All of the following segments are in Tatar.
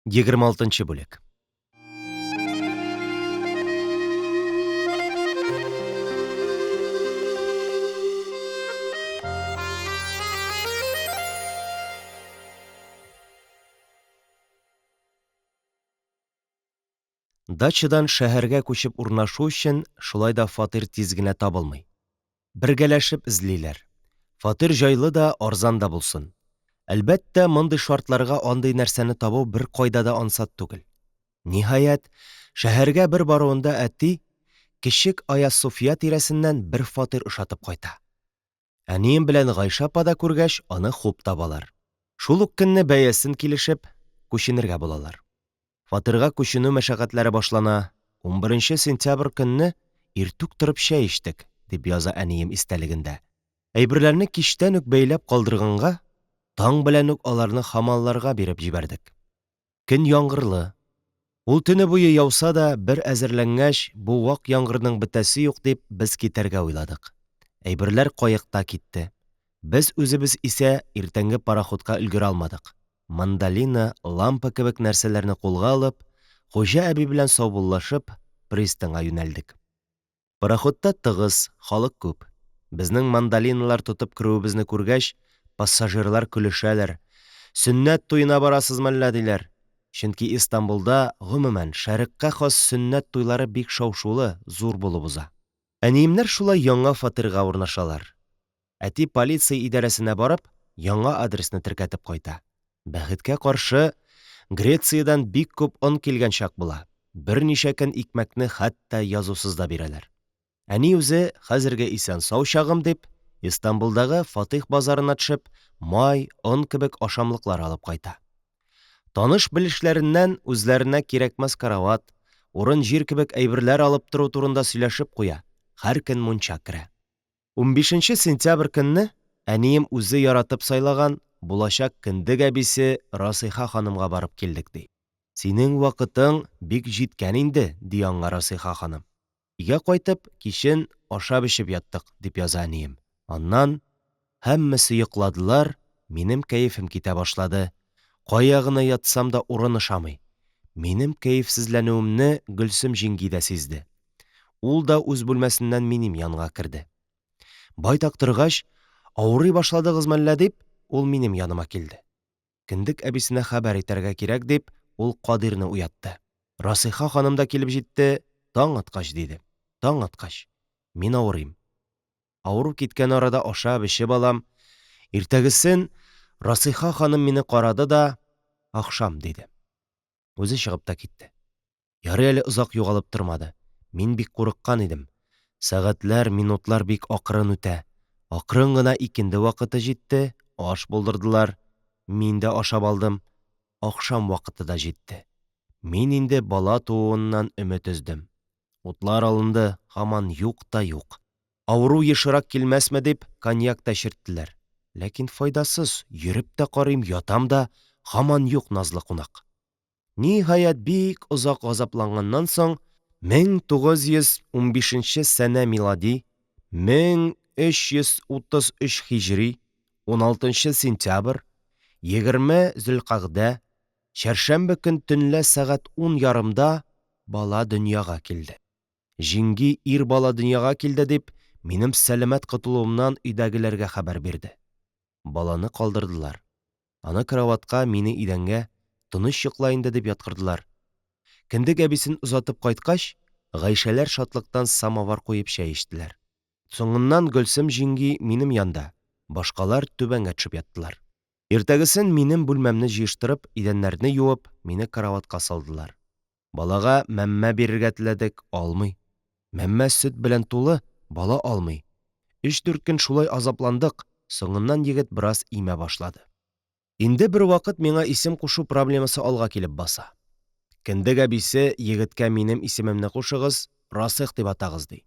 26 бүлек. Дачадан шәһәргә күчеп урнашу өчен шулай да фатир тиз генә табылмый. Бергәләшеп эзлиләр. Фатир җайлы да, арзан да булсын. Әлбәттә, мондый шартларга андый нәрсәне табу беркайда да ансат түгел. Ниһаять, шәһәргә бер баруында әти Кечек Ая-Суфия тирәсеннән бер фатир ошатып кайта. Әнием белән Гайшә апа да күргәч, аны хуп табалар. Шул ук көнне бәясен килешеп, күченергә булалар. Фатирга күченү мәшәкатьләре башлана. Унберенче сентябрь көнне иртүк торып чәй эчтек, дип яза әнием истәлегендә. Әйберләрне кичтән үк бәйләп калдырганга, таң белән үк аларны хамалларга биреп җибәрдек. Көн яңгырлы. Ул төне буе яуса да, бер әзерләнгәч, бу вак яңгырның бетәсе юк дип, без китәргә уйладык. Әйберләр каекта китте. Без үзебез исә иртәнге пароходка өлгерә алмадык. Мандолина, лампа кебек нәрсәләрне кулга алып, хуҗа әби белән саубуллашып, пристаньга юнәлдек. Пароходта тыгыз, халык күп. Безнең мандолиналар тотып керүебезне күргәч, пассажирлар көлешәләр. Сөннәт туена барасыз мәллә, диләр. Чөнки Истанбулда, гомумән, шәрекъка хас сөннәт туйлары бик шау-шулы, зур булып уза. Әниемнәр шулай яңа фатирга урнашалар. Әти полиция идарәсенә барып, яңа адресны теркәтеп кайта. Бәхеткә каршы, Грециядән бик күп он килгән чак була, берничә көн икмәкне хәтта язусыз да бирәләр. Әни үзе, хәзергә исән-сау чагым дип, Истанбулдагы Фатыйх базарына төшеп, май, он кебек ашамлыклар алып кайта. Таныш-белешләреннән үзләренә кирәкмәс карават, урын-җир кебек әйберләр алып тору турында сөйләшеп куя, һәр көн мунча керә. Унбишенче сентябрь көнне әнием үзе яратып сайлаган булачак кендек әбисе Расыйха ханымга барып килдек, ди. Синең вакытың бик җиткән инде, ди аңа Расыйха ханым. Өйгә кайтып, кичен ашап-эчеп яттык, дип яза әнием. Аннан, һәммәсе йокладылар, минем кәефем китә башлады. Кая гына ятсам да урын ошамый. Минем кәефсезләнүемне Гөлсем җиңги дә сизде. Ул да үз бүлмәсеннән минем янга керде. Байтак торгач, авырый башладыгыз мәллә дип, ул минем яныма килде. Кендек әбисенә хәбәр итәргә кирәк дип, ул Кадирны уятты. Расыйха ханым да килеп җитте, таң аткач, диде. Таң аткач. Мин авырыйм. Авыру киткән арада ашап, эчеп алам. Иртәгесен Расыйха ханым мине карады да, ахшам, диде. Үзе чыгып та китте. Ярый әле озак югалып тормады. Мин бик курыккан идем. Сәгатьләр, минутлар бик акрын үтә. Акрын гына икенде вакыты җитте, аш булдырдылар. Мин дә ашап алдым. Ахшам вакыты да җитте. Мин инде бала тууыннан өмет өздем. Утлар алынды, һаман юк та юк. Авыру ешрак килмәсме дип, коньяк та эчерттеләр. Ләкин файдасыз, йөреп тә карыйм, ятам да, һаман юк назлы кунак. Ниһаять, бик озак газапланганнан соң, 1915 нче сәнә милади, 1333 һиҗри, уналтынчы сентябрь, 20 зөлкагъдә, чәршәмбе көн төнлә сәгать ун ярымда бала дөньяга килде. Җиңги ир бала дөньяга килде дип, минем сәламәт котылуымнан өйдәгеләргә хәбәр бирде. Баланы калдырдылар. Аны караватка, мине идәнгә, тыныч йокла инде дип яткырдылар. Кендек әбисен озатып кайткач, Гайшәләр шатлыктан самовар куеп чәй эчтеләр. Соңыннан Гөлсем җиңги минем янда, башкалар түбәнгә төшеп яттылар. Иртәгесен минем бүлмәмне җыештырып, идәннәрне юып, мине караватка салдылар. Балага мәммә бирергә теләдек, алмый. Мәммә сөт белән тулы, бала алмый. Өч-дүрт көн шулай азапландык, соңыннан егет бераз имә башлады. Инде бервакыт миңа исем кушу проблемасы алга килеп баса. Кендек әбисе егеткә минем исемемне кушыгыз, Расыйх дип атагыз, ди.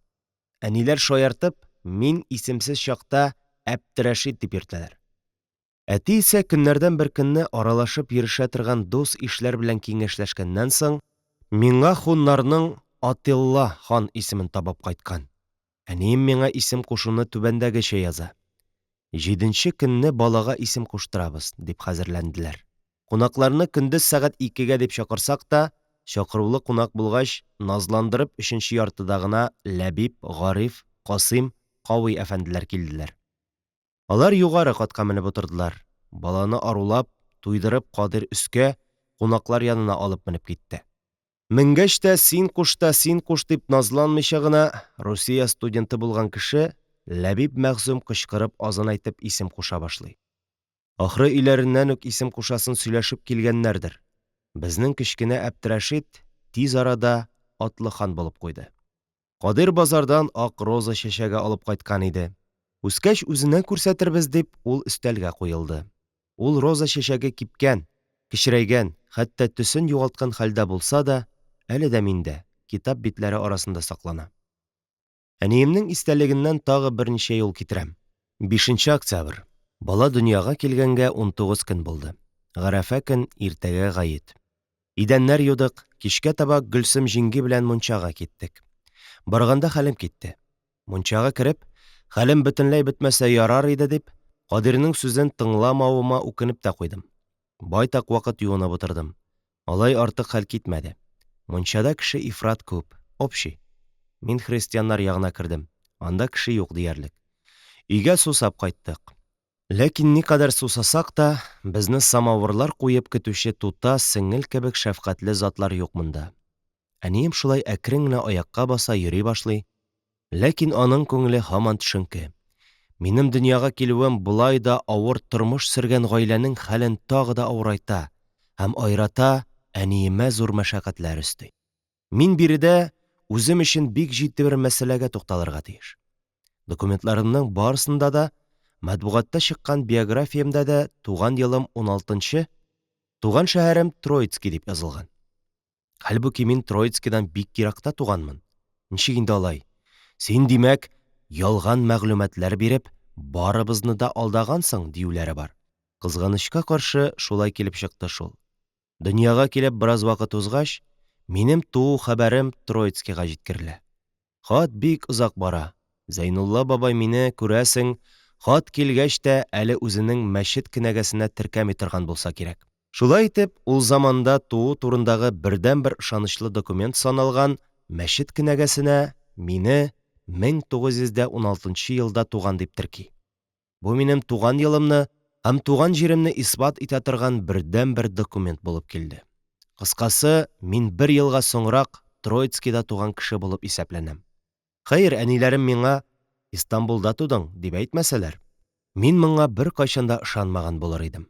Әниләр шаяртып, мин исемсез чакта Әптерәшит дип йөртәләр. Әти исә көннәрдән бер көнне аралашып йөрешә торган дус-ишләр белән киңәшләшкәннән соң, миңа хуннарның Атилла хан исемен табып кайткан. Әнием миңа исем кушуны түбәндәгечә яза. Җиденче көнне балага исем куштырабыз, дип хәзерләнделәр. Кунакларны көндез сәгать икегә дип чакырсак та, чакырулы кунак булгач, назландырып өченче яртыда гына Ләбиб, Гариф, Касыйм, Кави әфәнделәр килделәр. Алар югары катка менеп утырдылар. Баланы арулап, туйдырып Кадыйр өскә, кунаклар янына алып менеп китте. Менгәч тә, син куш та син куш дип назланмыйча гына, Русия студенты булган кеше, Ләбиб Мәгъсүм кычкырып азан әйтеп исем куша башлый. Ахры өйләреннән үк исем кушасын сөйләшеп килгәннәрдер. Безнең кечкенә Әптерәшит тиз арада атлы хан булып куйды. Кадыйр базардан ак роза чәчәге алып кайткан иде. Үскәч үзенә күрсәтербез дип, ул өстәлгә куелды. Ул роза чәчәге кипкән, кечерәйгән, хәтта төсен югалткан хәлдә булса да, әле дә миндә, китап битләре арасында саклана. Әниемнең истәлегеннән тагы берничә юл китерәм. Бишенче октябрь. Бала дөньяга килгәнгә 19 көн булды. Гарәфә көн, иртәгә гает. Идәннәр юдык, кичкә таба Гөлсем җиңги белән мунчага киттек. Барганда хәлем китте. Мунчага кереп, хәлем бөтенләй бетмәсә ярар иде дип, Кадыйрның сүзен тыңламавыма үкенеп тә куйдым. Байтак вакыт юынып утырдым. Алай артык хәл китмәде. Мунчада кеше ифрат күп, общий. Мин христианнар ягына кердем, анда кеше юк диярлек. Өйгә сусап кайттык. Ләкин никадәр сусасак та, безне самавырлар куеп көтүче тута, сеңел кебек шәфкатьле затлар юк монда. Әнием шулай әкрен генә аякка баса, йөри башлый. Ләкин аның күңеле һаман төшенке. Минем дөньяга килүем болай да авыр тормыш сөргән гаиләнең хәлен тагы да авырайта һәм аерата әниемә зур мәшәкатьләр өсти. Мин биредә үзем өчен бик җитди бер мәсьәләгә тукталырга тиеш. Документларымның барысында да, матбугатта чыккан биографиямдә дә туган елым уналтынчы, туган шәһәрем Троицкий дип язылган. Хәлбуки мин Троицкидан бик еракта туганмын. Ничек инде алай? Син, димәк, ялган мәгълүматлар биреп, барыбызны да алдагансың, диюләре бар. Кызганычка каршы, шулай килеп чыкты шул. Дөньяга килеп бераз вакыт узгач, минем туу хәбәрем Троицкига җиткерелә. Хат бик озак бара. Зәйнулла бабай мине, күрәсең, хат килгәч тә әле үзенең мәчет кенәгәсенә теркәми торган булса кирәк. Шулай итеп, ул заманда туу турындагы бердәнбер ышанычлы документ саналган мәчет кенәгәсенә мине 1916 нчы елда туган дип терки. Бу минем туган елымны һәм туган җиремне исбат итә торган бердәнбер документ булып килде. Кыскасы, мин бер елга соңрак Троицкида туган кеше булып исәпләнәм. Хәер, әниләрем миңа, Истанбулда тудың, дип әйтмәсәләр, мин моңа беркайчан да ышанмаган булыр идем.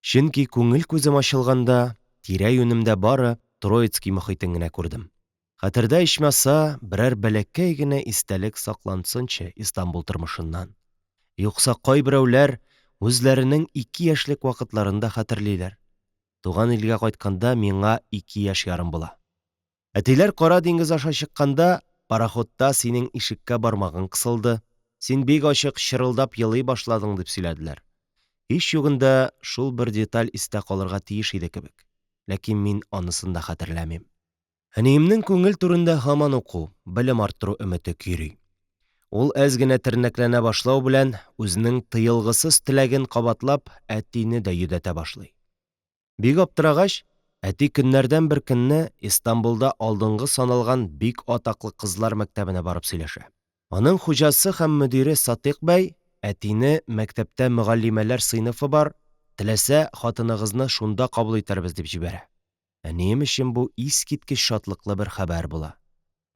Чөнки күңел күзем ачылганда, тирә-юнемдә бары Троицкий мохитен генә күрдем. Хәтердә ичмаса, берәр бәләкәй генә истәлек саклансынчы Истанбул тормышыннан. Юкса кайберәүләр үзләренең ике яшьлек вакытларын да хәтерлиләр. Туган илгә кайтканда миңа ике яшь ярым була. Әтиләр Кара диңгез аша чыкканда, пароходта синең ишеккә бармагың кысылды, син бик ачык чырылдап елый башладың, дип сөйләделәр. Һич югында шул бер деталь истә калырга тиеш иде кебек. Ләкин мин анысын да хәтерләмим. Әниемнең күңел түрендә һаман уку, белем арттыру өмете көйри. Ул әз генә тернәкләнә башлау белән, үзенең тыелгысыз теләген кабатлап, әтине дә йөдәтә башлый. Бик аптырагач, әти көннәрдән бер көнне Истанбулда алдынгы саналган бик атаклы кызлар мәктәбенә барып сөйләшә. Аның хуҗасы һәм мөдире Сатыйк бәй әтине мәктәптә мөгаллимәләр сыйныфы бар, теләсә, хатыныгызны шунда кабул итәрбез дип җибәрә. Әнием өчен бу искиткеч шатлыклы бер хәбәр була.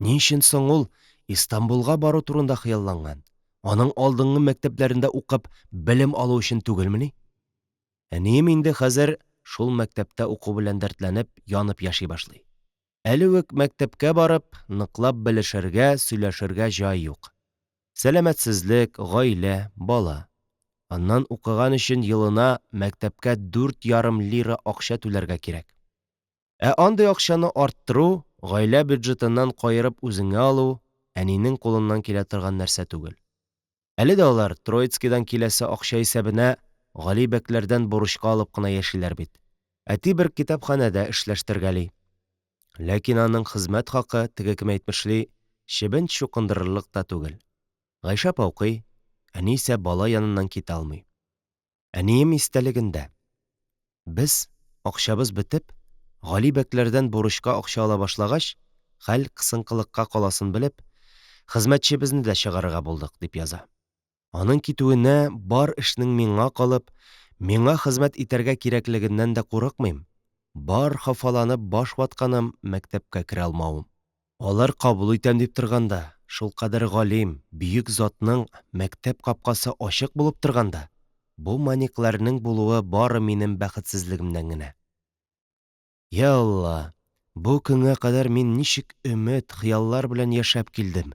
Ни өчен соң ул Истанбулга бару турында хыялланган? Аның алдынгы мәктәпләрендә укып, белем алу өчен түгелмени? Әнием инде хәзер шул мәктәптә уку белән дәртләнеп, янып яши башлый. Әле үк мәктәпкә барып, ныклап белешергә, сөйләшергә җай юк. Сәламәтсезлек, гаилә, бала. Аннан укыган өчен елына мәктәпкә 4,5 лира акча түләргә кирәк. Ә андый акчаны арттыру, гаилә бюджетыннан каерып үзеңә алу, әнинең кулыннан килә торган нәрсә түгел. Әле дә алар Троицкидан киләсе акча исәбенә Гали бәкләрдән бурычка алып кына яшиләр бит. Әти бер китапханәдә эшләштергәли. Ләкин аның хезмәт хакы, теге кем әйтмешли, чебен чукындырырлык та түгел. Гайшә апа укый, әни исә бала яныннан китә алмый. Әнием истәлегендә. Без, акчабыз бетеп, Гали бәкләрдән бурычка акча ала башлагач, хәл кысынкылыкка каласын белеп, хезмәтчебезне дә чыгарырга булдык, дип яза. Аның китүенә бар эшнең миңа калып, миңа хезмәт итәргә кирәклегеннән дә курыкмыйм, бар хафаланып баш ватканым мәктәпкә керә алмавым. Алар кабул итәм дип торганда, шулкадәр галим, бөек затның мәктәп капкасы ачык булып торганда, бу маникләрнең булуы бары минем бәхетсезлегемнән генә. Йа Алла, бу көнгә кадәр мин ничек өмет, хыяллар белән яшәп килдем,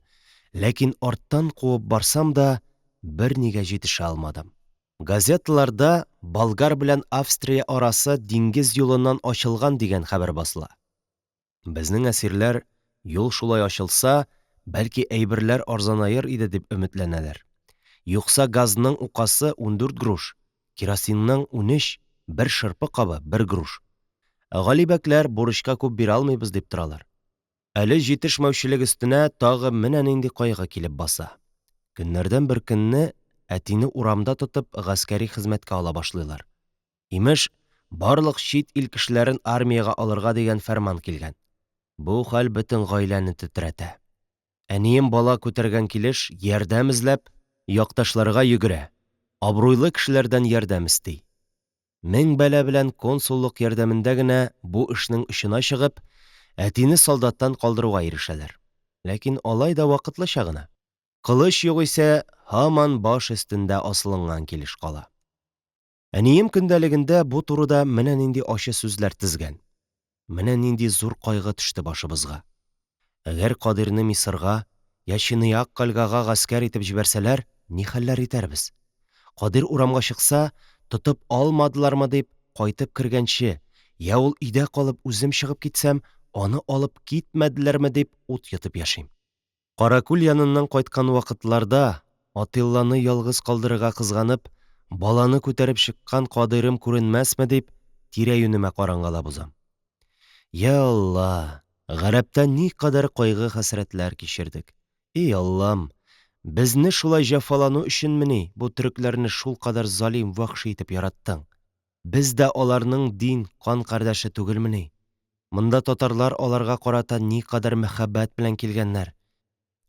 ләкин арттан куып барсам да, бернигә җитешә алмадым. Газеталарда Болгар белән Австрия арасы диңгез юлыннан ачылган дигән хәбәр басыла. Безнең әсирләр, юл шулай ачылса, бәлки әйберләр арзанаер иде дип өметләнәләр. Юкса газның укасы 14 груш, Керосинның 13, бер шырпы кабы, бер груш. Ә Гали бәкләр бурычка күп бирә алмыйбыз дип торалар. Әле җитешмәүчелек өстенә тагы менә нинди кайгы килеп баса. Көннәрдән бер көнне әтине урамда тотып гаскәри хезмәткә ала башлыйлар. Имеш, барлык чит ил кешеләрен армиягә алырга дигән фәрман килгән. Бу хәл бөтен гаиләне тетрәтә. Әнием бала күтәргән килеш ярдәм эзләп, якташларга йөгерә, абруйлы кешеләрдән ярдәм эсти. Мең бәла белән консуллык ярдәмендә генә бу эшнең очына чыгып, әтине солдаттан калдыруга ирешәләр. Ләкин алай да вакытлыча гына. Кылыч югыйсә, һаман баш өстендә асылынган килеш кала. Әнием көндәлегендә бу турыда менә нинди ачы сүзләр тезгән. Менә нинди зур кайгы төште башыбызга. Әгәр Кадыйрны Мисырга я Чынаяк кальгага гаскәр итеп җибәрсәләр, ни хәлләр итәрбез? Кадыйр урамга чыкса, тотып алмадылармы дип, кайтып кергәнче, я ул өйдә калып үзем чыгып китсәм, аны алып китмәделәрме дип ут йотып яшим. Каракүл яныннан кайткан вакытларда Атилланы ялгыз калдырырга кызганып, баланы күтәреп чыккан Кадыйрым күренмәсме дип, тирә-юнемә карангалап узам. Йа Алла, гарәптә никадәр кайгы-хәсрәтләр кичердек. И Аллам, безне шулай җәфалану өченмени бу төрекләрне шулкадәр залим, вәхши итеп яраттың? Без дә аларның дин, кан кардәше түгелмени? Монда татарлар аларга карата никадәр мәхәббәт белән килгәннәр.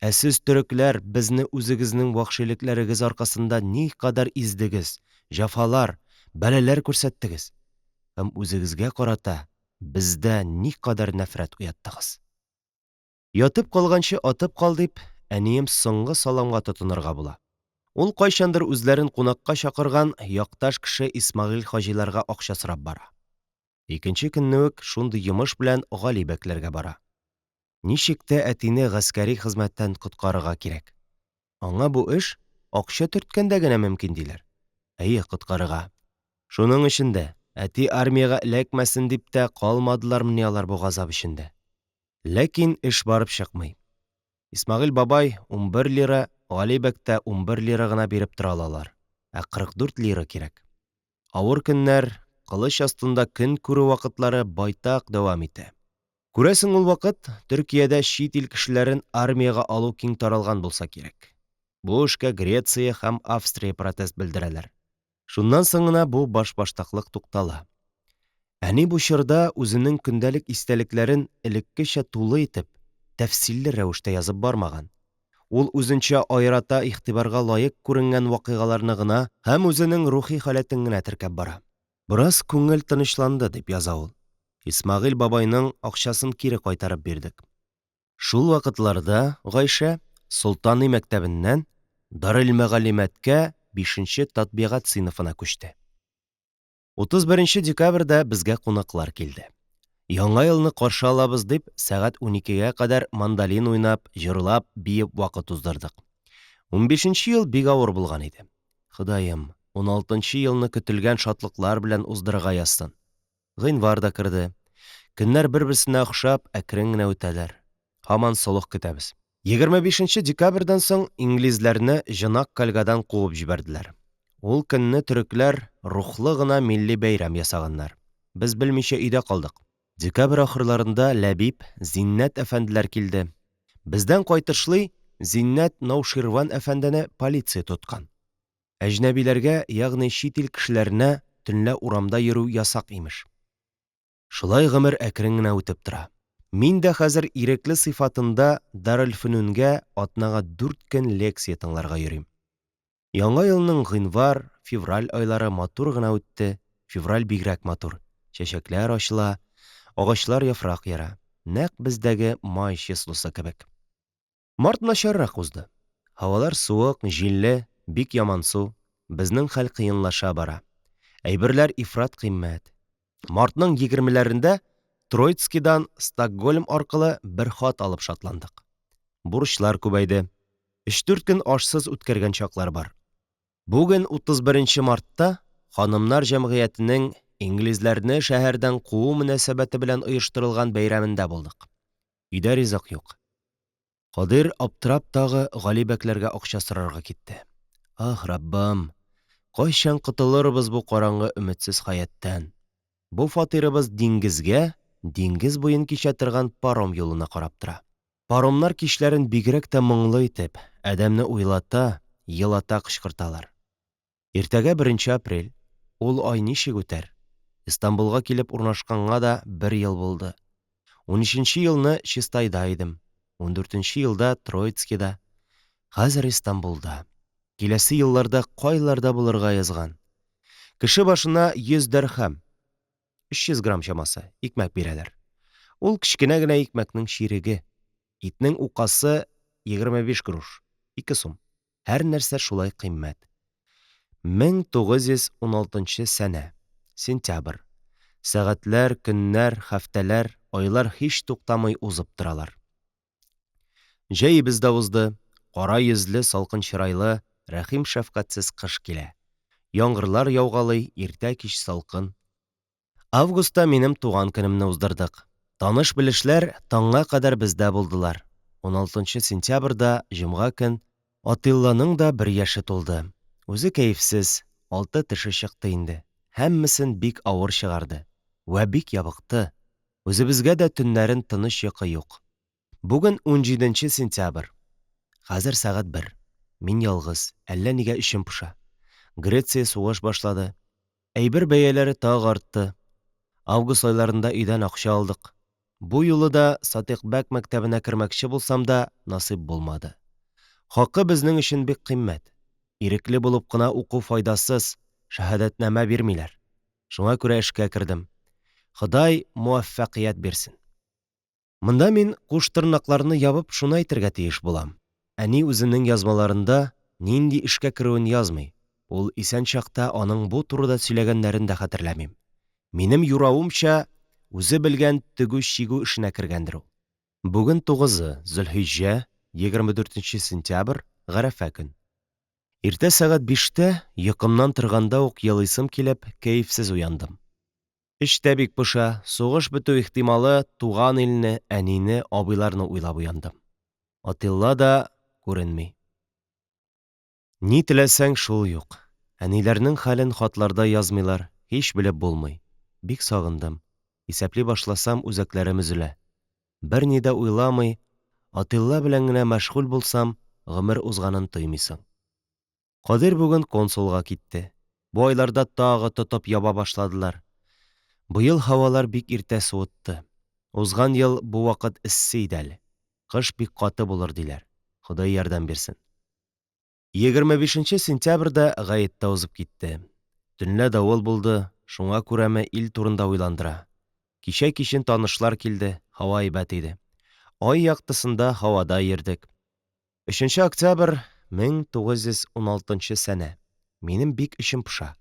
Ә сез, төрекләр, безне үзегезнең вәхшилекләрегез аркасында никадәр издегез, җәфалар, бәлаләр күрсәттегез. Һәм үзегезгә карата бездә никадәр нәфрәт уяттыгыз. Ятып калганчы атып кал дип, әнием соңгы саламга тотынырга була. Ул кайчандыр үзләрен кунакка чакырган якташ кеше Исмәгыйль хаҗиларга акча сорап бара. Икенче көнне үк шундый йомыш белән Гали бәкләргә бара. Ничек тә әтине гаскәри хезмәттән коткарырга кирәк. Аңа бу эш акча төрткәндә генә мөмкин, диләр. Әйе, коткарырга. Шуның өчен дә, әти армиягә эләкмәсен дип тә калмадылармыни алар бу газап эчендә. Ләкин эш барып чыкмый. Исмәгыйль бабай 11 лира, Гали бәк тә 11 лира гына биреп тора алалар, ә 44 лира кирәк. Авыр көннәр, кылыч астында көн күрү вакытлары байтак дәвам итә. Күрәсең, ул вакыт Төркиядә чит ил кешеләрен армиягә алу киң таралган булса кирәк. Бу эшкә Греция һәм Австрия протест белдерәләр. Шуннан соң гына бу башбаштаклык туктала. Әни бу чорда үзенең көндәлек истәлекләрен элеккечә тулы итеп, тәфсилле рәвештә язып бармаган. Ул үзенчә аерата игътибарга лаек күренгән вакыйгаларны гына һәм үзенең рухи халәтен генә теркәп бара. Бераз күңел тынычланды, дип яза ул. Исмәгыйль бабайның акчасын кире кайтарып бирдек. Шул вакытларда Гайшә Солтани мәктәбеннән Дарелмәгаллимәткә бишенче татбигать сыйныфына күчте. 31 нче декабрьдә безгә кунаклар килде. Яңа елны каршы алабыз дип, сәгать уникегә кадәр мандолин уйнап, җырлап, биеп вакыт уздырдык. Унбишенче ел бик авыр булган иде. Ходаем, уналтынчы елны көтелгән шатлыклар белән уздырырга язсын. Гыйнвар да керде. Көннәр бер-берсенә охшап, әкрен генә үтәләр. Һаман солых көтәбез. 25 нче декабрьдән соң инглизләрне Җынак кальгадан куып җибәрделәр. Ул көнне төрекләр рухлы гына милли бәйрәм ясаганнар. Без белмичә өйдә калдык. Декабрь ахырларында Ләбиб, Зиннәт әфәнделәр килде. Бездән кайтышлый Зиннәт Науширван әфәндене полиция тоткан. Әҗнәбиләргә, ягъни чит ил кешеләренә төнлә урамда йөрү ясак, имеш. Шулай гомер әкрен генә үтеп тора. Мин дә хәзер ирекле сыйфатында Дарелфөнүнгә атнага дүрт көн лекция тыңларга йөрим. Яңа елның гыйнвар, февраль айлары матур гына үтте, февраль бигрәк матур, чәчәкләр ачыла, агачлар яфрак яра, нәкъ бездәге май числосы кебек. Март начаррак узды. Һавалар суык, җилле, бик ямансу. Безнең хәл кыенлаша бара. Әйберләр ифрат кыйммәт. Мартның егермеләрендә Троицкидан Стокгольм аркылы бер хат алып шатландык. Бурычлар күбәйде. Өч-дүрт көн ашсыз үткәргән чаклар бар. Бүген 31 нче мартта ханымнар җәмгыятенең инглизләрне шәһәрдән куу мөнәсәбәте белән оештырылган бәйрәмендә булдык. Өйдә ризык юк. Кадыйр аптырап тагы Гали бәкләргә акча сорарга китте. Ах, Раббым! Кайчан котылырбыз бу караңгы өметсез хәяттән? Бу фатирыбыз диңгезгә, диңгез буен кичә торган паром юлына карап тора. Паромнар кичләрен бигрәк тә моңлы итеп, адәмне уйлата, елата кычкырталар. Иртәгә беренче апрель. Ул ай ничек үтәр? Истанбулга килеп урнашканга да бер ел булды. Унөченче елны Чистайда идем, ундүртенче елда Троицкида, хәзер Истанбулда. Киләсе елларда кайларда булырга язган? Кеше башына 100 дәрхәм, 300 грамм чамасы, икмәк бирәләр. Ул кечкенә генә икмәкнең чиреге. Итнең укасы 25 груш, 2 сум. Һәр нәрсә шулай кыйммәт. 1916 сәнә. Сентябрь. Сәгатьләр, көннәр, һәфтәләр, айлар һич туктамый узып торалар. Җәебез дә узды. Кара йөзле, салкын чырайлы, рәхим-шәфкатьсез кыш килә. Яңгырлар яугалый, иртә-кич салкын. Августта минем туган көнемне уздырдык. Таныш-белешләр таңга кадәр бездә булдылар. Уналтынчы сентябрьдә, җомга көн, Атилланың да бер яше тулды. Үзе кәефсез, алты теше чыкты инде. Һәммәсен бик авыр чыгарды. Вә бик ябыкты. Үзебезгә дә төннәрен тыныч йокы юк. Бүген унҗиденче сентябрь. Хәзер сәгать бер. Мин ялгыз, әллә нигә эчем поша. Греция сугыш башлады. Әйбер бәяләре тагы артты. Август айларында өйдән акча алдык. Бу юлы да Сатыйкбәк мәктәбенә кермәкче булсам да, насыйп булмады. Хакы безнең өчен бик кыйммәт. Ирекле булып кына уку файдасыз, шәһадәтнамә бирмиләр. Шуңа күрә эшкә кердем. Ходай муаффәкыять бирсен. Монда мин куштырнакларны ябып шуны әйтергә тиеш булам, әни үзенең язмаларында нинди эшкә керүен язмый, ул исән чакта аның бу турыда сөйләгәннәрен дә хәтерләмим. Минем юравымча, үзе белгән тегү-чигү эшенә кергәндер ул. Бүген тугызы, Зөлхиҗҗә, 24 сентябрь, Гарәфә көн. Иртә сәгать биштә, йокымнан торганда ук елыйсым килеп, кәефсез уяндым. Эч тә бик поша, сугыш бетү ихтималы, туган илне, әнине, абыйларны уйлап уяндым. Атилла да күренми. Ни теләсәң, шул юк. Әниләрнең хәлен хатларда язмыйлар, һич белеп булмый. Бик сагындым. Исәпли башласам, үзәкләрем өзелә. Берни дә уйламый, Атилла белән генә мәшгуль булсам, гомер узганын тоймыйсың. Кадыйр бүген консулга китте. Бу айларда тагы тотып яба башладылар. Быел һавалар бик иртә суытты. Узган ел бу вакыт эссе иде әле. Кыш бик каты булыр, диләр. Ходай ярдәм бирсен. 25 нче сентябрьдә гает тә узып китте. Төнлә давыл булды, шуңа күрәме ил турында уйландыра. Кичә кичен танышлар килде, һава әйбәт иде. Ай яктысында һавада йөрдек. Өченче октябрь, 1916 нчы сәнә. Минем бик эчем поша.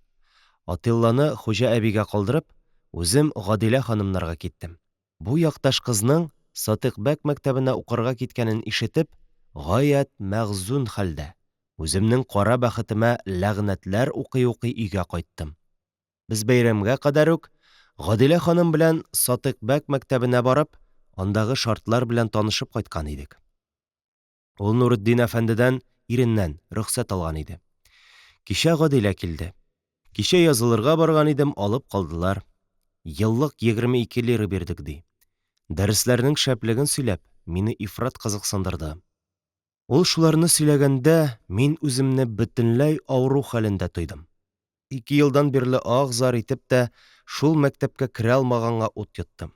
Атилланы хуҗа әбигә калдырып, үзем Гадилә ханымнарга киттем. Бу якташ кызның Сатыйкбәк мәктәбенә укырга киткәнен ишетеп, гаять мәгъзүн хәлдә, үземнең кара бәхетемә ләгънәтләр укый-укый өйгә кайттым. Без бәйрәмгә кадәр үк Гадилә ханым белән Сатыйкбәк мәктәбенә барып, андагы шартлар белән танышып кайткан идек. Ул Нуретдин әфәндедән, иреннән, рөхсәт алган иде. Кичә Гадилә килде. Кичә язылырга барган идем, алып калдылар. Еллык 22 лира бирдек, ди. Дәресләрнең шәплеген сөйләп, мине ифрат кызыксындырды. Ул шуларны сөйләгәндә, мин үземне бөтенләй авыру хәлендә тойдым. 2 елдан бирле аһ-зар итеп тә шул мәктәпкә керә алмаганга ут йоттым.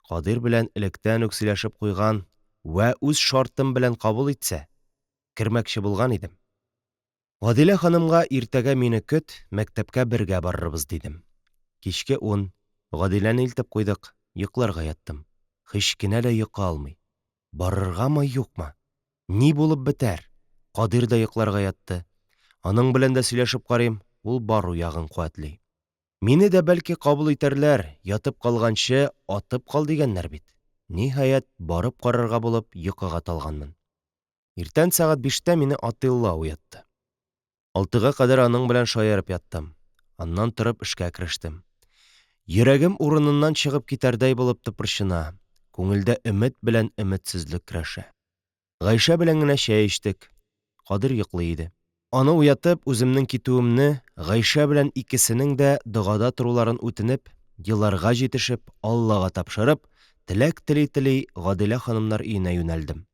Кадыйр белән электән үк сөйләшеп куйган вә үз шартым белән кабул итсә, кермәкче булган идем. Гадилә ханымга иртәгә мине көт, мәктәпкә бергә барырбыз, дидем. Кичке ун. Гадиләне илтеп куйдык. Йокларга яттым. Һич кенә дә йокы алмый. Барыргамы, юкмы? Ни булып бетәр? Кадыйр да йокларга ятты. Аның белән дә сөйләшеп карыйм, ул бару ягын куәтли. Мине дә бәлки кабул итәрләр, ятып калганчы, атып кал дигәннәр бит. Ниһаять, барып карарга булып, йокыга талганмын. Иртән сәгать биштә мине Атилла уятты. Алтыга кадәр аның белән шаярып яттым. Аннан торып эшкә керештем. Йөрәгем урыныннан чыгып китәрдәй булып тыпырчына, күңелдә өмет белән өметсезлек көрәшә. Гайшә белән генә чәй эчтек. Кадыйр йоклый иде. Аны уятып, үземнең китүемне, Гайшә белән икесенең дә догада торуларын үтенеп, еларга җитешеп, Аллага тапшырып, теләк тели-тели, Гадилә ханымнар өенә юнәлдем.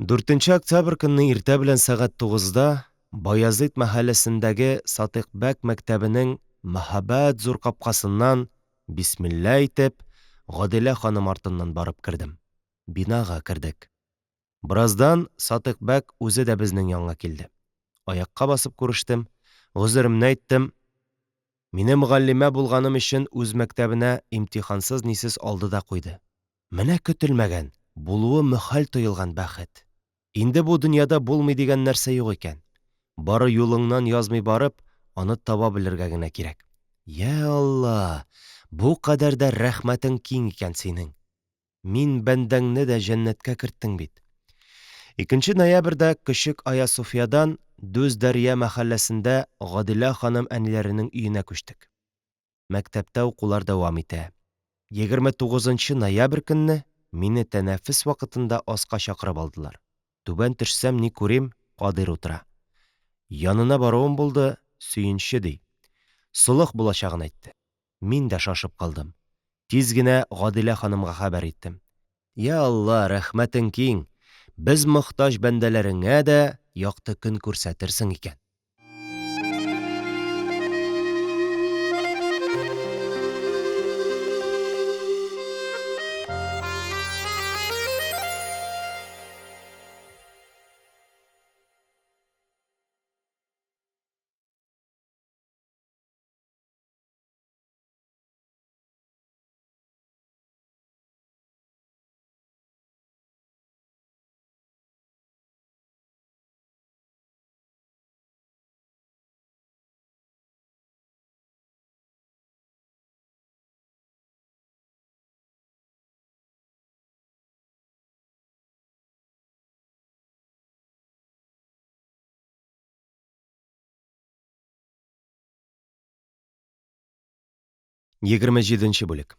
Дүртенче октябрь көнне иртә белән сәгать тугызда Баязыйт мәхәлләсендәге Сатыйкбәк мәктәбенең мәһабәт зур капкасыннан, бисмилла әйтеп, Гадилә ханым артыннан барып кердем. Бинага кердек. Бераздан Сатыйкбәк үзе дә безнең янга килде. Аякка басып күрештем, гозеремне әйттем. Мине мөгаллимә булганым өчен үз мәктәбенә имтихансыз-нисез алды да куйды. Менә көтелмәгән, булуы мөхаль тоелган бәхет. Инде бу дөньяда булмый дигән нәрсә юк икән. Бары юлыңнан язмый барып, аны таба белергә генә кирәк. Йә Алла, бу кадәр дә рәхмәтең киң икән синең. Мин бәндәңне дә җәннәткә керттең бит. Икенче ноябрьдә Көчек Ая-Суфиядан Дүз-Дәрья мәхәлләсендә Гадилә ханым әниләренең өенә күчтек. Мәктәптә укулар дәвам итә. 29 нчы ноябрь көнне мине тәнәфес вакытында аска чакырып алдылар. Түбән төшсәм, ни күрим, Кадыйр утыра. Янына баруым булды, сөенче, ди. Солых булачагын әйтте. Мин дә шашып калдым. Тиз генә Гадилә ханымга хәбәр иттем. Йа Алла, рәхмәтең киң, без мохтаҗ бәндәләреңә дә якты көн күрсәтерсең икән. 27 бүлек.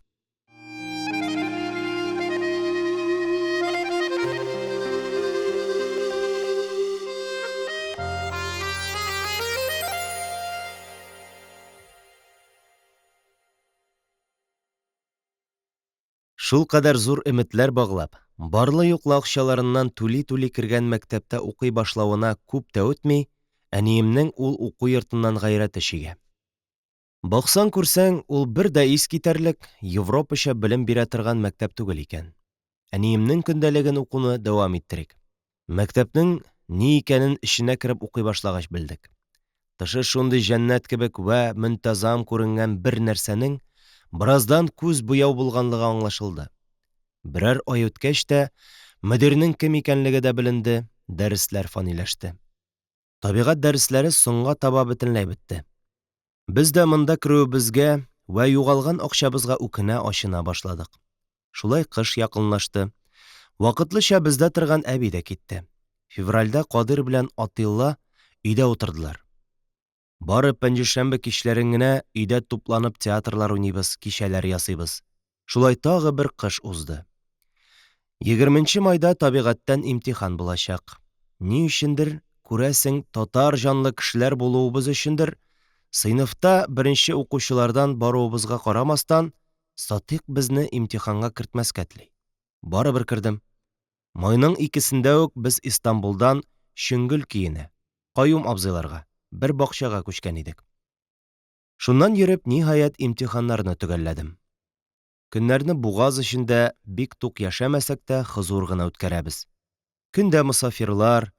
Шулкадәр зур өметләр баглап, барлы-юклы акчаларыннан түли-түли кергән мәктәптә укый башлавына күп тә үтми, әниемнең ул уку йортыннан гайрәте чигә. Баксаң-күрсәң, ул бер дә ис китәрлек, европача белем бирә торган мәктәп түгел икән. Әниемнең көндәлеген укуны дәвам иттерик. Мәктәпнең ни икәнен эченә кереп укый башлагач белдек. Тышы шундый җәннәт кебек вә мөнтазам күренгән бер нәрсәнең бераздан күз буяу булганлыгы аңлашылды. Берәр ай үткәч тә, мөдирнең кем икәнлеге дә беленде, дәресләр фаниләште. Табигать дәресләре соңга таба бөтенләй бетте. Без дә монда керүебезгә вә югалган акчабызга үкенә-ачына башладык. Шулай кыш якынлашты. Вакытлыча бездә торган әби дә китте. Февральдә Кадыйр белән Атилла өйдә утырдылар. Бары пәнҗешәмбе кичләрен генә өйдә тупланып театрлар уйныйбыз, кичәләр ясыйбыз. Шулай тагы бер кыш узды. Егерменче майда табигатьтән имтихан булачак. Ни өчендер, күрәсең, татар җанлы кешеләр булуыбыз өчендер, сыйныфта беренче укучылардан баруыбызга карамастан, Сатыйк безне имтиханга кертмәскә тели. Барыбер кердем. Майның икесендә үк без Истанбулдан Шөңгел көенә, Каюм абзыйларга, бер бакчага күчкән идек. Шуннан йөреп, ниһаять, имтиханнарны төгәлләдем. Көннәрне бугаз эчендә бик тук яшәмәсәк тә, хозур гына үткәрәбез. Көн дә мосафирлар,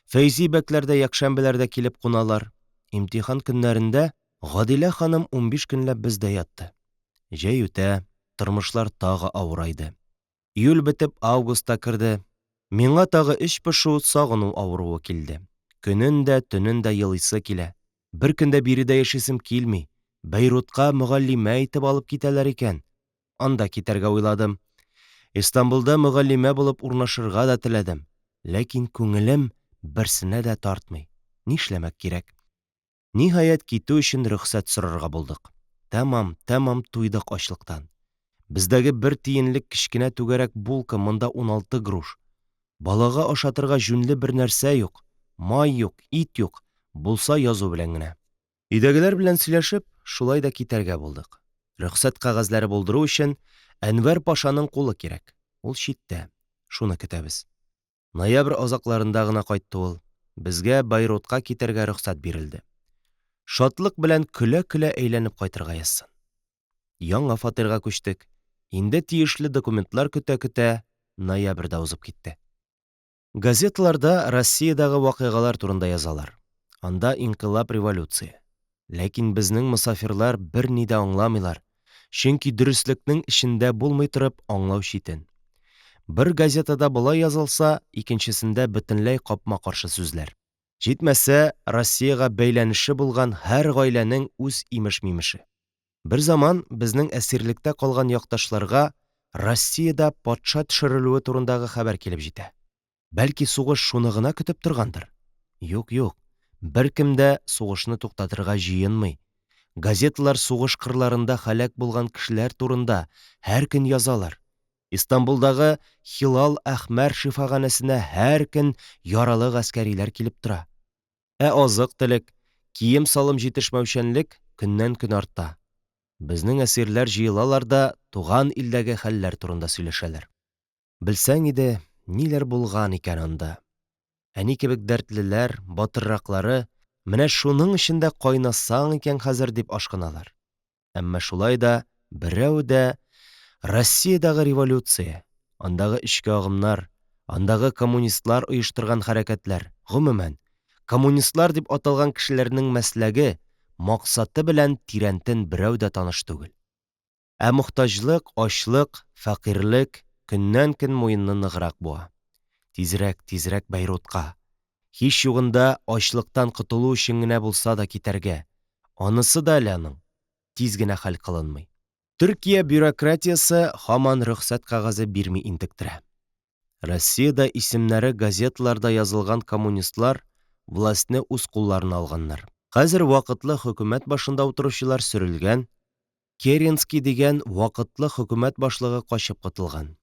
Фәйзи бәкләр дә якшәмбеләрдә килеп куналар. Имтихан көннәрендә Гадилә ханым 15 көнләп бездә ятты. Җәй үтә, тормышлар тагы авырайды. Июль бетеп, август та керде. Миңа тагы эч пошу, сагыну авыруы килде. Көнен дә, төнен дә елыйсы килә. Бер көн дә биредә яшисем килми. Бәйрутка мөгаллимә итеп алып китәләр икән. Анда китәргә уйладым. Истанбулда мөгаллимә булып урнашырга да теләдем. Ләкин күңелем берсенә дә тартмый. Нишләмәк кирәк? Ниһаять, китү өчен рөхсәт сорарга булдык. Тәмам, тәмам туйдык ачлыктан. Бездәге бер тиенлек кечкенә түгәрәк булка монда 16 груш. Балага ашатырга җүнле бер нәрсә юк. Май юк, ит юк, булса язу белән генә. Өйдәгеләр белән сөйләшеп, шулай да китәргә булдык. Рөхсәт кәгазьләре булдыру өчен Әнвәр пашаның кулы кирәк. Ул читтә. Шуны көтәбез. Ноябрь азакларында гына кайтты ул. Безгә Байрутка китәргә рөхсәт бирелде. Шатлык белән көлә-көлә әйләнеп кайтырга язсын. Яңа фатирга күчтек. Инде тиешле документлар көтә-көтә ноябрь дә узып китте. Газеталарда Россиядәге вакыйгалар турында язалар. Анда инкыйлаб революция. Ләкин безнең мосафирлар берни дә аңламыйлар, чөнки дөреслекнең эчендә булмый торып аңлау читен. Бер газетада болай язылса, икенчесендә бөтенләй капма-каршы сүзләр. Җитмәсә, Россиягә бәйләнеше булган һәр гаиләнең үз имеш-мимеше. Берзаман безнең әсирлектә калган якташларга Россиядә патша төшерелүе турындагы хәбәр килеп җитә. Бәлки сугыш шуны гына көтеп торгандыр? Юк, юк, беркем дә сугышны туктатырга җыенмый. Газеталар сугыш кырларында һәлак булган кешеләр турында һәр көн язалар. Истанбулдагы Хилал Әхмәр шифаханәсенә һәр көн яралы гаскәриләр килеп тора. Ә азык-төлек, кием-салым җитешмәүчәнлек көннән-көн арта. Безнең әсирләр җыелалар да туган илдәге хәлләр турында сөйләшәләр. Белсәң иде, ниләр булган икән анда. Әни кебек дәртлеләр, батырраклары, менә шуның эчендә кайнасаң икән хәзер дип ашкыналар. Әмма шулай да берәү дә Россиядәге революция, андагы эчке агымнар, андагы коммунистлар оештырган хәрәкәтләр, гомумән, коммунистлар дип аталган кешеләрнең мәсләге, максаты белән тирәнтен берәү дә таныш түгел. Ә мохтаҗлык, ачлык, фәкыйрьлек көннән-көн муенны ныграк буа. Тизрәк, тизрәк Бәйрутка! Һич югында ачлыктан котылу өчен генә булса да китәргә. Анысы да әле аның тиз генә хәл кылынмый. Төркия бюрократиясе һаман рөхсәт кәгазе бирми интектерә. Россиядә исемнәре газеталарда язылган коммунистлар властьны үз кулларына алганнар. Хәзер вакытлы хөкүмәт башында утыручылар сөрелгән, Керенский дигән вакытлы хөкүмәт башлыгы качып котылган.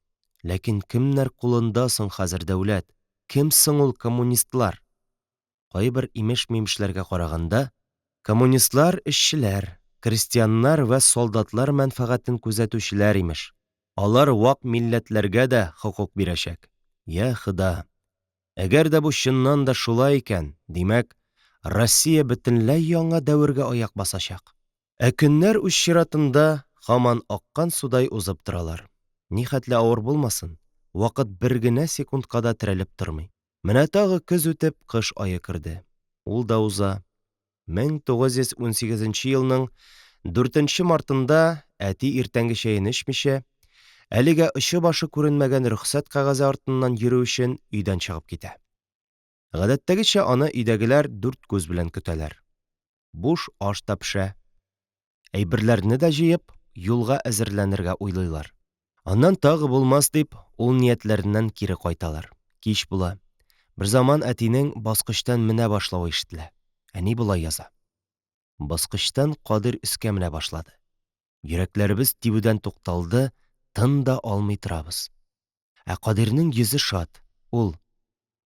Ләкин кемнәр кулында соң хәзер дәүләт? Кем соң ул коммунистлар? Кайбер имеш-мимешләргә караганда, коммунистлар эшчеләр, крестьяннар вә солдатлар мәнфәгатен күзәтүчеләр, имеш. Алар вак милләтләргә дә хокук бирәчәк. Йа Хода! Әгәр дә бу чыннан да шулай икән, димәк, Россия бөтенләй яңа дәвергә аяк басачак. Ә көннәр үз чиратында һаман аккан судай узып торалар. Нихәтле авыр булмасын, вакыт бер генә секундка да терәлеп тормый. Менә тагы көз үтеп, кыш ае керде. Ул да уза. 1918 елның 4 мартында әти иртәнге чәен эчмичә, әлегә очы-башы күренмәгән рөхсәт кәгазе артыннан йөрү өчен өйдән чыгып китә. Гадәттәгечә аны өйдәгеләр дүрт күз белән көтәләр. Буш аш та пешә. Әйберләрне дә җыеп, юлга әзерләнергә уйлыйлар. Аннан тагы булмас дип, ул ниятләреннән кире кайталар. Кич була. Берзаман әтинең баскычтан менә башлавы ишетелә. Әни болай яза. Баскычтан Кадыйр өскә менә башлады. Йөрәкләребез тибүдән тукталды, тын да алмый торабыз. Ә Кадыйрның йөзе шат. Ул: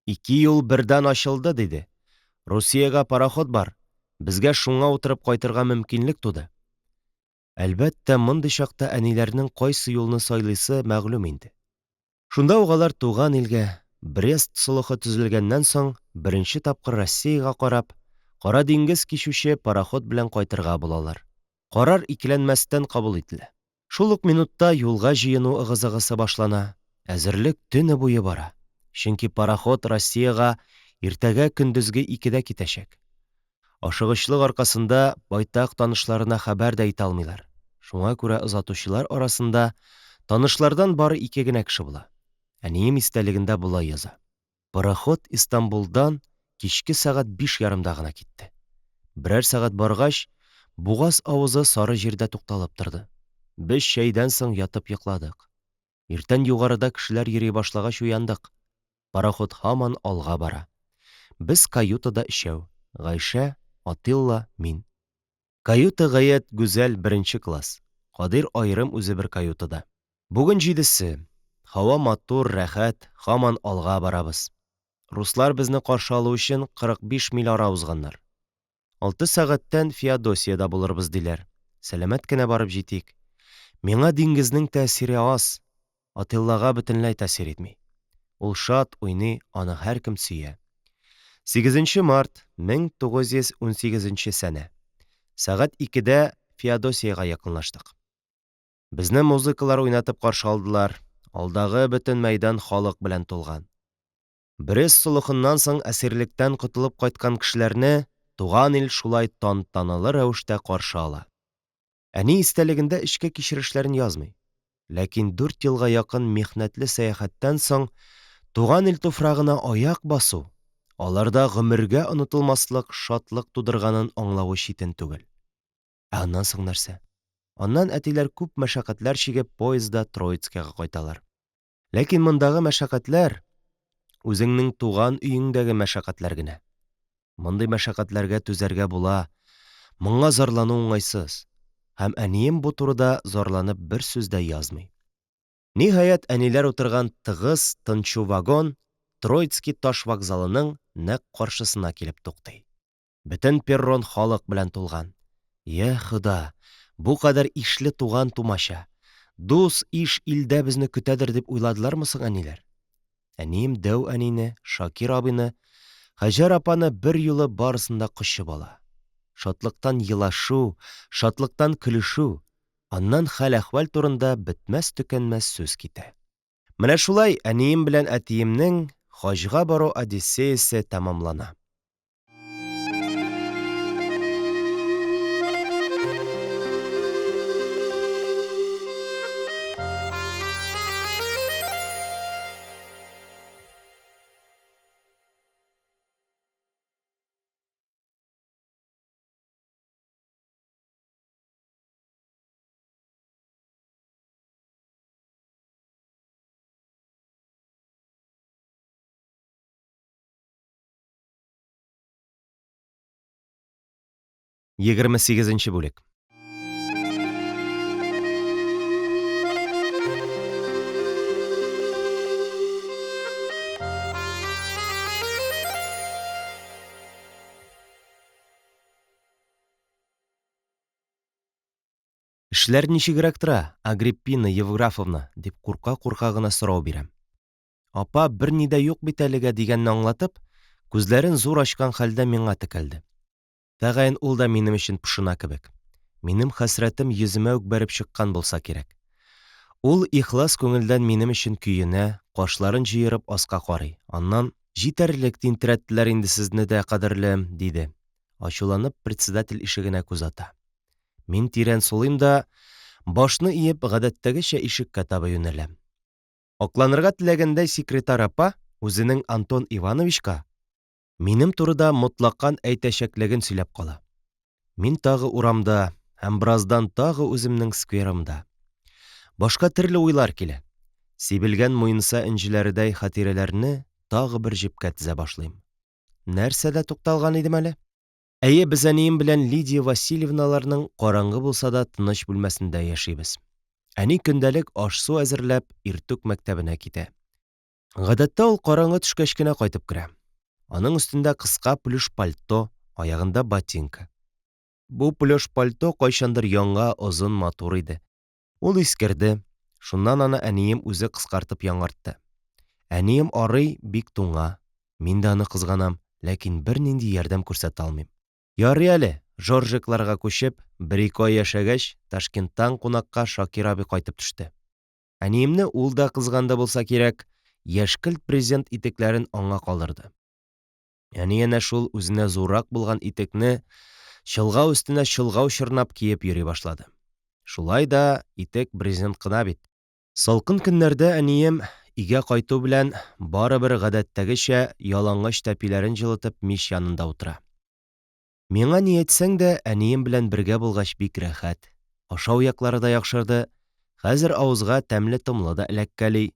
Ике юл бердән ачылды, диде. Русиягә пароход бар. Безгә шуңа утырып кайтырга мөмкинлек туды. Әлбәттә, мондый чакта әниләрнең кайсы юлны сайлыйсы мәгълүм инде. Шунда ук алар туган илгә, Брест солыхы төзелгәннән соң беренче тапкыр Россиягә карап, Кара диңгез кичүче пароход белән кайтырга булалар. Карар икеләнмәстән кабул ителә. Шул ук минутта юлга җыену ыгы-зыгысы башлана. Әзерлек төне буе бара. Чөнки пароход Россиягә иртәгә көндезге икедә китәчәк. Ашыгычлык аркасында байтак танышларына хәбәр дә итә алмыйлар. Шуңа күрә озатучылар арасында танышлардан бары ике генә кеше була. Әнием истәлегендә болай яза. Пароход Истанбулдан кичке сәгать биш ярымда гына китте. Берәр сәгать баргач, бугаз авызы сары җирдә тукталып торды. Без чәйдән соң ятып йокладык. Иртән югарыда кешеләр йөри башлагач уяндык. Пароход һаман алга бара. Без каютада өчәү, Гайшә, Атилла, мин. Каюта гаять гүзәл, беренче класс. Кадыйр аерым үзе бер каютада. Бүген җидесе. Һава матур, рәхәт, һаман алга барабыз. Руслар безне каршы алу өчен 45 миль ара узганнар. Алты сәгатьтән Феодосиядә булырбыз, диләр. Сәламәт кенә барып җитик. Миңа диңгезнең тәэсире аз, Атиллага бөтенләй тәэсир итми. Ул шат, уйный, аны һәркем сөя. Сигезенче март, 1918 нче сәнә. Сәгать икедә Феодосиягә якынлаштык. Безне музыкалар уйнатып каршы алдылар, алдагы бөтен мәйдан халык белән тулган. Брест солыхыннан соң әсирлектән котылып кайткан кешеләрне туган ил шулай тантаналы рәвештә каршы ала. Әни истәлегендә эчке кичерешләрен язмый. Ләкин дүрт елга якын михнәтле сәяхәттән соң туган ил туфрагына аяк басу аларда гомергә онытылмаслык шатлык тудырганын аңлавы читен түгел. Ә аннан соң нәрсә? Аннан әтиләр күп мәшәкатьләр чигеп поездда Троицкига кайталар. Ләкин мондагы мәшәкатьләр үзеңнең туган өеңдәге мәшәкатьләр генә. Мондый мәшәкатьләргә түзәргә була, моңа зарлану уңайсыз. Һәм әнием бу турыда зарланып бер сүз дә язмый. Ниһаять, әниләр утырган тыгыз, тынчу вагон Троицкий таш вокзалының нәкъ каршысына килеп туктый. Бөтен перрон халык белән тулган. Йә Хода, бу кадәр ишле туган-тумача, дус-иш илдә безне көтәдер дип уйладылармы соң әниләр? Әнием дәү әнине, Шакир абыйны, Хаҗәр апаны берьюлы барысын да кочып ала. Шатлыктан елашу, шатлыктан көлешү, аннан хәл-әхвәл турында бетмәс-төкәнмәс сүз китә. Менә шулай әнием белән әтиемнең хаҗга бару одиссеясе тәмамлана. 28 бүлек. Эшләр ничегрәк тора, Агриппина Евграфовна? дип курка-курка гына сорау бирәм. Апа, берни дә юк бит әлегә дигәнне аңлатып, күзләрен зур ачкан хәлдә миңа текәлде. Тәгаен ул да минем өчен пошына кебек. Минем хәсрәтем йөземә үк бәреп чыккан булса кирәк. Ул ихлас күңелдән минем өчен көенә, кашларын җыерып аска карый. Аннан, Җитәрлек тинтерәттеләр инде сезне дә, кадерлем, диде. Ачуланып, председатель ишегенә күз ата. Мин тирән сулыйм да, башны иеп, гадәттәгечә ишеккә таба юнәләм. Акланырга теләгәндәй секретарь апа үзенең Антон Ивановичка минем турыда мотлакан әйтәчәклеген сөйләп кала. Мин тагы урамда һәм бераздан тагы үземнең скверымда. Башка төрле уйлар килә. Сибелгән муенса энҗеләредәй хатирәләрне тагы бер җепкә тезә башлыйм. Нәрсәдә тукталган идем әле? Әйе, без әнием белән Лидия Васильевналарның караңгы булса да тыныч бүлмәсендә яшибез. Әни көндәлек аш-су әзерләп, иртүк мәктәбенә китә. Гадәттә ул караңгы төшкәч кенә кайтып керә. Аның өстендә кыска плюш пальто, аягында ботинка. Бу плюш пальто кайчандыр яңа, озын, матур иде. Ул искерде, шуннан аны әнием үзе кыскартып яңартты. Әнием арый, бик туңа. Мин дә аны кызганам, ләкин бернинди ярдәм күрсәтә алмыйм. Ярый әле, Жоржикларга күчеп, бер-ике ай яшәгәч, Ташкенттан кунакка Шакир абый кайтып төште. Әниемне ул да кызганды булса кирәк, яшькелт брезент итекләрен аңа калдырды. Әни әнә шул үзенә зуррак булган итекне чолгау өстенә чолгау чорнап киеп йөри башлады. Шулай да итек брезент кына бит. Салкын көннәрдә әнием, өйгә кайту белән, барыбер гадәттәгечә ялангач тәпиләрен җылытып мич янында утыра. Миңа ни әйтсәң дә, әнием белән бергә булгач бик рәхәт. Ашау яклары да яхшырды, хәзер авызга тәмле-томлы да эләккәли.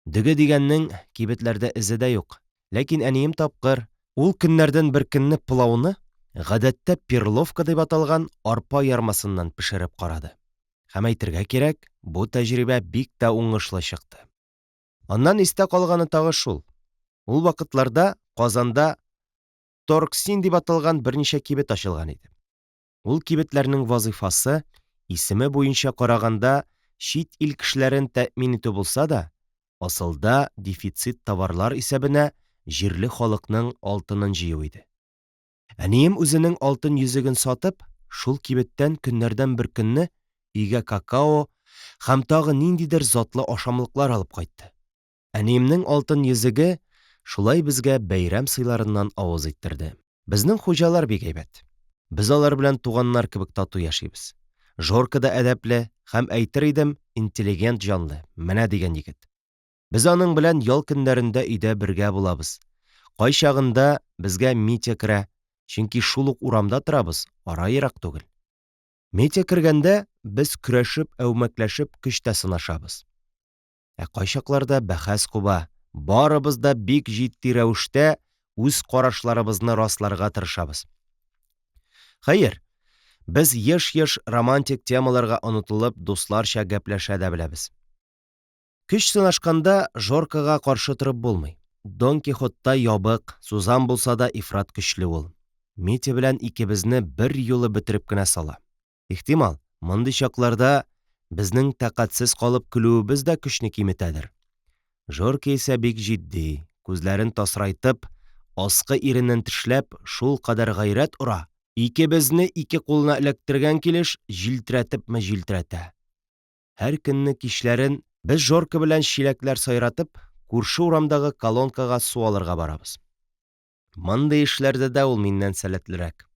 Дөге дигәннең кибетләрдә эзе дә юк. Ләкин әнием тапкыр. Ул көннәрдән бер көнне пылауны, гадәттә перловка дип аталган арпа ярмасыннан пешереп карады. Һәм әйтергә кирәк, бу тәҗрибә бик тә уңышлы чыкты. Аннан истә калганы тагы шул, ул вакытларда Казанда Торгсин дип аталган берничә кибет ачылган иде. Ул кибетләрнең вазыйфасы, исеме буенча караганда, чит ил кешеләрен тәэмин итү булса да, асылда дефицит товарлар исәбенә җирле халыкның алтынын җыю иде. Әнием үзенең алтын йөзеген сатып, шул кибеттән көннәрдән бер көнне өйгә какао һәм тагы ниндидер затлы ашамлыклар алып кайтты. Әниемнең алтын йөзеге шулай безгә бәйрәм сыйларыннан авыз иттерде. Безнең хуҗалар бик әйбәт. Без алар белән туганнар кебек тату яшибез. Жорка да әдәпле һәм, әйтер идем, интеллигент җанлы, менә дигән егет. Без аның белән ял көннәрендә өйдә бергә булабыз. Кайчагында безгә Митя керә, чөнки шул ук урамда торабыз, ара ерак түгел. Митя кергәндә, без көрәшеп-әүмәкләшеп көч тә сынашабыз. Ә кайчакларда бәхәс куба, барыбыз да бик җитди рәвештә үз карашларыбызны расларга тырышабыз. Хәер, без еш-еш романтик темаларга онытылып дусларча гәпләшә дә беләбез. Көч сынашканда Жоркага каршы торып булмый. Дон Кихоттай ябык, сузам булса да ифрат көчле ул. Митя белән икебезне берьюлы бөтереп кенә сала. Ихтимал, мондый чакларда безнең тәкатьсез калып көлүебез дә көчне киметәдер. Жорка исә бик җитди, күзләрен тасрайтып, аскы иренен тешләп, шулкадәр гайрәт ора, икебезне ике кулына эләктергән килеш җилтерәтепме җилтерәтә. Һәр көнне кичләрен без Жорка белән чиләкләр сайратып, күрше урамдагы колонкага су алырга барабыз. Мондый эшләрдә дә ул миннән сәләтлерәк.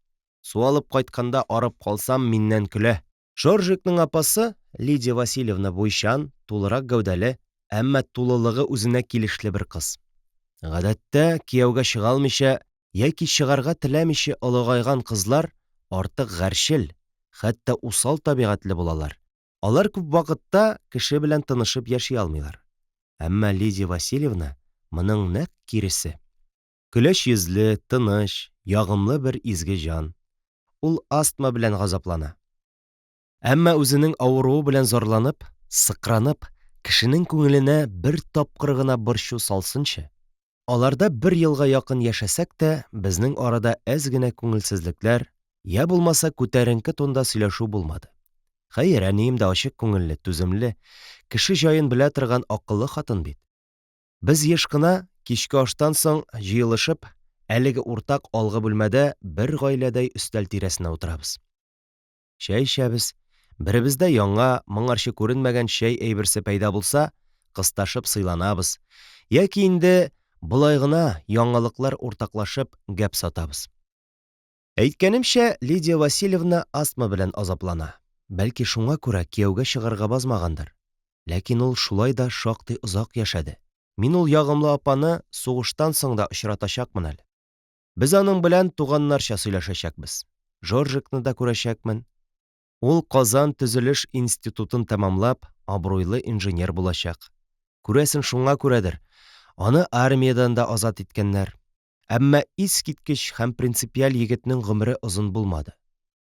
Су алып кайтканда арып калсам, миннән көлә. Жоржикның апасы Лидия Васильевна буйчан, тулырак гәүдәле, әмма тулылыгы үзенә килешле бер кыз. Гадәттә, кияүгә чыга алмыйча яки чыгарга теләмичә олыгайган кызлар артык гарьчел, хәтта усал табигатьле булалар. Алар күп вакытта кеше белән тынышып яши алмыйлар. Әмма Лидия Васильевна моның нәкъ киресе. Көләч йөзле, тыныч, ягымлы бер изге җан. Ул астма белән газаплана. Әмма үзенең авыруы белән зарланып, сыкранып, кешенең күңеленә бер тапкыр гына борчу салсынчы. Аларда бер елга якын яшәсәк тә, безнең арада әз генә күңелсезлекләр, йә булмаса күтәренке тонда сөйләшү булмады. Хәер, әнием дә ачык күңелле, түземле, кеше җаен белә торган акыллы хатын бит. Без еш кына, кичке аштан соң, җыелышып, әлеге уртак алгы бүлмәдә бер гаиләдәй өстәл тирәсенә утырабыз. Чәй эчәбез. Беребездә яңа, моңарчы күренмәгән чәй әйберсе пәйда булса, кысташып сыйланабыз. Яки инде болай гына яңалыклар уртаклашып гәп сатабыз. Әйткәнемчә, Лидия Васильевна астма белән азаплана. Бәлки шуңа күрә кияүгә чыгарга базмагандыр. Ләкин ул шулай да шактый озак яшәде. Мин ул ягымлы апаны сугыштан соң да очратачакмын әле. Без аның белән туганнарча сөйләшәчәкбез. Жоржикны да күрәчәкмен. Ул Казан төзелеш институтын тәмамлап, абруйлы инженер булачак. Күрәсең, шуңа күрәдер, аны армиядән дә азат иткәннәр. Әмма искиткеч һәм принципиаль егетнең гомере озын булмады.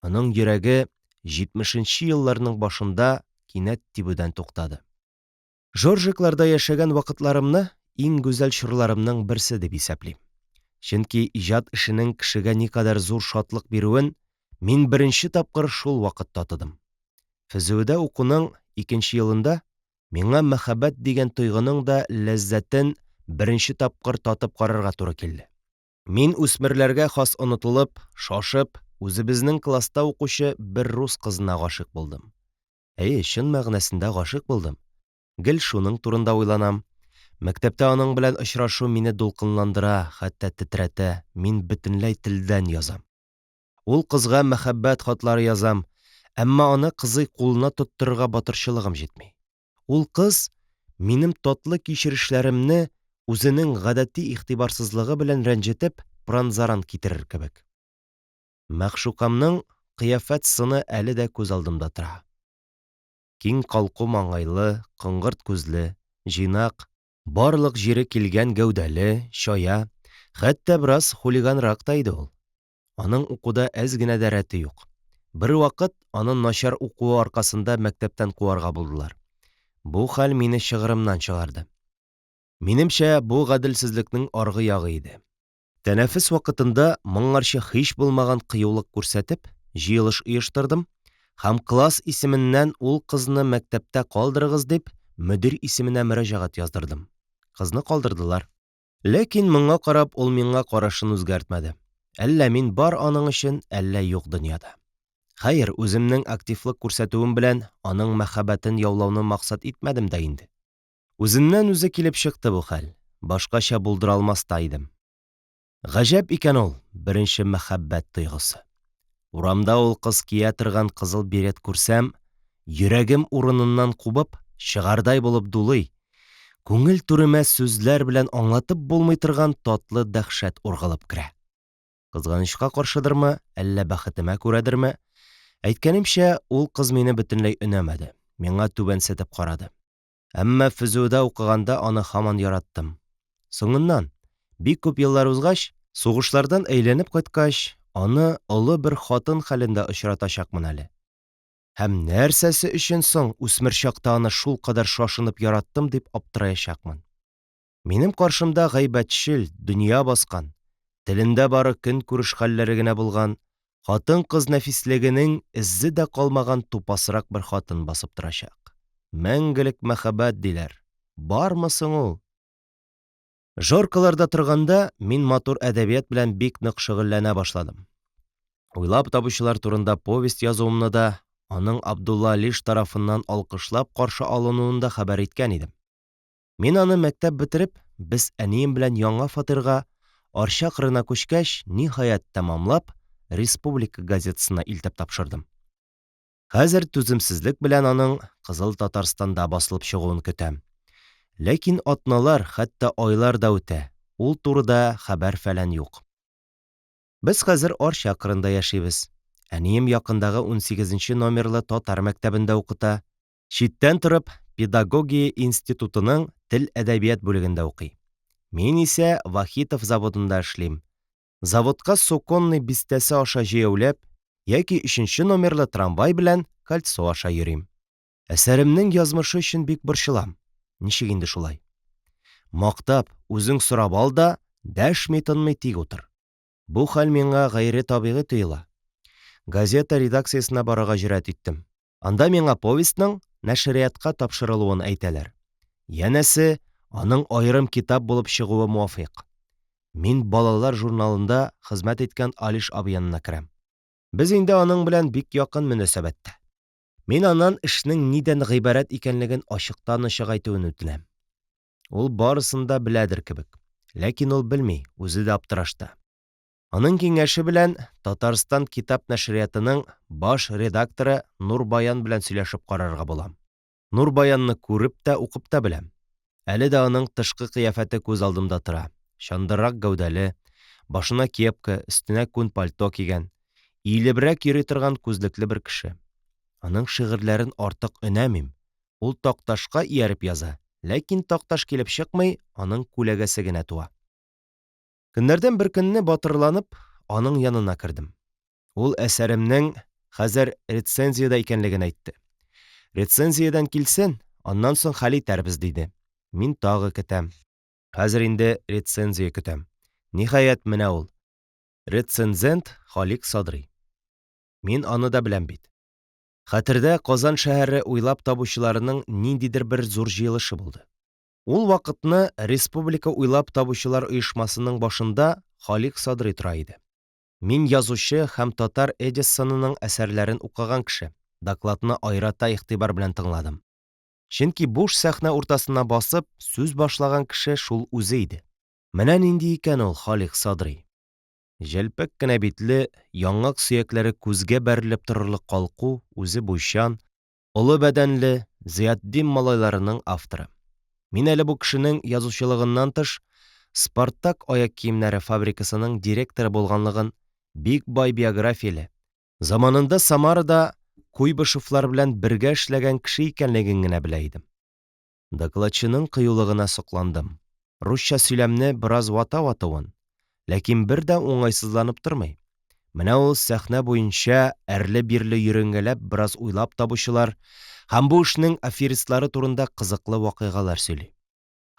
Аның йөрәге җитмешенче елларның башында кинәт тибүдән туктады. Жоржикларда яшәгән вакытларымны иң гүзәл чорларымның берсе дип исәплим. Чөнки иҗат эшенең кешегә никадәр зур шатлык бирүен мин беренче тапкыр шул вакыт татыдым. ФЗӨдә укуның икенче елында миңа мәхәббәт дигән тойгының да ләззәтен беренче тапкыр татып карарга туры килде. Мин үсмерләргә хас онытылып, шашып, үзебезнең класста укучы бер рус кызына гашыйк булдым. Әйе, чын мәгънәсендә гашыйк булдым. Гел шуның турында уйланам. Мәктәптә аның белән очрашу мине дулкынландыра, хәтта тетрәтә, мин бөтенләй телдән язам. Ул кызга мәхәббәт хатлары язам, әмма аны кызый кулына тоттырырга батырчылыгым җитми. Ул кыз минем татлы кичерешләремне үзенең гадәти игътибарсызлыгы белән рәнҗетеп, пыран-заран китерер кебек. Мәгъшукамның кыяфәт-сыны әле дә күз алдымда тора. Киң калку маңгайлы, коңгырт күзле, җыйнак, барлык җире килгән гәүдәле, чая, хәтта бераз хулиганрак та иде ул. Аның укуда әз генә дә рәте юк. Бервакыт аны начар укуы аркасында мәктәптән куарга булдылар. Бу хәл мине чыгырымнан чыгарды. Минемчә, бу гаделсезлекнең аргы ягы иде. Тәнәфес вакытында моңарчы һич булмаган кыюлык күрсәтеп, җыелыш оештырдым һәм класс исеменнән ул кызны мәктәптә калдырыгыз дип, мөдир исеменә мөрәҗәгать яздырдым. Кызны калдырдылар. Ләкин моңа карап ул миңа карашын үзгәртмәде. Әллә мин бар аның өчен, әллә юк дөньяда. Хәер, үземнең активлык күрсәтүем белән аның мәхәббәтен яулауны максат итмәдем дә инде. Үзеннән-үзе килеп чыкты бу хәл, башкача булдыра алмас та идем. Гаҗәп икән ул беренче мәхәббәт тойгысы. Урамда ул кыз кия торган кызыл берет күрсәм, йөрәгем урыныннан кубып, чыгардай булып дулый, күңел түремә сүзләр белән аңлатып булмый торган татлы дәһшәт ургылып керә. Кызганычка каршыдырмы, әллә бәхетемә күрәдерме, әйткәнемчә, ул кыз мине бөтенләй өнәмәде, миңа түбәнсетеп карады. Әмма ФЗӨдә укыганда аны һаман яраттым. Соңыннан, бик күп еллар узгач, сугышлардан әйләнеп кайткач, аны олы бер хатын хәлендә очратачакмын әле. Һәм нәрсәсе өчен соң үсмер чакта аны шулкадәр шашынып яраттым дип аптыраячакмын. Минем каршымда гайбәтчел, дөнья баскан, телендә бары көнкүреш хәлләре генә булган, хатын-кыз нәфислегенең эзе дә калмаган тупасрак бер хатын басып торачак. Мәңгелек мәхәббәт диләр. Бармы соң ул? Жоркаларда торганда, мин матур әдәбият белән бик нык шөгыльләнә башладым. Уйлап табучылар турында повесть язуымны да, аның Абдулла Алиш тарафыннан алкышлап каршы алынуын да хәбәр иткән идем. Мин аны мәктәп бетереп, без әнием белән яңа фатирга, Арча кырына күчкәч, ниһаять, тәмамлап, республика газетасына илтеп тапшырдым. Хәзер түземсезлек белән аның Кызыл Татарстанда басылып чыгуын көтәм. Ләкин атналар, хәтта айлар да үтә, ул турыда хәбәр-фәлән юк. Без хәзер Арча кырында яшибез. Әнием якындагы унсигезенче номерлы татар мәктәбендә укыта. Читтән торып, педагогия институтының тел-әдәбият бүлегендә укый. Мин исә Вахитов заводында эшлим. Заводка Соконный бистәсе аша җәяүләп яки өченче номерлы трамвай белән кольцо аша йөрим. Әсәремнең язмышы өчен бик борчылам. Ничек инде шулай? Мактап, үзең сорап ал да, дәшми-тынмый тик утыр. Бу хәл миңа гайре табигый тоела. Газета редакциясенә барырга җөрьәт иттем. Анда миңа повестьның нәшриятка тапшырылуын әйтәләр. Янәсе, аның аерым китап булып чыгуы муафыйк. Мин балалар журналында хезмәт иткән Алиш абый янына керәм. Без инде аның белән бик якын мөнәсәбәттә. Мин аннан эшнең нидән гыйбарәт икәнлеген ачыктан-ачык әйтүен үтенәм. Ул барысын да беләдер кебек. Ләкин ул белми, үзе дә аптырашта. Аның киңәше белән Татарстан китап нәшриятының баш редакторы Нур Баян белән сөйләшеп карарга булам. Нур Баянны күреп тә, укып та беләм. Әле дә аның тышкы кыяфәте күз алдымда тора. Чандыррак гәүдәле, башына кепка, өстенә күн пальто кигән, иелебрәк йөри торган күзлекле бер кеше. Аның шигырьләрен артык өнәмим. Ул Такташка ияреп яза, ләкин Такташ килеп чыкмый, аның күләгәсе генә туа. Көннәрдән бер көнне батырланып, аның янына кердем. Ул әсәремнең хәзер рецензиядә икәнлеген әйтте. Рецензиядән килсен, аннан соң хәл итәрбез, диде. Мин тагы көтәм. Хәзер инде рецензия көтәм. Ниһаять, менә ул. Рецензент Халик Садри. Мин аны да беләм бит. Хәтердә, Казан шәһәре уйлап табучыларының ниндидер бер зур җыелышы булды. Ул вакытны республика уйлап табучылар оешмасының башында Халик Садри тора иде. Мин язучы һәм татар Эдиссонының әсәрләрен укыган кеше, докладны аерата игътибар белән тыңладым. Чөнки буш сәхнә уртасына басып, сүз башлаган кеше шул үзе иде. Менә нинди икән ул Халикъ Садри. Җәлпәк кенә битле, яңак сөякләре күзгә бәрелеп торырлык калку, үзе буйчан, олы бәдәнле, Зыятдин малайларының авторы. Мин әле бу кешенең язучылыгыннан тыш, Спартак аяк киемнәре фабрикасының директоры булганлыгын, бик бай биографияле, заманында Самарада Куйбышевлар белән бергә эшләгән кеше икәнлеген генә белә идем. Докладчының кыюлыгына сокландым. Русча сөйләмне бераз вата ватуын, ләкин бер дә уңайсызланып тормый. Менә ул сәхнә буенча әрле-бирле йөренгәләп бераз уйлап табучылар һәм бу эшнең аферистлары турында кызыклы вакыйгалар сөйли.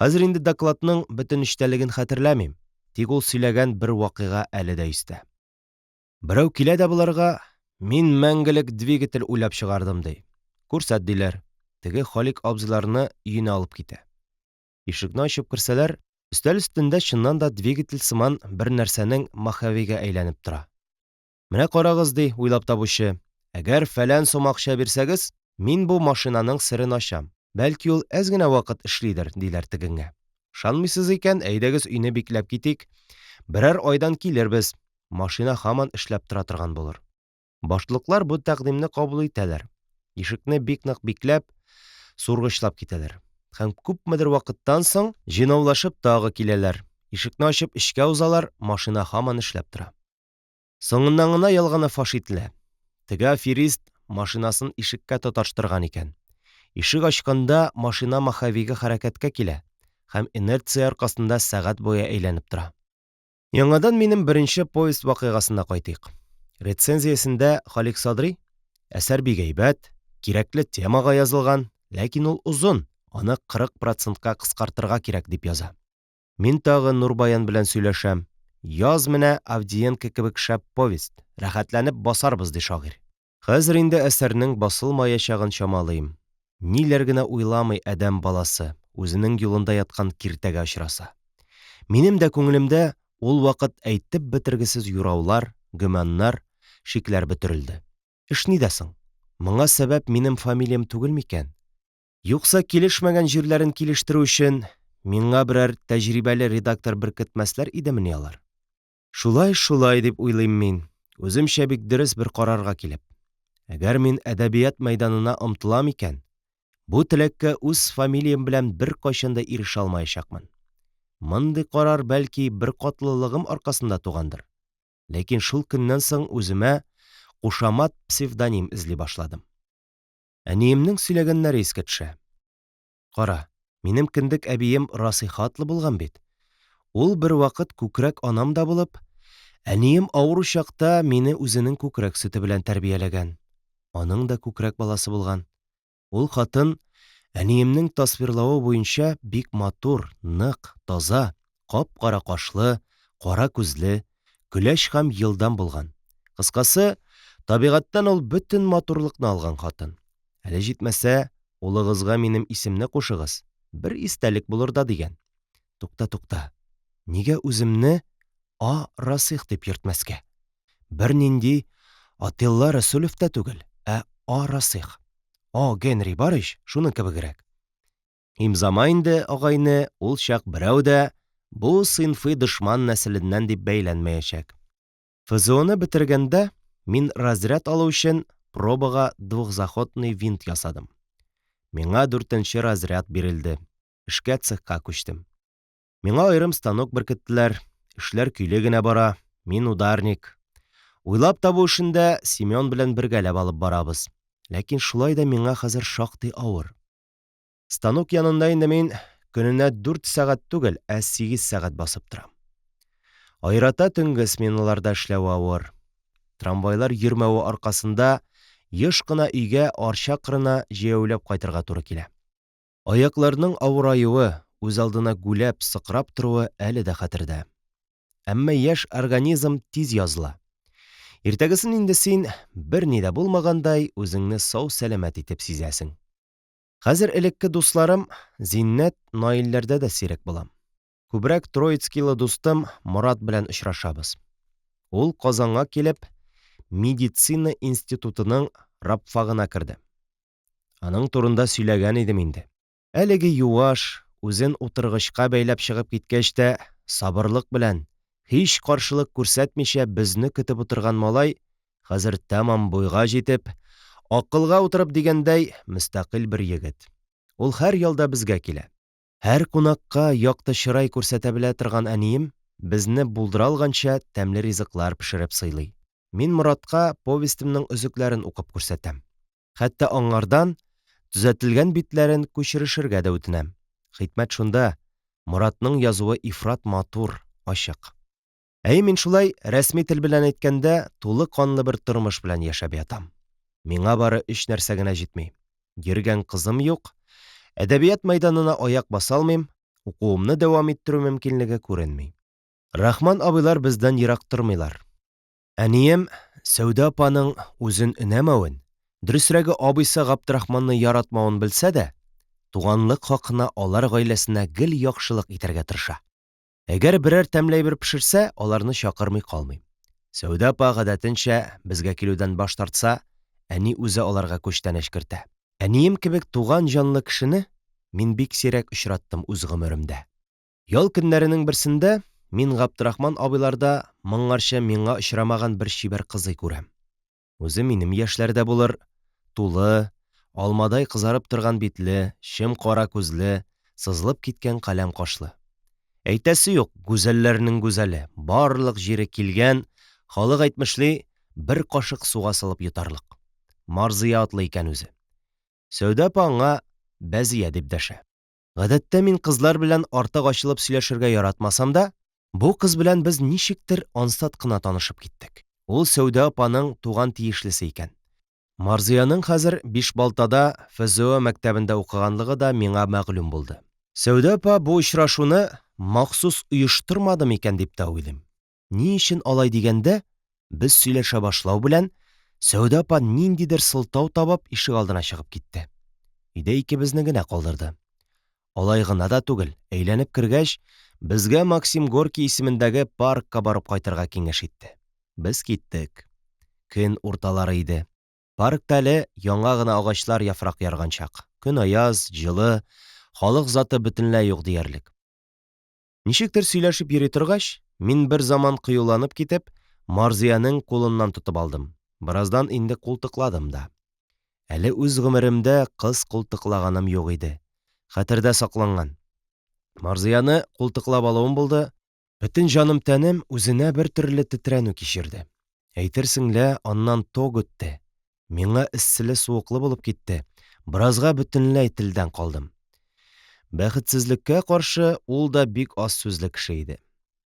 Хәзер инде докладның бөтен эчтәлеген хәтерләмим, тик ул сөйләгән бер вакыйга әле дә истә. Берәү килә дә боларга, Мин мәңгелек двигатель уйлап чыгардым, ди. Күрсәт, диләр. Теге Халик абзыйларны өенә алып китә. Ишекне ачып керсәләр, өстәл өстендә чыннан да двигатель сыман бер нәрсәнең маховигы әйләнеп тора. Менә карагыз, ди уйлап табучы, әгәр фәлән сум акча бирсәгез, мин бу машинаның серен ачам. Бәлки ул әз генә вакыт эшлидер, диләр тегеңә. Ышанмыйсыз икән, әйдәгез өйне бикләп китик. Берәр айдан килербез, машина һаман эшләп тора торган булыр. Башлыклар бу тәкъдимне кабул итәләр. Ишекне бик нык бикләп, сургычлап китәләр. Һәм күпмедер вакыттан соң җыйнаулашып тагы киләләр. Ишекне ачып эчкә узалар, машина һаман эшләп тора. Соңыннан гына ялганы фаш ителә. Теге аферист машинасын ишеккә тоташтырган икән. Ишек ачканда машина маховигы хәрәкәткә килә һәм инерция аркасында сәгать буе әйләнеп тора. Яңадан минем беренче повесть вакыйгасына кайтыйк. Рецензиясендә Халик Садри, Әсәр бик әйбәт, кирәкле темага язылган, ләкин ул озын, аны 40 процентка кыскартырга кирәк, дип яза. Мин тагы Нурбаян белән сөйләшәм. Яз менә Авдиенко кебек шәп повесть, рәхәтләнеп басарбыз, ди шагыйрь. Хәзер инде әсәрнең басылмаячагын чамалыйм. Ниләр генә уйламый адәм баласы, үзенең юлында яткан киртәгә очраса. Минем дә күңелемдә ул вакыт әйтеп бетергесез юраулар, гөманнар, шикләр бөтерелде. Эш нидә соң? Моңа сәбәп минем фамилиям түгел микән? Юкса килешмәгән җирләрен килештерү өчен миңа берәр тәҗрибәле редактор беркетмәсләр идемени алар? Шулай, шулай дип уйлыйм мин, үземчә бик дөрес бер карарга килеп. Әгәр мин әдәбият мәйданына омтылам икән, бу теләккә үз фамилиям белән беркайчан да ирешә алмаячакмын. Мондый карар, бәлки, беркатлылыгым аркасында тугандыр. Ләкин шул көннән соң үземә кушамат-псевдоним эзли башладым. Әниемнең сөйләгәннәре искә төшә. Кара, минем кендек әбием Расыйха атлы булган бит. Ул бервакыт күкрәк анам да булып, әнием авыру чакта мине үзенең күкрәк сөте белән тәрбияләгән. Аның да күкрәк баласы булган. Ул хатын, әниемнең тасвирлавы буенча, бик матур, нык, таза, кап-кара кашлы, кара күзле, көләч һәм елдам булган. Кыскасы, табигатьтән ул бөтен матурлыкны алган хатын. Әле җитмәсә, улыгызга минем исемне кушыгыз, бер истәлек булыр да дигән. Тукта, тукта. Нигә үземне А Расих дип йөртмәскә? Бернинди Атилла Рәсүлев тә түгел, ә А Расих. О Генри бар ич, шуның кебегрәк. Имзама инде, агайне, ул чак берәү дә бу сыйнфый дошман нәселеннән дип бәйләнмәячәк. ФЗОны бетергәндә, мин разряд алу өчен пробага двухзаходный винт ясадым. Миңа дүртенче разряд бирелде. Эшкә цехка күчтем. Миңа аерым станок беркеттеләр, эшләр көйле генә бара, мин ударник. Уйлап табу эшен дә Семен белән бергәләп алып барабыз. Ләкин шулай да миңа хәзер шактый авыр. Станок янында инде мин көненә дүрт сәгать түгел, ә сигез сәгать басып торам. Аерата төнге сменаларда эшләве авыр. Трамвайлар йөрмәве аркасында еш кына өйгә Арча кырына җәяүләп кайтырга туры килә. Аякларның авыраюы, үзалдына гүләп, сыкрап торуы әле дә хәтердә. Әмма яшь организм тиз языла. Иртәгесен инде син, берни дә булмагандай, үзеңне сау-сәламәт итеп сизәсең. Хәзер элекке дусларым Зиннәт, Наилләрдә дә сирәк булам. Күбрәк троицкийлы дустым Морат белән очрашабыз. Ул Казанга килеп, медицина институтының рабфагына керде. Аның турында сөйләгән идем инде. Әлеге юаш, үзен утыргычка бәйләп чыгып киткәч тә, сабырлык белән, һич каршылык күрсәтмичә безне көтеп утырган малай хәзер тәмам буйга җитеп, акылга утырып дигәндәй, мөстәкыйль бер егет. Ул һәр ялда безгә килә. Һәр кунакка якты чырай күрсәтә белә торган әнием безне булдыра алганча тәмле ризыклар пешереп сыйлый. Мин Моратка повестемның өзекләрен укып күрсәтәм. Хәтта аңардан төзәтелгән битләрен күчерешергә дә үтенәм. Хикмәт шунда, Моратның язуы ифрат матур, ачык. Әйе, мин шулай, рәсми тел белән әйткәндә, тулы канлы бер тормыш белән яшәп ятам. Миңа бары өч нәрсә генә җитми. Йөргән кызым юк, әдәбият мәйданына аяк баса алмыйм, укуымны дәвам иттерү мөмкинлеге күренми. Рахман абыйлар бездән ерак тормыйлар. Әнием Сәүдә апаның үзен өнәмәвен, дөресрәге абыйсы Габдрахманны яратмавын белсә дә, туганлык хакына алар гаиләсенә гел яхшылык итәргә тырыша. Әгәр берәр тәмле әйбер пешерсә, аларны чакырмый калмый. Сәүдә апа, гадәтенчә, безгә килүдән баш тартса, әни үзе аларга күчтәнәч кертә. Әнием кебек туган җанлы кешене мин бик сирәк очраттым үз гомеремдә. Ял көннәренең берсендә мин Габдрахман абыйларда моңарчы миңа очрамаган бер чибәр кызый күрәм. Үзе минем яшьләрдә булыр, тулы, алмадай кызарып торган битле, чем кара күзле, сызылып киткән каләм кашлы. Әйтәсе юк, гүзәлләрнең гүзәле, барлык җире килгән, халык әйтмешли, бер кашык суга салып йотарлык. Марзия атлы икән үзе. Сәүдә апа аңа Бәзия дип дәшә. Гадәттә мин кызлар белән артык ачылып сөйләшергә яратмасам да, бу кыз белән без ничектер ансат кына танышып киттек. Ул Сәүдә апаның туган тиешлесе икән. Марзияның хәзер Бишбалтада ФЗӨ мәктәбендә укыганлыгы да миңа мәгълүм булды. Сәүдә апа бу очрашуны махсус оештырмады микән дип тә уйлыйм. Ни өчен алай дигәндә, без сөйләшә башлау белән, Сәүдә апа ниндидер сылтау табып ишегалдына чыгып китте. Өйдә икебезне генә калдырды. Алай гына да түгел, әйләнеп кергәч, безгә Максим Горький исемендәге паркка барып кайтырга киңәш итте. Без киттек. Көн урталары иде. Паркта әле яңа гына агачлар яфрак ярган чак. Көн аяз, җылы, халык заты бөтенләй юк диярлек. Ничектер сөйләшеп йөри торгач, мин бер заман кыюланып китеп, Марзиянең кулыннан тотып алдым. Бераздан инде култыкладым да. Әле үз гомеремдә кыз култыклаганым юк иде. Хәтердә сакланган. Марзияне култыклап алуым булды, бөтен җаным-тәнем үзенә бер төрле тетрәнү кичерде. Әйтерсең лә, аннан ток үтте. Миңа эсселе-суыклы булып китте, беразга бөтенләй телдән калдым. Бәхетсезлеккә каршы, ул да бик аз сүзле кеше иде.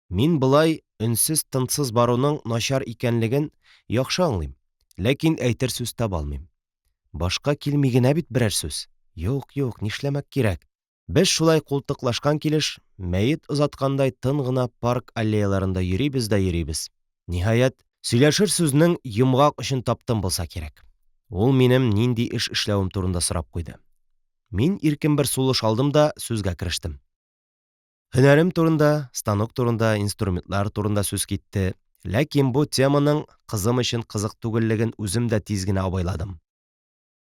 Мин болай өнсез-тынсыз баруның начар икәнлеген яхшы аңлыйм, ләкин әйтер сүз таба алмыйм. Башка килми генә бит берәр сүз. Юк, юк, нишләмәк кирәк? Без шулай култыклашкан килеш, мәет озаткандай тын гына парк аллеяларында йөрибез дә йөрибез. Ниһаять, сөйләшер сүзнең йомгак очын таптым булса кирәк. Ул минем нинди эш эшләвем турында сорап куйды. Мин иркен бер сулыш алдым да сүзгә керештем. Һөнәрем турында, станок турында, инструментлар турында сүз китте. Ләкин бу теманың кызым өчен кызык түгеллеген үзем дә тиз генә абайладым.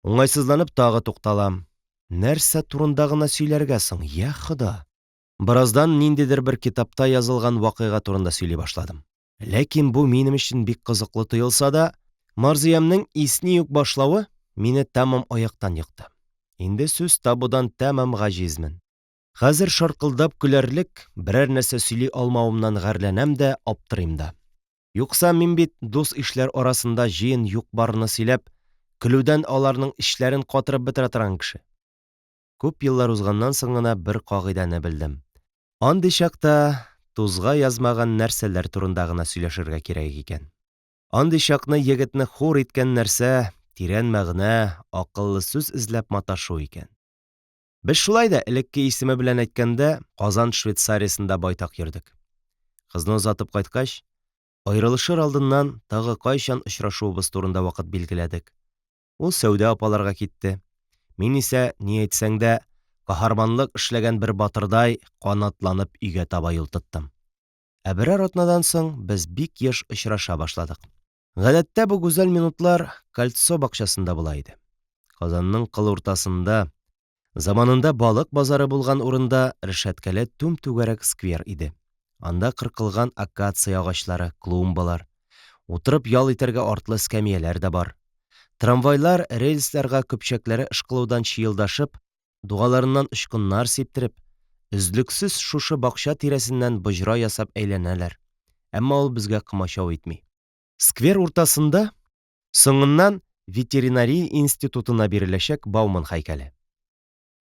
Уңайсызланып тагы тукталам. Нәрсә турында гына сөйләргә соң, йа Хода? Бераздан ниндидер бер китапта язылган вакыйга турында сөйли башладым. Ләкин бу минем өчен бик кызыклы тоелса да, Марзиямнең исни үк башлавы мине тәмам аяктан екты. Инде сүз табудан тәмам гаҗизмен. Хәзер шаркылдап көләрлек берәр нәрсә сөйли алмавымнан гарьләнәм дә, аптырыйм да. Юкса мин бит дус-ишләр арасында җыен юк-барны сөйләп, көлүдән аларның эчләрен катырып бетерә торган кеше. Күп еллар узганнан соң гына бер кагыйдәне белдем. Андый чакта тузга язмаган нәрсәләр турында гына сөйләшергә кирәк икән. Андый чакны егетне хур иткән нәрсә, тирән мәгънә, акыллы сүз эзләп маташу икән. Без шулай да, элекке исеме белән әйткәндә, Казан Швейцариясендә байтак йөрдек. Кызны озатып кайткач, аерылышыр алдыннан тагы кайчан очрашуыбыз турында вакыт билгеләдек. Ул Сәүдә апаларга китте. Мин исә, ни әйтсәң дә, каһарманлык эшләгән бер батырдай канатланып өйгә таба юл тоттым. Ә берәр атнадан соң без бик еш очраша башладык. Гадәттә бу гүзәл минутлар Кольцо бакчасында була иде. Казанның кыл уртасында, заманында балык базары булган урында рәшәткәле түм-түгәрәк сквер иде. Анда кыркылган акация агачлары, клумбалар, утырып ял итәргә артлы эскәмияләр дә бар. Трамвайлар рельсларга көпчәкләре ышкылудан чыелдашып, дугаларыннан очкыннар сиптереп, өзлексез шушы бакча тирәсеннән боҗра ясап әйләнәләр. Әмма ул безгә комачау итми. Сквер уртасында соңыннан ветеринария институтына биреләчәк Бауман һәйкәле.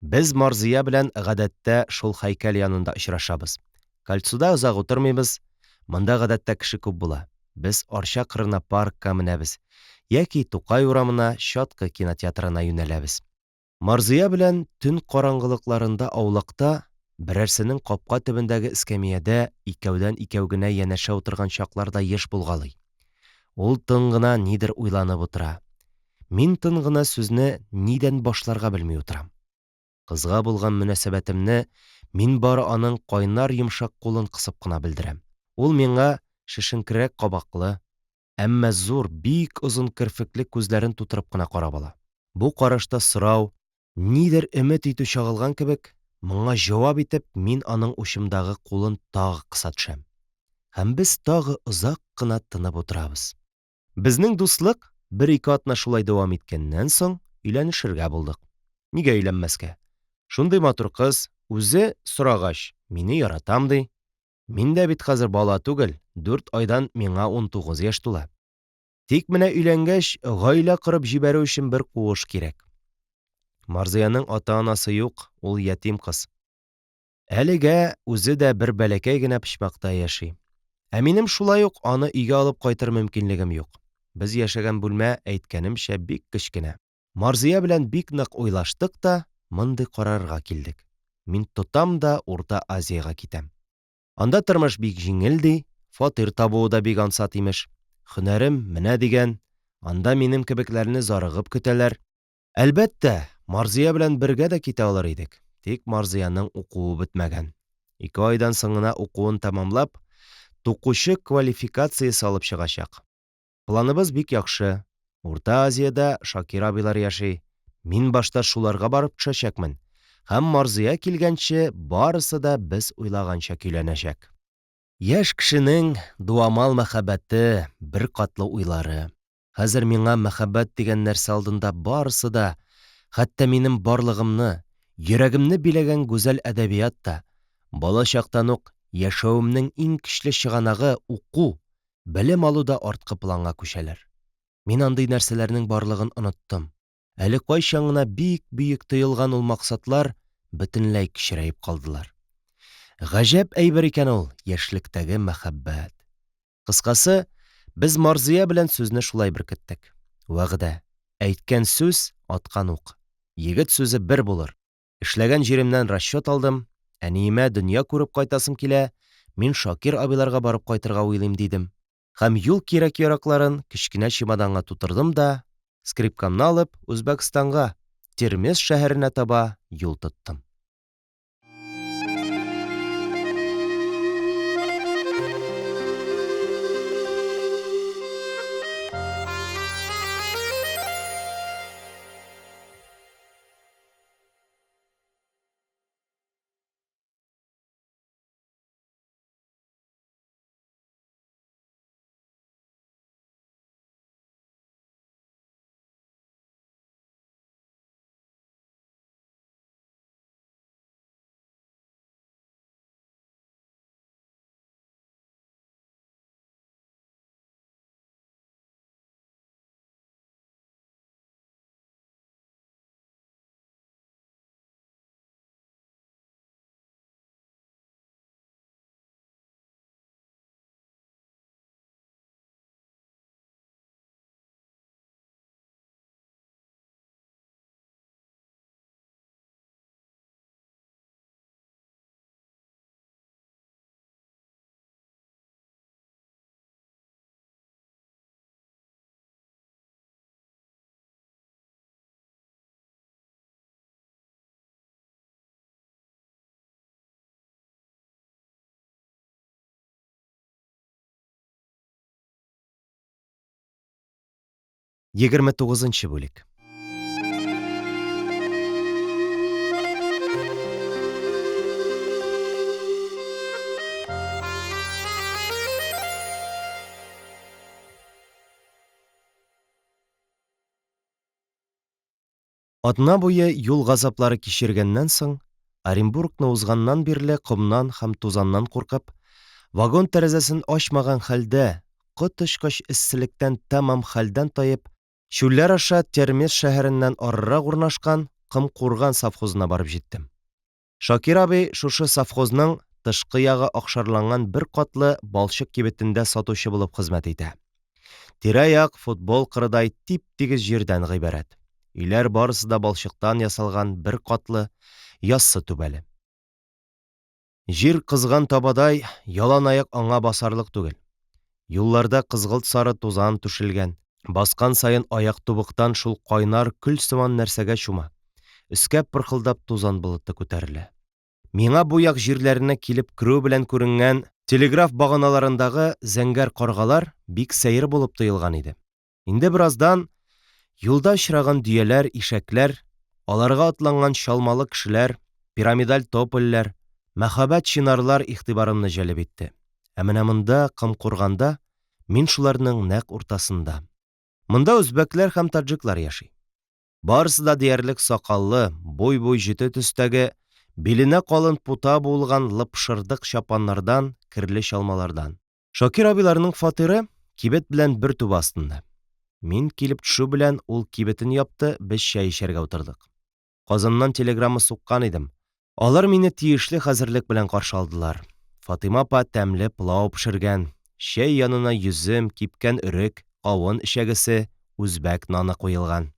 Без Марзия белән гадәттә шул һәйкәл янында очрашабыз. Кольцода озак утырмыйбыз, монда гадәттә кеше күп була. Без Арча кырына паркка менәбез яки Тукай урамына Чаткы кинотеатрына юнәләбез. Марзия белән төн караңгылыкларында аулакта, берәрсенең капка төбендәге эскәмиядә икәүдән-икәү генә янәшә утырган чаклар да еш булгалый. Ул тын гына нидер уйланып утыра. Мин тын гына сүзне нидән башларга белми утырам. Кызга булган мөнәсәбәтемне мин бары аның кайнар йомшак кулын кысып кына белдерәм. Ул миңа шешенкерәк кабаклы, әмма зур, бик озын керфекле күзләрен тутырып кына карап ала. Бу карашта сорау, нидер өмет итү чагылган кебек, моңа җавап итеп мин аның учымдагы кулын тагы кыса төшәм. Һәм без тагы озак кына тынып утырабыз. Безнең дуслык бер-ике атна шулай дәвам иткәннән соң, өйләнешергә булдык. Нигә өйләнмәскә? Шундый матур кыз, үзе, сорагач, мине яратам ди. Мин дә бит хәзер бала түгел, дүрт айдан миңа 19 яшь тула. Тик менә өйләнгәч, гаилә корып җибәрү өчен бер куыш кирәк. Марзияның ата-анасы юк, ул ятим кыз. Әлегә үзе дә бер бәләкәй генә почмакта яши. Ә минем шулай ук аны өйгә алып кайтыр мөмкинлегем юк. Без яшәгән бүлмә, әйткәнемчә, бик кечкенә. Марзия белән бик нык уйлаштык та, мондый карарга килдек. Мин тотам да Урта Азиягә китәм. Анда тормыш бик җиңел ди, фатир табуы да бик ансат имеш. Һөнәрем менә дигән, анда минем кебекләрне зарыгып көтәләр. Әлбәттә, Марзия белән бергә дә китә алыр идек, тик Марзияның укуы бетмәгән. Ике айдан соң гына укуын тәмамлап, тукучы квалификациясе алып чыгачак. Планыбыз бик яхшы. Урта Азиядә Шакир абыйлар яши. Мин башта шуларга барып төшәчәкмен. Һәм Марзия килгәнче барысы да без уйлаганча көйләнәчәк. Яшь кешенең дуамал мәхәббәте, беркатлы уйлары. Хәзер миңа мәхәббәт дигән нәрсә алдында барысы да, хәтта минем барлыгымны, йөрәгемне биләгән гүзәл әдәбият та, бала чактан ук яшәвемнең иң көчле чыганагы уку, белем алу да арткы планга күчәләр. Мин андый нәрсәләрнең барлыгын оныттым. Әле кайчан гына бик бөек тоелган ул максатлар бөтенләй кечерәеп калдылар. Гаҗәп әйбер икән ул яшьлектәге мәхәббәт. Кыскасы, без Марзия белән сүзне шулай беркеттек. Вәгъдә. Әйткән сүз, аткан ук. Егет сүзе бер булыр. Эшләгән җиремнән расчет алдым, әниемә дөнья күреп кайтасым килә, мин Шакир абыйларга барып кайтырга уйлыйм, дидем. Һәм юл кирәк-яракларын кечкенә чемоданга тутырдым да, скрипкамны алып, Үзбәкстанга, Термез шәһәренә таба юл тоттым. 29 бүлек. Атна буе юл газаплары кичергәннән соң, Оренбургны узганнан бирле комнан һәм тузаннан куркып, вагон тәрәзәсен ачмаган хәлдә, коточкыч эсселектән тәмам хәлдән таеп, чүлләр аша Термез шәһәреннән арырак урнашкан Кым-Курган совхозына барып җиттем. Шакир абый шушы совхозның тышкы ягы акшарланган бер катлы балчык кибетендә сатучы булып хезмәт итә. Тирә-як футбол кырыдай тип-тигез җирдән гыйбарәт. Өйләр барысы да балчыктан ясалган бер катлы, яссы түбәле. Җир кызган табадай, ялан аяк аңа басарлык түгел. Юлларда кызгылт-сары тузан түшелгән, баскан саен аяк тубыктан шул кайнар көл сыман нәрсәгә чума, өскә пырхылдап тузан болыты күтәрелә. Миңа бу як җирләренә килеп керү белән күренгән телеграф баганаларындагы зәңгәр каргалар бик сәер булып тоелган иде. Инде бераздан юлда очраган дөяләр, ишәкләр, аларга атланган чалмалы кешеләр, пирамидаль топольләр, мәһабәт чинарлар игътибарымны җәлеп итте. Ә менә монда, Комкурганда, мин шуларның нәкъ уртасында. Монда үзбәкләр һәм таджиклар яши. Барысы да диярлек сакаллы, буй-буй җете төстәге, биленә калын пута буылган лыпшырдык чапаннардан, керле чалмалардан. Шакир абыйларның фатиры кибет белән бер түбә астында. Мин килеп төшү белән ул кибетен япты, без чәй эчәргә утырдык. Казаннан телеграмма суккан идем. Алар мине тиешле хәзерлек белән каршы алдылар. Фатыйма апа тәмле пылау пешергән, чәй янына йөзем, кипкән өрек, кавын эчәгесе, үзбәк наны куелган.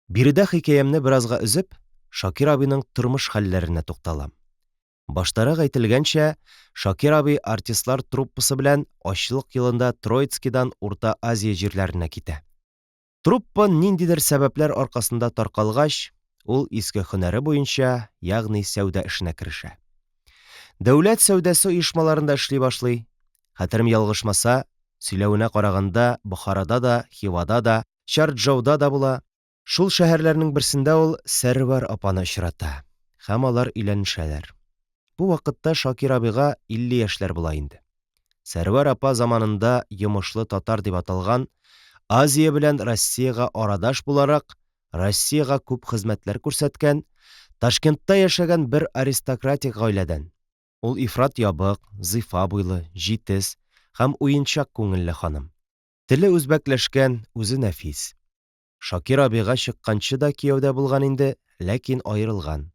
Биредә хикәямне беразга өзеп, Шакир абыйның тормыш хәлләренә тукталам. Баштарак әйтелгәнчә, Шакир абый артистлар труппасы белән ачлык елында Троицкидан Урта Азия җирләренә китә. Труппа ниндидер сәбәпләр аркасында таркалгач, ул иске һөнәре буенча, ягъни сәүдә эшенә керешә. Дәүләт сәүдәсе оешмаларында эшли башлый. Хәтерем ялгышмаса, сөйләвенә караганда, Бохарада да, Хивада да, Чарджоуда да була. Шул шәһәрләрнең берсендә ул Сәрвәр апаны очрата һәм алар өйләнешәләр. Бу вакытта Шакир абыйга 50 яшьләр була инде. Сәрвәр апа заманында йомышлы татар дип аталган, Азия белән Россиягә арадаш буларак, Россиягә күп хезмәтләр күрсәткән, Ташкентта яшәгән бер аристократик гаиләдән. Ул ифрат ябык, зифа буйлы, җитез һәм уенчак күңелле ханым. Теле үзбәкләшкән, үзе нәфис. Шакир абыйга чыкканчы да кияүдә булган инде, ләкин аерылган.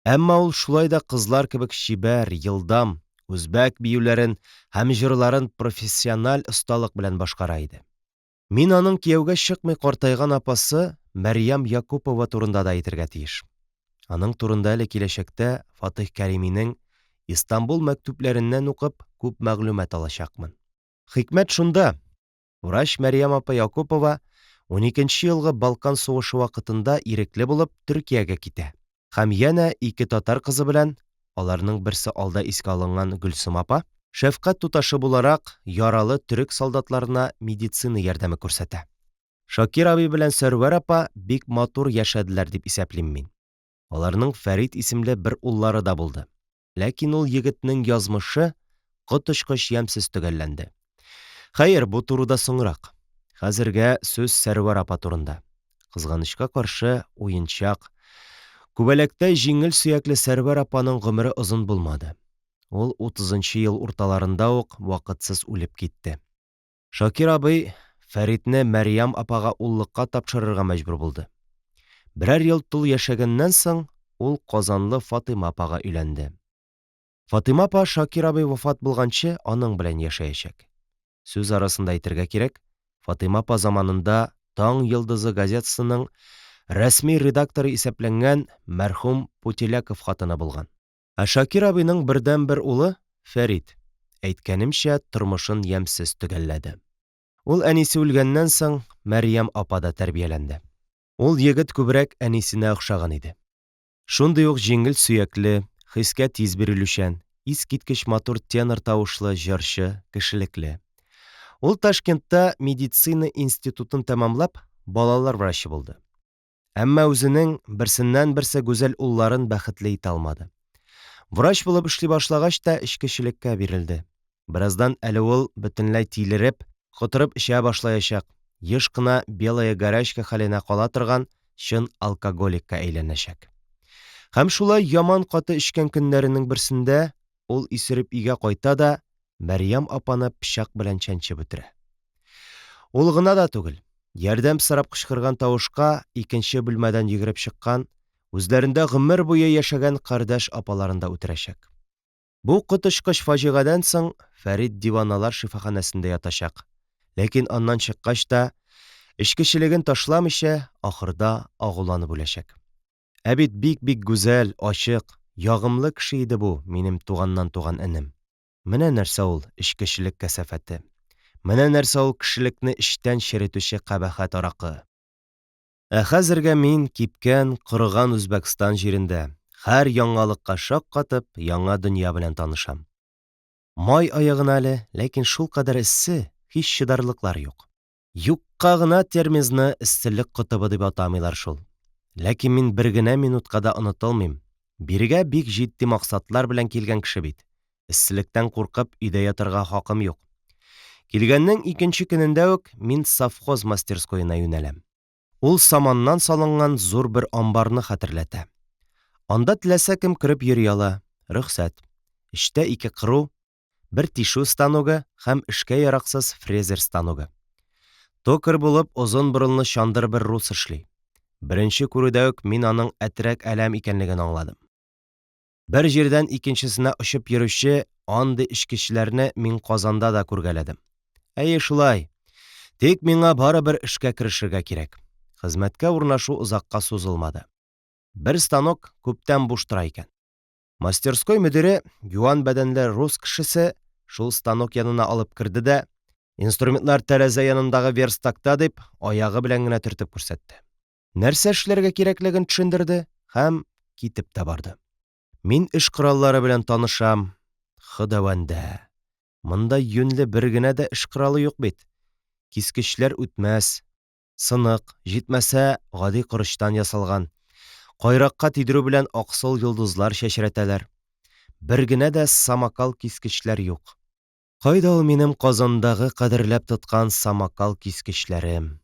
Әмма ул шулай да кызлар кебек чибәр, елдам, үзбәк биюләрен һәм җырларын профессиональ осталык белән башкара иде. Мин аның кияүгә чыкмый картайган апасы Мәрьям Якупова турында да әйтергә тиеш. Аның турында әле киләчәктә Фатыйх Кәриминең Истанбул мәктүпләреннән укып күп мәгълүмат алачакмын. Хикмәт шунда, Врач Мәрьям апа Якупова уникенче елгы Балкан сугышы вакытында ирекле булып Төркиягә китә һәм янә ике татар кызы белән, аларның берсе алда искә алынган Гөлсем апа, шәфкать туташы буларак яралы төрек солдатларына медицина ярдәме күрсәтә. Шакир абый белән Сәрвәр апа бик матур яшәделәр дип исәплим мин. Аларның Фәрит исемле бер уллары да булды. Ләкин ул егетнең язмышы коточкыч ямьсез төгәлләнде. Хәер, бу турыда соңрак. Хәзергә сүз Сәрвәр апа турында. Кызганычка каршы, уенчак, күбәләктәй җиңел сөякле Сәрвәр апаның гомере озын булмады. Ул утызынчы ел урталарында ук вакытсыз үлеп китте. Шакир абый Фәритне Мәрьям апага уллыкка тапшырырга мәҗбүр булды. Берәр ел тол яшәгәннән соң, ул казанлы Фатыйма апага өйләнде. Фатыйма апа Шакир абый вафат булганчы аның белән яшәячәк. Сүз арасында әйтергә кирәк, Фатыйма апа заманында Таң йолдызы газетасының рәсми редакторы исәпләнгән мәрхүм Путиляков хатыны булган. Ә Шакир абыйның бердәнбер улы Фәрит, әйткәнемчә, тормышын ямьсез төгәлләде. Ул әнисе үлгәннән соң Мәрьям апада тәрбияләнде. Ул егет күбрәк әнисенә охшаган иде. Шундый ук җиңел сөякле, хискә тиз бирелүчән, искиткеч матур тенор тавышлы җырчы, кешелекле. Ул Ташкентта медицина институтын тәмамлап, балалар врачы булды. Әмма үзенең берсеннән-берсе гүзәл улларын бәхетле итә алмады. Врач булып эшли башлагач та эчкечелеккә бирелде. Бераздан әле ул бөтенләй тилереп, котырып эчә башлаячак, еш кына белая горячка хәленә кала торган чын алкоголикка әйләнәчәк. Һәм шулай яман каты эчкән көннәренең берсендә ул исереп өйгә кайта да Мәрьям апаны пычак белән чәнчеп үтерә. Ул гына да түгел, ярдәм сорап кычкырган тавышка икенче бүлмәдән йөгереп чыккан, үзләрендә гомер буе яшәгән кардәш апаларын да үтерәчәк. Бу коточкыч фаҗигадән соң Фәрит диваналар шифаханәсендә ятачак. Ләкин аннан чыккач та, эчкечелеген ташламыйча, ахырда агуланып үләчәк. Ә бит бик-бик гүзәл, ачык, ягымлы кеше иде бу минем туганнан туган энем. Менә нәрсә ул эчкечелек кәсафәте. Менә нәрсә ул кешелекне эчтән черетүче кабахәт аракы. Ә хәзергә мин кипкән, корыган Үзбәкстан җирендә, һәр яңалыкка шаккатып, яңа дөнья белән танышам. Май ае гына әле, ләкин шулкадәр эссе, һич чыдарлыклар юк. Юкка гына Термезны эсселек котыбы дип атамыйлар шул. Ләкин мин бер генә минутка да онытылмыйм. Бирегә бик җитди максатлар белән килгән кеше бит. Эсселектән куркып өйдә ятарга хакым юк. Килгәннең икенче көнендә үк мин совхоз мастерскоена юнәләм. Ул саманнан салынган зур бер амбарны хәтерләтә. Анда теләсә кем кереп йөри ала, рөхсәт. Эчтә ике кыру, бер тишү станогы һәм эшкә яраксыз фрезер станогы. Токарь булып озын борынлы чандыр бер рус эшли. Беренче күрүдә үк мин аның әтрәк әләм икәнлеген аңладым. Бер җирдән икенчесенә очып йөрүче андый эчкечеләрне мин Казанда да күргәләдем. Әйе, шулай. Тик миңа барыбер эшкә керешергә кирәк. Хезмәткә урнашу озакка сузылмады. Бер станок күптән буш тора икән. Мастерской мөдире, юан бәдәнле рус кешесе, шул станок янына алып керде дә, инструментлар тәрәзә янындагы верстакта дип, аягы белән генә төртеп күрсәтте. Нәрсә эшләргә кирәклеген төшендерде һәм китеп тә барды. Мин эш кораллары белән танышам. Ходавәндә. Монда юньле бер генә дә эш коралы юк бит. Кискечләр үтмәс, сынык, җитмәсә, гади корычтан ясалган. Кайракка тидерү белән аксыл йолдызлар чәчрәтәләр. Бер генә дә самокал кискечләр юк. Кайда ул минем Казандагы кадерләп тоткан самокал кискечләрем?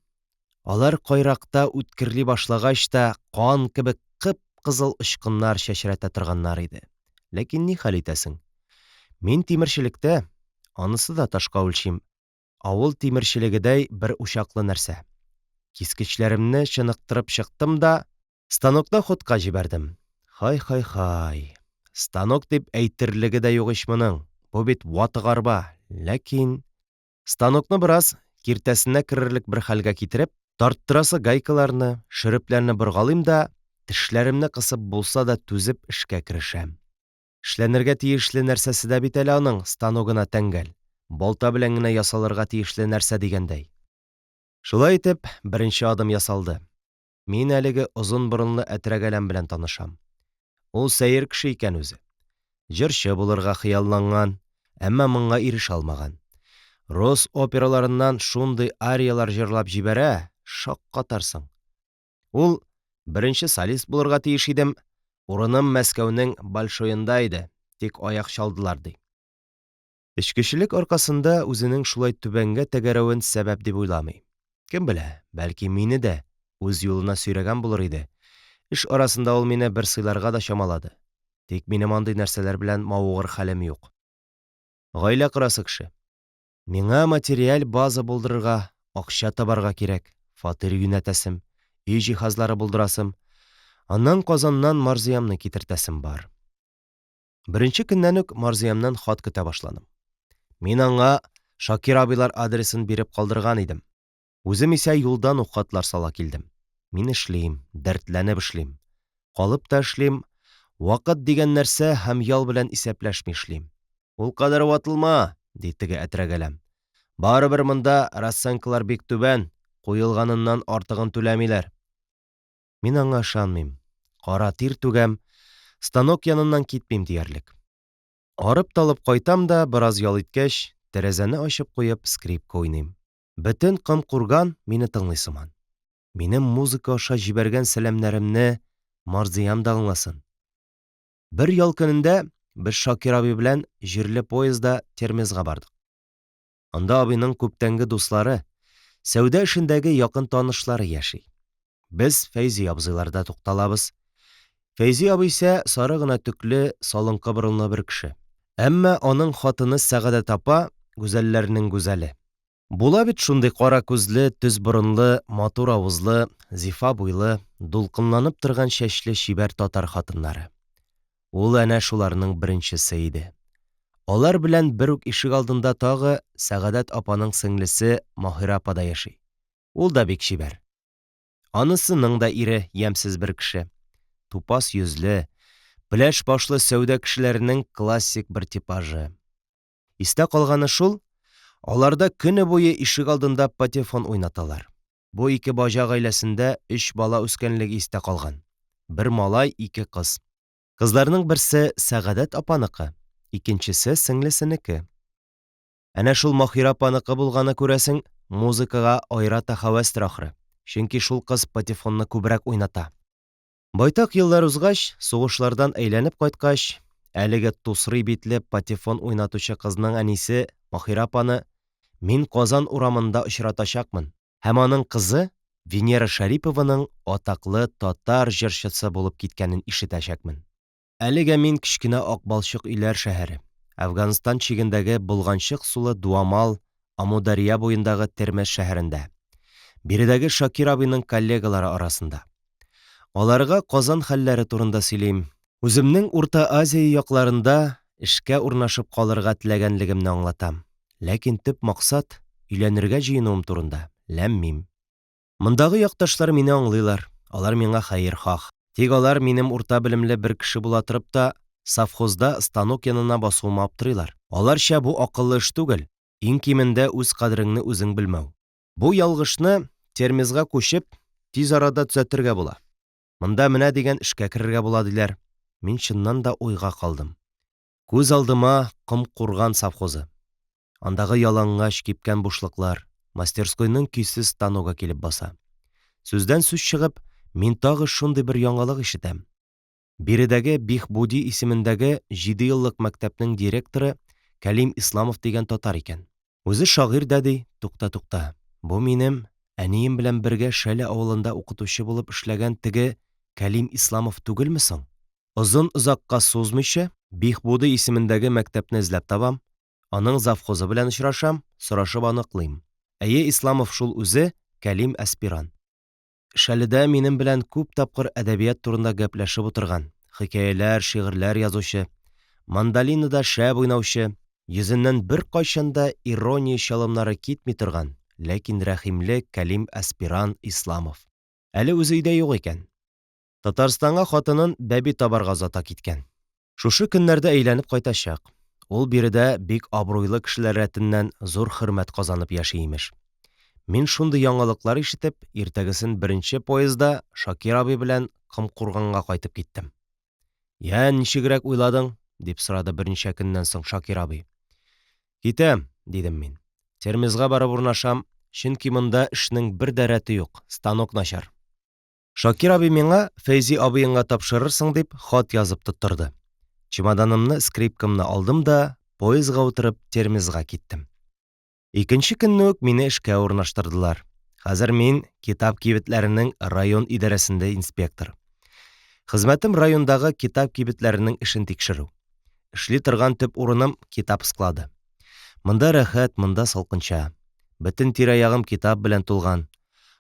Алар кайракта үткерли башлагач та кан кебек кып-кызыл очкыннар чәчрәтә торганнар иде. Ләкин ни хәл итәсең? Мин тимерчелектә, анысы да ташка үлчим. Авыл тимерчелегедәй бер учаклы нәрсә. Кискечләремне чыныктырып чыктым да, станокны ходка җибәрдем. Хай-хай-хай. Станок дип әйтерлеге дә юк ич моның. Бу бит ватык арба. Ләкин станокны бераз киртәсенә керерлек бер хәлгә китереп, тарттырасы гайкаларны, шөрепләрне боргалыйм да, тешләремне кысып булса да түзеп эшкә керешәм. Эшләнергә тиешле нәрсәсе дә бит әле аның станогына тәңгәл, балта белән генә ясалырга тиешле нәрсә дигәндәй. Шулай итеп, беренче адым ясалды. Мин әлеге озын борынлы әтрәгәләм белән танышам. Ул сәер кеше икән үзе. Җырчы булырга хыялланган, әмма моңа ирешә алмаган. Рус операларыннан шундый арияләр җырлап җибәрә, шаккатарсың. Ул, беренче солист булырга тиеш идем, урыным Мәскәүнең Большоенда иде, тик аяк чалдылар, ди. Эчкечелек аркасында үзенең шулай түбәнгә тәгәрәвен сәбәп дип уйламый. Кем белә, бәлки мине дә үз юлына сөйрәгән булыр иде. Эш арасында ул мине бер сыйларга да чамалады. Тик минем андый нәрсәләр белән мавыгыр хәлем юк. Гаилә корасы кеше. Миңа материаль база булдырырга, акча табарга кирәк, фатир юнәтәсем, өй җиһазлары булдырасым, аннан Казаннан Марзиямне китертәсем бар. Беренче көннән үк Марзиямнән хат көтә башладым. Мин аңа Шакир абыйлар адресын биреп калдырган идем. Үзем исә юлдан ук хатлар сала килдем. Мин эшлим, дәртләнеп эшлим. Калып та эшлим, вакыт дигән нәрсә һәм ял белән исәпләшми эшлим. Ул кадәр ватылма, ди теге әтрәгәләм. Барыбер монда расценкалар бик түбән, куелганыннан артыгын түләмиләр. Мин аңа ышанмыйм. Кара тир түгәм, станок яныннан китмим диярлек. Арып-талып кайтам да, бераз ял иткәч, тәрәзәне ачып куеп, скрипка уйныйм. Бөтен ком-курган мине тыңлый сыман. Минем музыка аша җибәргән сәламнәремне Марзиям да аңласын. Бер ял көнендә без Шакир абый белән җирле поездда Термезга бардык. Анда абыйның күптәнге дуслары, сәүдә эшендәге якын танышлары яши. Без Фәйзи абзыйларда тукталабыз. Фәйзи абый исә сары гына төкле, салынкы борынлы бер кеше. Әмма аның хатыны Сәгадәт апа гүзәлләрнең гүзәле. Була бит шундый кара күзле, төз борынлы, матур авызлы, зифа буйлы, дулкынланып торган чәчле чибәр татар хатыннары. Ул әнә шуларның беренчесе иде. Алар белән бер үк ишегалдында тагы Сәгадәт апаның сеңлесе Маһирә апа да яши. Ул да бик чибәр. Анысының да ире ямьсез бер кеше. Тупас йөзле, пеләш башлы сәүдә кешеләренең классик бер типажы. Истә калганы шул, аларда көне буе ишегалдында патефон уйнаталар. Бу ике баҗа гаиләсендә өч бала үскәнлеге истә калган. Бер малай, ике кыз. Кызларның берсе Сәгадәт апаныкы, икенчесе сеңлесенеке. Әнә шул Маһирә апаныкы булганы, күрәсең, музыкага аерата һәвәстер ахры, чөнки шул кыз патефонны күбрәк уйната. Байтак еллар узгач, сугышлардан әйләнеп кайткач, әлеге тусрый битле патефон уйнатучы кызның әнисе Маһирә апаны мин Казан урамында очратачакмын һәм аның кызы Венера Шәрипованың атаклы татар җырчысы булып киткәнен ишетәчәкмен. Әлегә мин кечкенә ак балчык өйләр шәһәре, Әфганстан чигендәге болганчык сулы дуамал Амударья буендагы Термез шәһәрендә, биредәге Шакир абыйның коллегалары арасында. Аларга Казан хәлләре турында сөйлим, үземнең Урта Азия якларында эшкә урнашып калырга теләгәнлегемне аңлатам. Ләкин төп максат, өйләнергә җыенуым турында, ләм-мим. Мондагы якташлар мине аңлыйлар, алар миңа хәерхаһ. Тик алар минем урта белемле бер кеше була торып та, совхозда станок янына басуыма аптырыйлар. Аларча бу акыллы эш түгел, иң кимендә үз кадереңне үзең белмәү. Бу ялгышны, Термезга күчеп, тиз арада төзәтергә була. Монда менә дигән эшкә керергә була, диләр. Мин чыннан да уйга калдым. Күз алдыма Комкурган совхозы, андагы ялангач, кипкән бушлыклар, мастерскойның көйсез станогы килеп баса. Сүздән сүз чыгып, мин тагы шундый бер яңалык ишетәм. Биредәге Бихбуди исемендәге җидееллык мәктәпнең директоры Кәлим Исламов дигән татар икән. Үзе шагыйрь дә ди, тукта, тукта, бу минем әнием белән бергә Шәле авылында укытучы булып эшләгән теге Кәлим Исламов түгелме соң? Озын-озакка сузмыйча, Бихбуди исемендәге мәктәпне эзләп табам, аның завхозы белән очрашам, сорашып аныклыйм. Әйе, Исламов шул үзе, Кәлим әспиран. Шәледә минем белән күп тапкыр әдәбият турында гәпләшеп утырган, хикәяләр, шигырьләр язучы, мандолинада шәп уйнаучы, йөзеннән беркайчан да ирония чалымнары китми торган, ләкин рәхимле Кәлим әспиран Исламов. Әле үзе өйдә юк икән. Татарстанга хатынын бәби табарга озата киткән. Шушы көннәрдә әйләнеп кайтачак. Ул биредә бик абруйлы кешеләр рәтеннән зур хөрмәт казанып яши, имеш. Мин шундый яңалыклар ишетеп, иртәгесен беренче поездда Шакир абый белән Комкурганга кайтып киттем. Йә, ничегрәк уйладың? дип сорады берничә көннән соң Шакир абый. Китәм, дидем мин. Термезга барып урнашам, чөнки монда эшнең бер дә рәте юк, станок начар. Шакир абый миңа, Фәйзи абыеңа тапшырырсың дип, хат язып тоттырды. Чемоданымны, скрипкамны алдым да, поездга утырып, Термезга киттем. Икенче көнне үк мине эшкә урнаштырдылар. Хәзер мин китап кибетләренең район идарәсендә инспектор. Хезмәтем райондагы китап кибетләренең эшен тикшерү. Эшли торган төп урыным китап склады. Монда рәхәт, монда салкынча. Бөтен тирә-ягым китап белән тулган.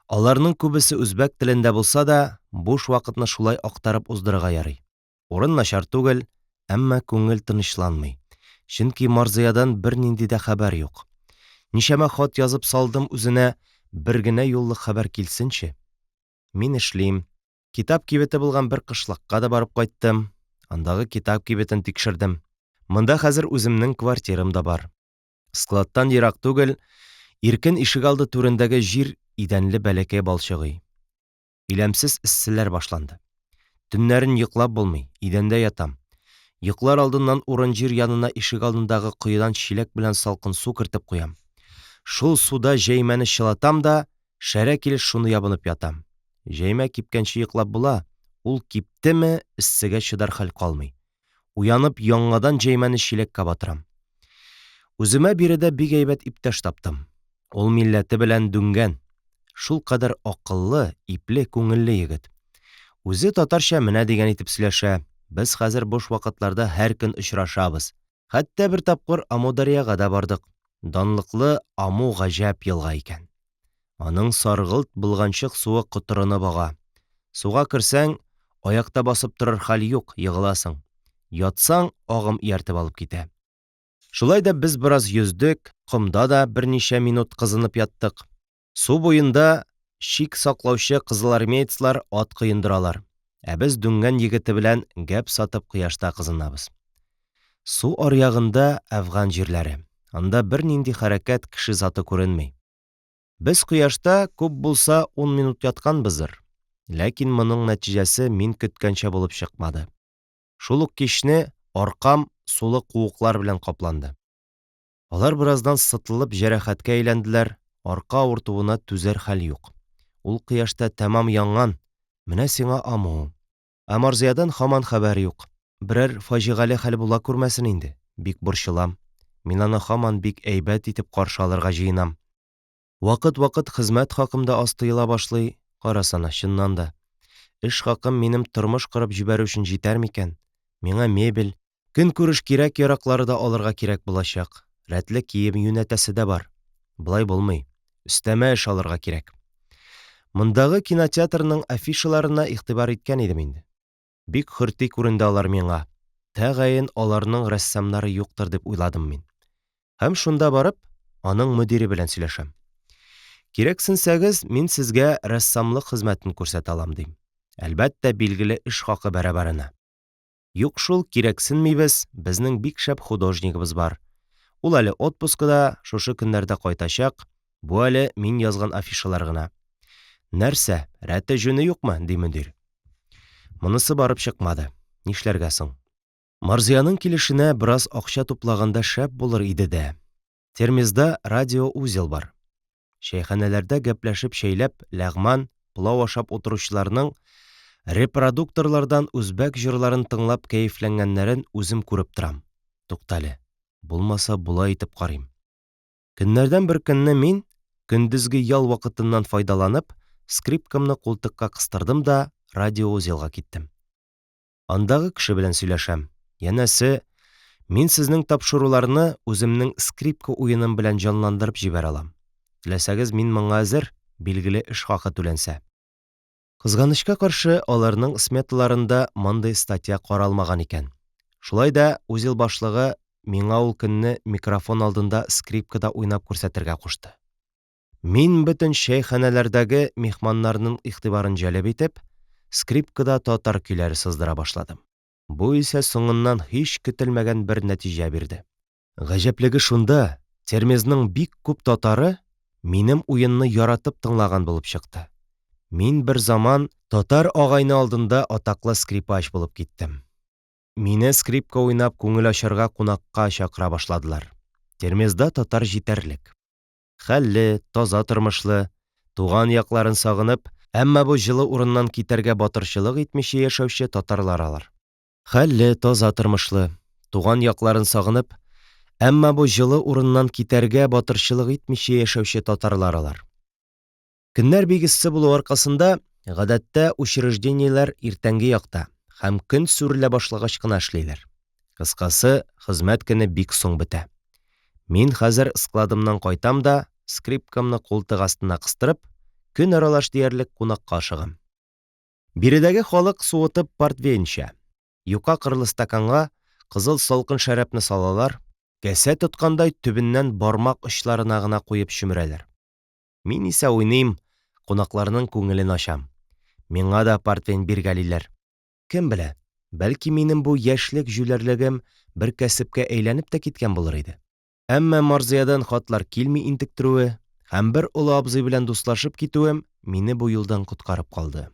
Аларның күбесе үзбәк телендә булса да, буш вакытны шулай актарып уздырырга ярый. Урын начар түгел, әмма күңел тынычланмый. Чөнки Марзыядан бернинди дә хәбәр юк. Ничәмә хат язып салдым үзенә, бер генә юллык хәбәр килсенче. Мин эшлим. Китап кибете булган бер кышлакка да барып кайттым. Андагы китап кибетен тикшердем. Монда хәзер үземнең квартирам да бар. Складтан ерак түгел, иркен ишегалды түрендәге җир идәнле бәләкәй балчык өй. Иләмсез эсселәр башланды. Төннәрен йоклап булмый, идәндә ятам. Йоклар алдыннан урын-җир янына ишегалдындагы коедан чиләк белән салкын су кертеп куям. Шул суда җәймәне чылатам да, шәрә килеш шуны ябынып ятам. Җәймә кипкәнче йоклап була, ул киптеме, эссегә чыдар хәл калмый. Уянып, яңадан җәймәне чиләккә батырам. Үземә биредә бик әйбәт иптәш таптым. Ул милләте белән дүнгән. Шулкадәр акыллы, ипле, күңелле егет. Үзе татарча менә дигән итеп сөйләшә. Без хәзер буш вакытларда һәр көн очрашабыз. Хәтта бер тапкыр Амударьяга да бардык. Данлыклы Аму гаҗәп елга икән. Аның саргылт болганчык суы котырынып ага. Суга керсәң, аякта басып торыр хәл юк, егыласың. Ятсаң, агым ияртеп алып китә. Шулай да без бераз йөздек, комда да берничә минут кызынып яттык. Су буенда чик саклаучы кызылармеецлар ат коендыралар, ә без дүнгән егете белән гәп сатып кояшта кызынабыз. Су аръягында әфган җирләре. Анда бернинди хәрәкәт, кеше заты күренми. Без кояшта күп булса ун минут ятканбыздыр. Ләкин моның нәтиҗәсе мин көткәнчә булып чыкмады. Шул ук кичне аркам сулы куыклар белән капланды. Алар бераздан сытылып җәрәхәткә әйләнделәр, арка авыртуына түзәр хәл юк. Ул кояшта тәмам янган, менә сиңа Аму. Ә Марзиядан һаман хәбәр юк. Берәр фаҗигале хәл була күрмәсен инде, бик борчылам. Мин аны һаман бик әйбәт итеп каршы алырга җыенам. Вакыт-вакыт хезмәт хакым да аз тоела башлый, карасана, чыннан да. Эш хакым минем тормыш корып җибәрү өчен җитәр микән? Миңа мебель, көнкүреш кирәк-яраклары да алырга кирәк булачак, рәтле кием юнәтәсе дә бар. Болай булмый, өстәмә эш алырга кирәк. Мондагы кинотеатрның афишаларына игътибар иткән идем инде. Бик хөрти күренде алар миңа. Тәгаен аларның рәссамнары юктыр дип уйладым мин. Һәм шунда барып, аның мөдире белән сөйләшәм. Кирәксенсәгез, мин сезгә рәссамлык хезмәтен күрсәтә алам, дим. Әлбәттә, билгеле эш хакы бәрабәренә. Юк шул, кирәксенмибез, безнең бик шәп художнигыбыз бар. Ул әле отпускыда, шушы көннәрдә кайтачак, бу әле мин язган афишалар гына. Нәрсә, рәте-җүне юкмы? ди мөдир. Монысы барып чыкмады. Нишләргә соң? Марзиянең килешенә бераз акча туплаганда шәп булыр иде дә. Термезда радиоузел бар. Чәйханәләрдә гәпләшеп чәйләп, ләгман, пылау ашап утыручыларның репродукторлардан үзбәк җырларын тыңлап кәефләнгәннәрен үзем күреп торам. Туктале, булмаса болай итеп карыйм. Көннәрдән бер көнне мин, көндезге ял вакытыннан файдаланып, скрипкамны култыкка кыстырдым да радиоузелга киттем. Андагы кеше белән сөйләшәм. Янәсе, мин сезнең тапшыруларны үземнең скрипка уеным белән җанландырып җибәрә алам. Теләсәгез, мин моңа әзер, билгеле эш хакы түләнсә. Кызганычка каршы, аларның сметаларында мондый статья каралмаган икән. Шулай да узел башлыгы миңа ул көнне микрофон алдында скрипкада уйнап күрсәтергә кушты. Мин бөтен чәйханәләрдәге миһманнарның игътибарын җәлеп итеп, скрипкада татар көйләре сыздыра башладым. Бу исә соңыннан һич көтелмәгән бер нәтиҗә бирде. Гаҗәплеге шунда, Термезның бик күп татары минем уенны яратып тыңлаган булып чыкты. Мин берзаман татар агайне алдында атаклы скрипач булып киттем. Мине скрипка уйнап күңел ачарга кунакка чакыра башладылар. Термезда татар җитәрлек. Хәлле, таза тормышлы, туган якларын сагынып, әмма бу җылы урыннан китәргә батырчылык итмичә яшәүче татарлар алар. Хәлле, таза тормышлы, туган якларын сагынып, әмма бу җылы урыннан китәргә батырчылык итмичә яшәүче татарлар алар. Көннәр бик эссе булу аркасында, гадәттә, учреждениеләр иртәнге якта һәм көн сүрелә башлагач кына эшлиләр. Кыскасы, хезмәт көне бик соң бетә. Мин хәзер складымнан кайтам да, скрипкамны култык астына кыстырып, көн аралаш диярлек кунакка ашыгам. Биредәге халык суытып портвейн эчә. Юка кырлы стаканга кызыл салкын шәрабны салалар, касә тоткандай төбеннән бармак очларына гына куеп чөмерәләр. Мин исә уйныйм, кунакларның күңелен ачам. Миңа да портвейн биргәлиләр. Кем белә, бәлки минем бу яшьлек җүләрлегем бер кәсепкә әйләнеп тә киткән булыр иде. Әмма Марзиядан хатлар килми интектерүе һәм бер олы абзый белән дуслашып китүем мине бу юлдан коткарып калды.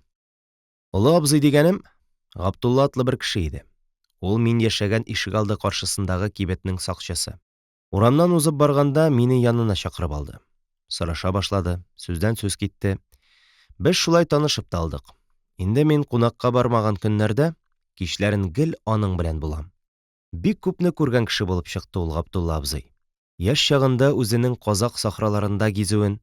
Олы абзый дигәнем Габдулла атлы бер кеше иде. Ул мин яшәгән ишегалды каршысындагы кибетнең сакчысы. Урамнан узып барганда мине янына чакырып алды. Сораша башлады, сүздән сүз китте. Без шулай танышып та алдык. Инде мин кунакка бармаган көннәрдә кичләрен гел аның белән булам. Бик күпне күргән кеше булып чыкты ул Габдулла абзый. Яшь чагында үзенең казакъ сахраларында гизүен,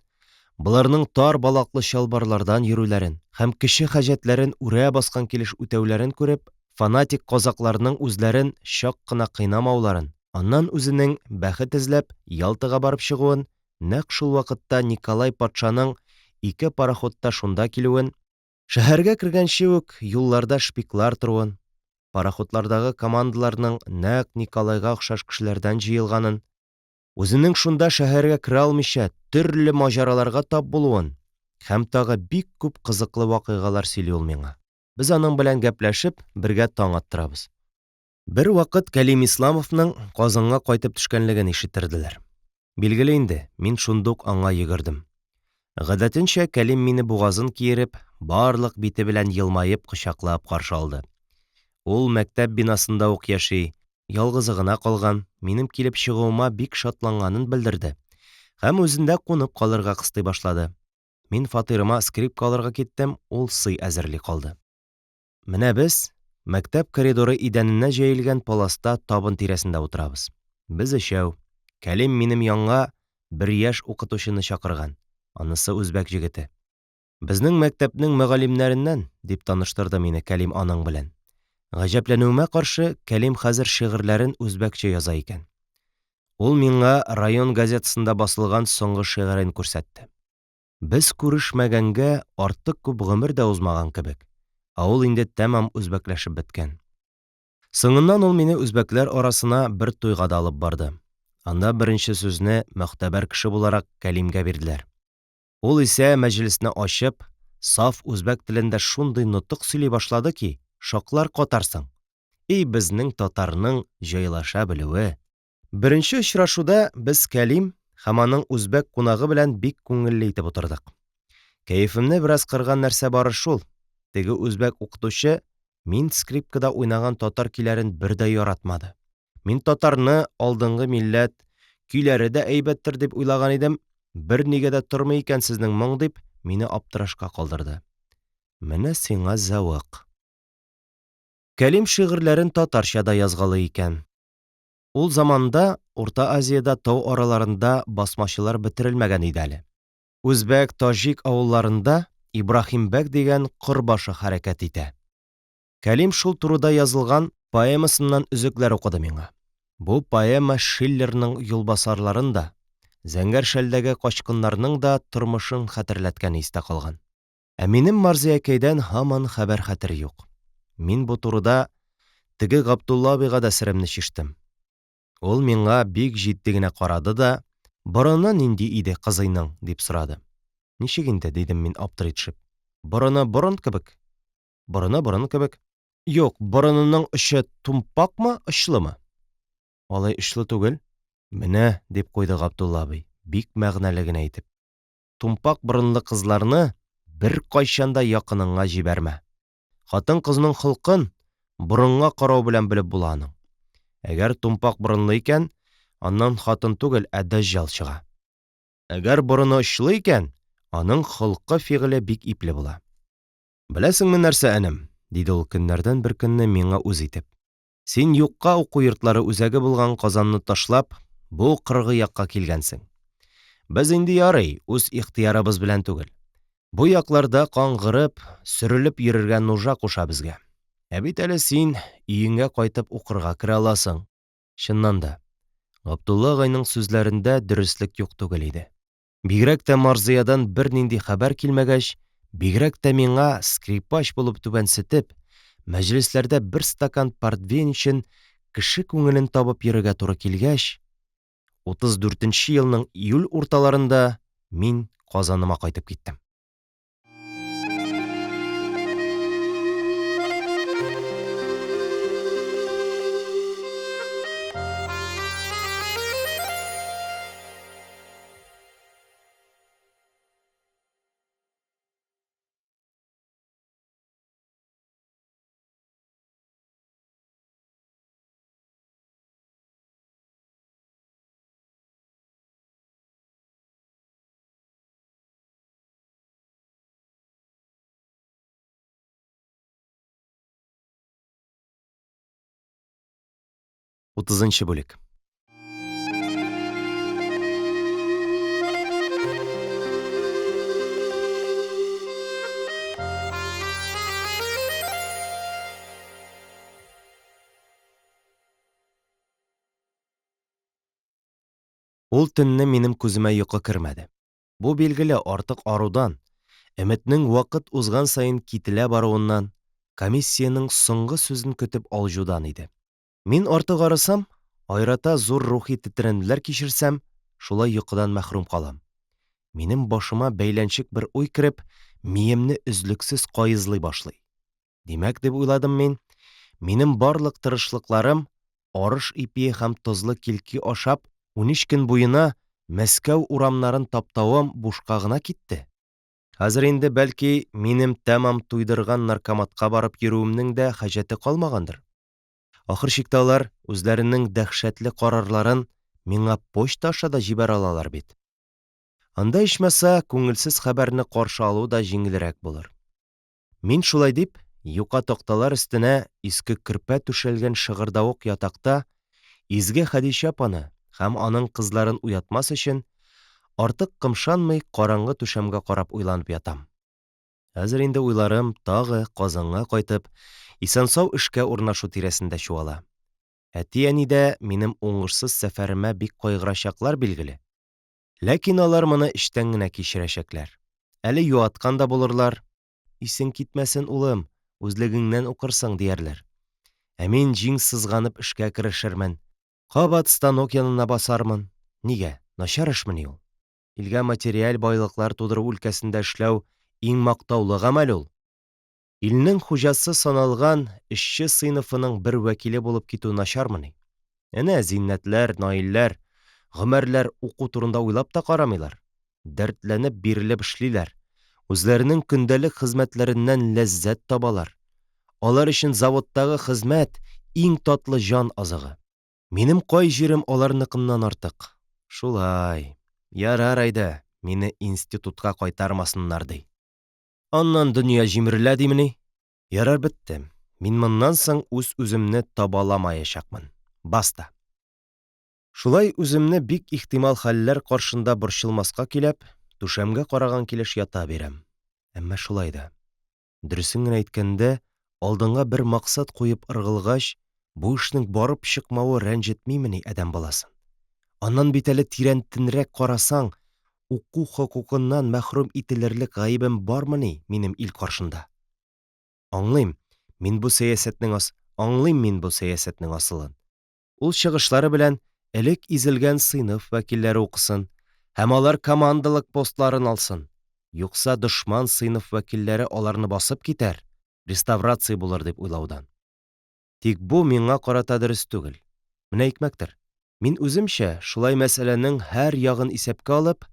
боларның тар балаклы чалбарлардан йөрүләрен һәм кече хаҗәтләрен үрә баскан килеш үтәүләрен күреп, фанатик казакъларның үзләрен чак кына кыйнамауларын, аннан үзенең, бәхет эзләп, Ялтага барып чыгуын, нәкъ шул вакытта Николай патшаның ике пароходта шунда килүен, шәһәргә кергәнче үк юлларда шпиклар торуын, пароходлардагы командаларның нәкъ Николайга охшаш кешеләрдән җыелганын, үзенең шунда шәһәргә керә алмыйча төрле маҗараларга тап булуын һәм тагы бик күп кызыклы вакыйгалар сөйли ул миңа. Без аның белән гәпләшеп, бергә таң аттырабыз. Бервакыт Кәлим Исламовның Казанга кайтып төшкәнлеген ишеттерделәр. Билгеле инде, мин шундук аңа йөгердем. Гадәтенчә, Кәлим мине бугазын киереп, барлык бите белән елмаеп кочаклап каршы алды. Ул мәктәп бинасында ук яши, ялгызы гына калган, минем килеп чыгуыма бик шатланганын белдерде һәм үзендә кунып калырга кыстый башлады. Мин фатирыма скрипка алырга киттем, ул сый әзерли калды. Менә без мәктәп коридоры идәненә җәелгән паласта табын тирәсендә утырабыз. Без өчәү. Кәлим минем янга бер яшь укытучыны чакырган. Анысы үзбәк җегете. Безнең мәктәпнең мөгаллимнәреннән, дип таныштырды мине Кәлим аның белән. Гаҗәпләнүемә каршы, Кәлим хәзер шигырьләрен үзбәкчә яза икән. Ул миңа район газетасында басылган соңгы шигырен күрсәтте. Без күрешмәгәнгә артык күп гомер дә узмаган кебек, ә ул инде тәмам үзбәкләшеп беткән. Соңыннан ул мине үзбәкләр арасына бер туйга да алып барды. Анда беренче сүзне могтәбәр кеше буларак Кәлимгә бирделәр. Ул исә мәҗлесне ачып, саф үзбәк телендә шундый нотык сөйли башлады ки, шаклар катарсың. И безнең татарның җайлаша белүе! Беренче очрашуда без Кәлим һәм аның үзбәк кунагы белән бик күңелле итеп утырдык. Кәефемне бераз кырган нәрсә бары шул, теге үзбәк укытучы мин скрипкада уйнаган татар көйләрен бер дә яратмады. Мин татарны алдынгы милләт, көйләре дә әйбәттер дип уйлаган идем, бернигә дә тормый икән сезнең моң дип, мине аптырашка калдырды. Менә сиңа зәвык. Кәлим шигырьләрен татарча да язгалый икән. Ул заманда Урта Азиядә тау араларында басмачылар бетерелмәгән иде әле. Үзбәк, таҗик авылларында Ибраһим бәк дигән корбашы хәрәкәт итә. Кәлим шул турыда язылган поэмасыннан өзекләр укыды миңа. Бу поэма Шиллерның юлбасарларын да, Зәңгәр шәлдәге качкыннарның да тормышын хәтерләткәне истә калган. Ә минем Марзиякәйдән һаман хәбәр-хәтер юк. Мин бу турыда теге Габдулла абыйга да серемне чиштем. Ул миңа бик җитди генә карады да, Борыны нинди иде кызыйның? дип сорады. Ничек инде? дидем мин аптырый төшеп. Борыны борын кебек. Борыны борын кебек. Юк, борынының очы тумпакмы, очлымы? Алай очлы түгел. Менә, дип куйды Габдулла абый, бик мәгънәле генә итеп. Тумпак борынлы кызларны беркайчан да якыныңа җибәрмә. Хатын-кызның холкын борынга карау белән белеп була аның. Әгәр тумпак борынлы икән, аннан хатын түгел, ә дәҗҗал чыга. Әгәр борыны очлы икән, аның холкы-фигыле бик ипле була. Беләсеңме нәрсә, энем, диде ул көннәрдән бер көнне миңа үз итеп. Син юкка уку йортлары үзәге булган Казанны ташлап, бу кыргый якка килгәнсең. Без инде ярый, үз ихтыярыбыз белән түгел. Бу якларда каңгырып, сөрелеп йөрергә нужа куша безгә. Ә бит әле син өеңә кайтып укырга керә аласың. Чыннан да, Габдулла агайның сүзләрендә дөреслек юк түгел иде. Бигрәк тә Марзыядан бернинди хәбәр килмәгәч, бигрәк тә миңа, скрипач булып түбәнсетеп, мәҗлесләрдә бер стакан портвейн өчен кеше күңелен табып йөрергә туры килгәч, 34 нче елның июль урталарында мин Казаныма кайтып киттем. Утызынчы бүлек. Ул төнне минем күземә йокы кермәде. Бу, билгеле, артык арудан, өметнең вакыт узган саен кителә баруыннан, комиссиянең соңгы сүзен көтеп алҗудан иде. Мин артык арысам, аерата зур рухи тетрәнүләр кичерсәм, шулай йокыдан мәхрүм калам. Минем башыма бәйләнчек бер уй кереп, миемне өзлексез каезлый башлый. Димәк, дип уйладым мин, минем барлык тырышлыкларым, арыш ипие һәм тозлы кильки ашап, 13 көн буена Мәскәү урамнарын таптавым бушка гына китте. Хәзер инде, бәлки, минем тәмам туйдырган наркоматка барып йөрүемнең дә хаҗәте калмагандыр. Ахыр чиктә алар үзләренең дәһшәтле карарларын миңа почта аша да җибәрә алалар бит. Анда ичмаса күңелсез хәбәрне каршы алу да җиңелрәк булыр. Мин шулай дип, юка такталар өстенә иске көрпә түшәлгән шыгырдавык ятакта изге Хәдичә апаны һәм аның кызларын уятмас өчен, артык кымшанмый караңгы түшәмгә карап уйланып ятам. Хәзер инде уйларым тагы Казанга кайтып, исән-сау эшкә урнашу тирәсендә чуала. Әти-әни дә минем уңышсыз сәфәремә бик кайгырачаклар, билгеле. Ләкин алар моны эчтән генә кичерәчәкләр. Әле юаткан да булырлар, Исең китмәсен, улым, үзлегеңнән укырсың, диярләр. Ә мин җиң сызганып эшкә керешермен. Кабат станок янына басармын. Нигә, начар эшмени ул? Илгә материаль байлыклар тудыру өлкәсендә эшләү иң мактаулы гамәл ул. Илнең хуҗасы саналган эшче сыйныфының бер вәкиле булып китү начармыни? Әнә Зиннәтләр, Наилләр, Гомәрләр уку турында уйлап та карамыйлар. Дәртләнеп, бирелеп эшлиләр. Үзләренең көндәлек хезмәтләреннән ләззәт табалар. Алар өчен заводтагы хезмәт иң татлы җан азыгы. Минем кай җирем аларныкыннан артык? Шулай. Ярар әйдә, мине институтка кайтармасыннар, ди. Аннан дөнья җимерелә димени? Ярар, бетте. Мин моннан соң үз-үземне табаламаячакмын. Баста. Шулай үземне бик ихтимал хәлләр каршында борчылмаска көйләп, түшәмгә караган килеш ята бирәм. Әмма шулай да. Дөресен генә әйткәндә, алдыңа бер максат куеп ыргылгач, бу эшнең барып чыкмавы рәнҗетмимени адәм баласын? Аннан бит әле тирәнтенрәк карасаң, уку хокукыннан мәхрүм ителерлек гаебем бармыни минем ил каршында? Аңлыйм мин бу сәясәтнең ас аңлыйм мин бу сәясәтнең асылын. Ул чыгышлары белән элек изелгән сыйныф вәкилләре укысын һәм алар командалык постларын алсын, юкса дошман сыйныф вәкилләре аларны басып китәр, реставрация булыр дип уйлаудан. Тик бу миңа карата дөрес түгел. Менә икмәктер. Мин үземчә, шулай мәсьәләнең һәр ягын исәпкә алып,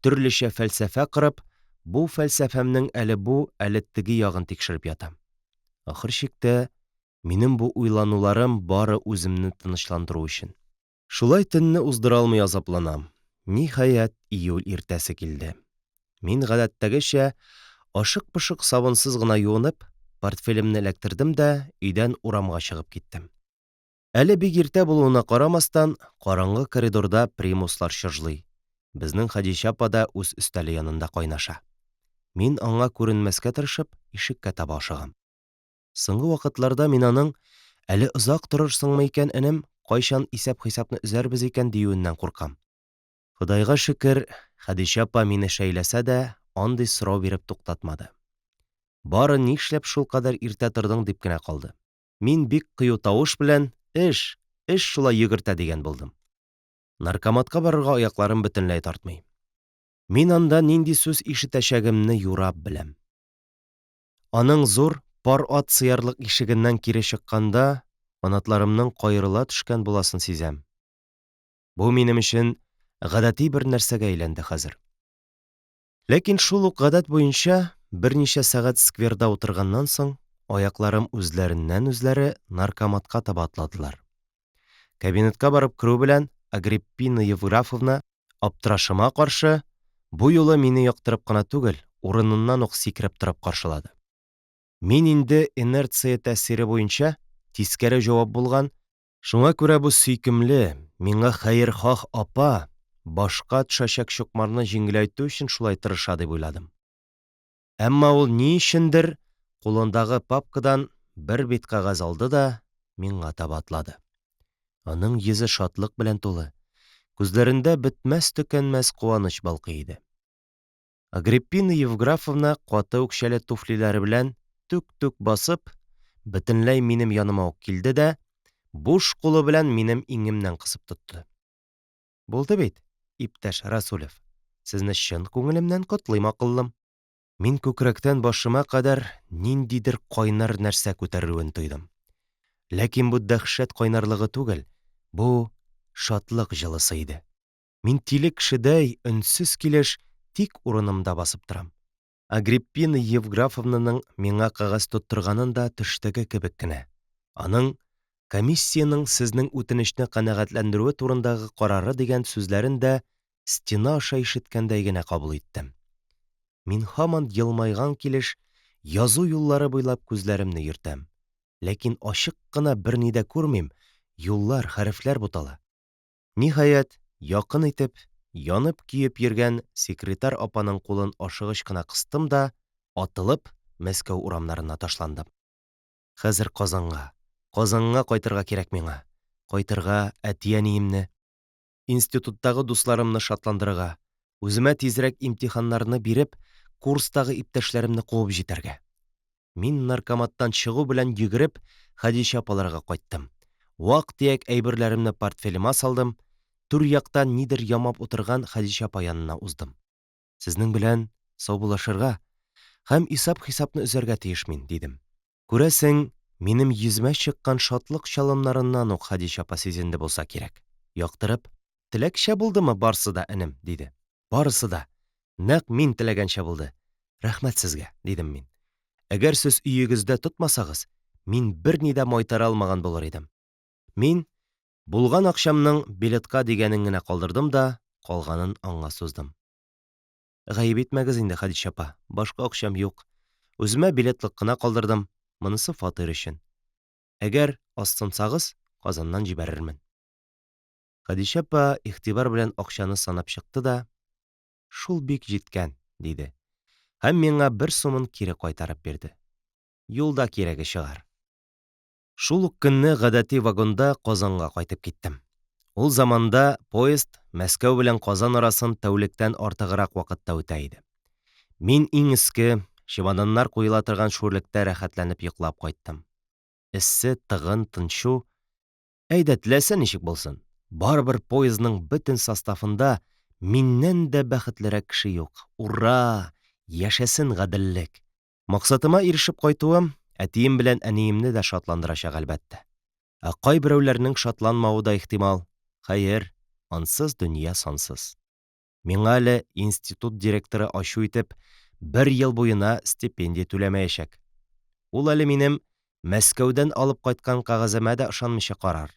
төрлечә фәлсәфә корып, бу фәлсәфәмнең әле бу, әле теге ягын тикшереп ятам. Ахыр чиктә, Минем бу уйлануларым бары үземне тынычландыру өчен. Шулай төнне уздыра алмый азапланам. Ниһаять, июль иртәсе килде. Мин, гадәттәгечә, ашык-пошык сабынсыз гына юынып, портфелемне эләктердем дә өйдән урамга чыгып киттем. Әле бик иртә булуына карамастан, караңгы коридорда примуслар чыжлый. Безнең Хәдичә апа да үз өстәле янында кайнаша. Мин, аңа күренмәскә тырышып, ишеккә таба ашыгам. Соңгы вакытларда мин аның, Әле озак торырсыңмы икән, энем, кайчан исәп-хисапны өзәрбез икән, диюеннән куркам. Ходайга шөкер, Хәдичә апа мине шәйләсә дә, андый сорау биреп туктатмады. Бары нишләп шулкадәр иртә тордың дип кенә калды. Мин бик кыю тавыш белән, Эш, эш шулай йөгертә дигән булдым. Наркоматка барырга аякларым бөтенләй тартмый. Мин анда нинди сүз ишетәчәгемне юрап беләм. Аның зур, пар ат сыярлык ишегеннән кире чыкканда, канатларымның каерыла төшкән буласын сизәм. Бу минем өчен гадәти бер нәрсәгә әйләнде хәзер. Ләкин шул ук гадәт буенча, берничә сәгать скверда утырганнан соң, аякларым үзләреннән-үзләре наркоматка таба атладылар. Кабинетка барып керү белән Агриппина Евграфовна, аптырашыма каршы, бу юлы мине яктырып кына түгел, урыныннан ук сикереп торып каршылады. Мин инде инерция тәэсире буенча тискәре җавап булган. Шуңа күрә бу сөйкемле, миңа хәерхаһ апа башка төшәчәк чукмарны җиңеләйтү өчен шулай тырыша дип уйладым. Әмма ул ни өчендер кулындагы папкадан бер бит кәгазь алды да миңа таба атлады. Аның йөзе шатлык белән тулы, күзләрендә бетмәс-төкәнмәс куаныч балкый иде. Агриппина Евграфовна каты үкчәле туфлиләре белән түк-түк басып, бөтенләй минем яныма ук килде дә, буш кулы белән минем иңемнән кысып тотты. Булды бит, иптәш Расулев, сезне чын күңелемнән котлыйм, акыллым. Мин күкрәктән башыма кадәр ниндидер кайнар нәрсә күтәрелүен тойдым. Ләкин бу дәһшәт кайнарлыгы түгел, бу шатлык җылысы иде. Мин тиле кешедәй, өнсез килеш, тик урынымда басып торам. Агриппина Евграфовнаның миңа кәгазь тоттырганын да төштәге кебек кенә, аның Комиссиянең сезнең үтенечне канәгатьләндерүе турындагы карары дигән сүзләрен дә стена аша ишеткәндәй генә кабул иттем. Мин һаман елмайган килеш язу юллары буйлап күзләремне йөртәм. Ләкин ачык кына берни дә күрмим, юллар, хәрефләр бутала. Ниһаять, якын итеп, янып-көеп йөргән секретарь апаның кулын ашыгыч кына кыстым да, атылып, Мәскәү урамнарына ташландым. Хәзер Казанга, Казанга кайтырга кирәк миңа. Кайтырга, әти-әниемне, институттагы дусларымны шатландырырга, үземә тизрәк имтиханнарны биреп, курстагы иптәшләремне куып җитәргә. Мин наркоматтан чыгу белән йөгереп Хәдичә апаларга кайттым. Вак-төяк әйберләремне портфелемә салдым, түр якта нидер ямап утырган Хәдичә апа янына уздым. Сезнең белән саубуллашырга һәм исап-хисапны өзәргә тиеш мин, дидем. Күрәсең, минем йөземә чыккан шатлык чалымнарыннан ук Хәдичә апа сизенде булса кирәк. Яктырып, Теләкчә булдымы барсы да, энем? диде. Барысы да. Нәкъ мин теләгәнчә булды. Рәхмәт сезгә, дидем мин. Әгәр сез өегездә тотмасагыз, мин берни дә майтара алмаган булыр идем. Мин булган акчамның билетка дигәнен генә калдырдым да, калганын аңа суздым. Гаеп итмәгез инде, Хәдичә апа, башка акчам юк. Үземә билетлык кына калдырдым, монысы фатир өчен. Әгәр азсынсагыз, Казаннан җибәрермен. Хәдичә апа игътибар белән акчаны санап чыкты да, Шул бик җиткән, диде. Һәм миңа бер сумын кире кайтарып бирде. Юлда кирәге чыгар. Шул ук көнне гадәти вагонда Казанга кайтып киттем. Ул заманда поезд Мәскәү белән Казан арасын тәүлектән артыграк вакытта үтә иде. Мин иң өске, чемоданнар куела торган шүрлектә рәхәтләнеп йоклап кайттым. Эссе, тыгын, тынчу. Әйдә, теләсә ничек булсын, барыбер поездның бөтен составында миннән дә бәхетлерәк кеше юк. Ура! Яшәсен гаделлек! Максатыма ирешеп кайтуым әтием белән әниемне дә шатландырачак, әлбәттә. Ә кайберәүләрнең шатланмавы да ихтимал. Хәер, ансыз дөнья сансыз. Миңа әле институт директоры ачу итеп, бер ел буена стипендия түләмәячәк. Ул әле минем Мәскәүдән алып кайткан кәгаземә дә ышанмыйча карар.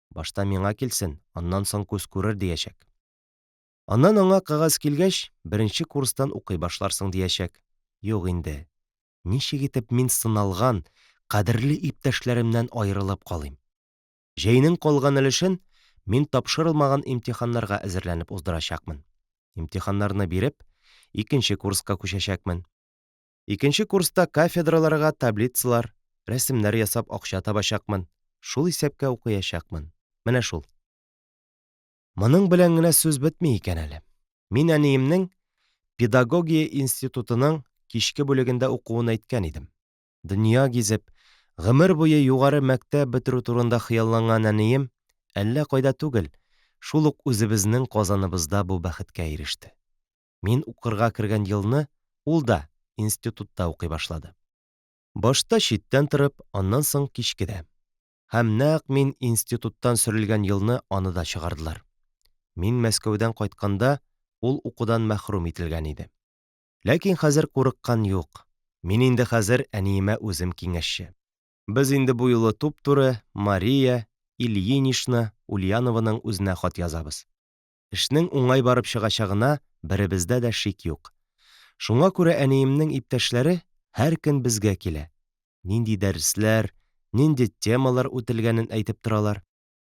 Башта миңа килсен, аннан соң күз күрер, диячәк. Аннан аңа кәгазь килгәч, беренче курстан укый башларсың, диячәк. Юк инде. Ничек итеп мин сыналган, кадерле иптәшләремнән аерылып калыйм? Җәйнең калган өлешен мин тапшырылмаган имтиханнарга әзерләнеп уздырачакмын. Имтиханнарны биреп, икенче курска күчәчәкмен. Икенче курста кафедраларга таблицалар, рәсемнәр ясап акча табачакмын, шул исәпкә укыячакмын. Менә шул. Моның белән генә сүз бетми икән әле. Мин әниемнең педагогия институтының кичке бүлегендә укуын әйткән идем. Дөнья гизеп, гомер буе югары мәктәп бетерү турында хыялланган әнием әллә кайда түгел, шул ук үзебезнең Казаныбызда бу бәхеткә иреште. Мин укырга кергән елны ул да институтта укый башлады. Башта читтән торып, аннан соң кичкедә. Һәм нәкъ мин институттан сөрелгән елны аны да чыгардылар. Мин Мәскәүдән кайтканда ул укудан мәхрүм ителгән иде. Ләкин хәзер курыккан юк. Мин инде хәзер әниемә үзем киңәшче. Без инде бу юлы туп-туры Мария Ильинична Ульянованың үзенә хат язабыз. Эшнең уңай барып чыгачагына беребездә дә шик юк. Шуңа күрә әниемнең иптәшләре һәр көн безгә килә. Нинди дәресләр, нинди темалар үтелгәнен әйтеп торалар.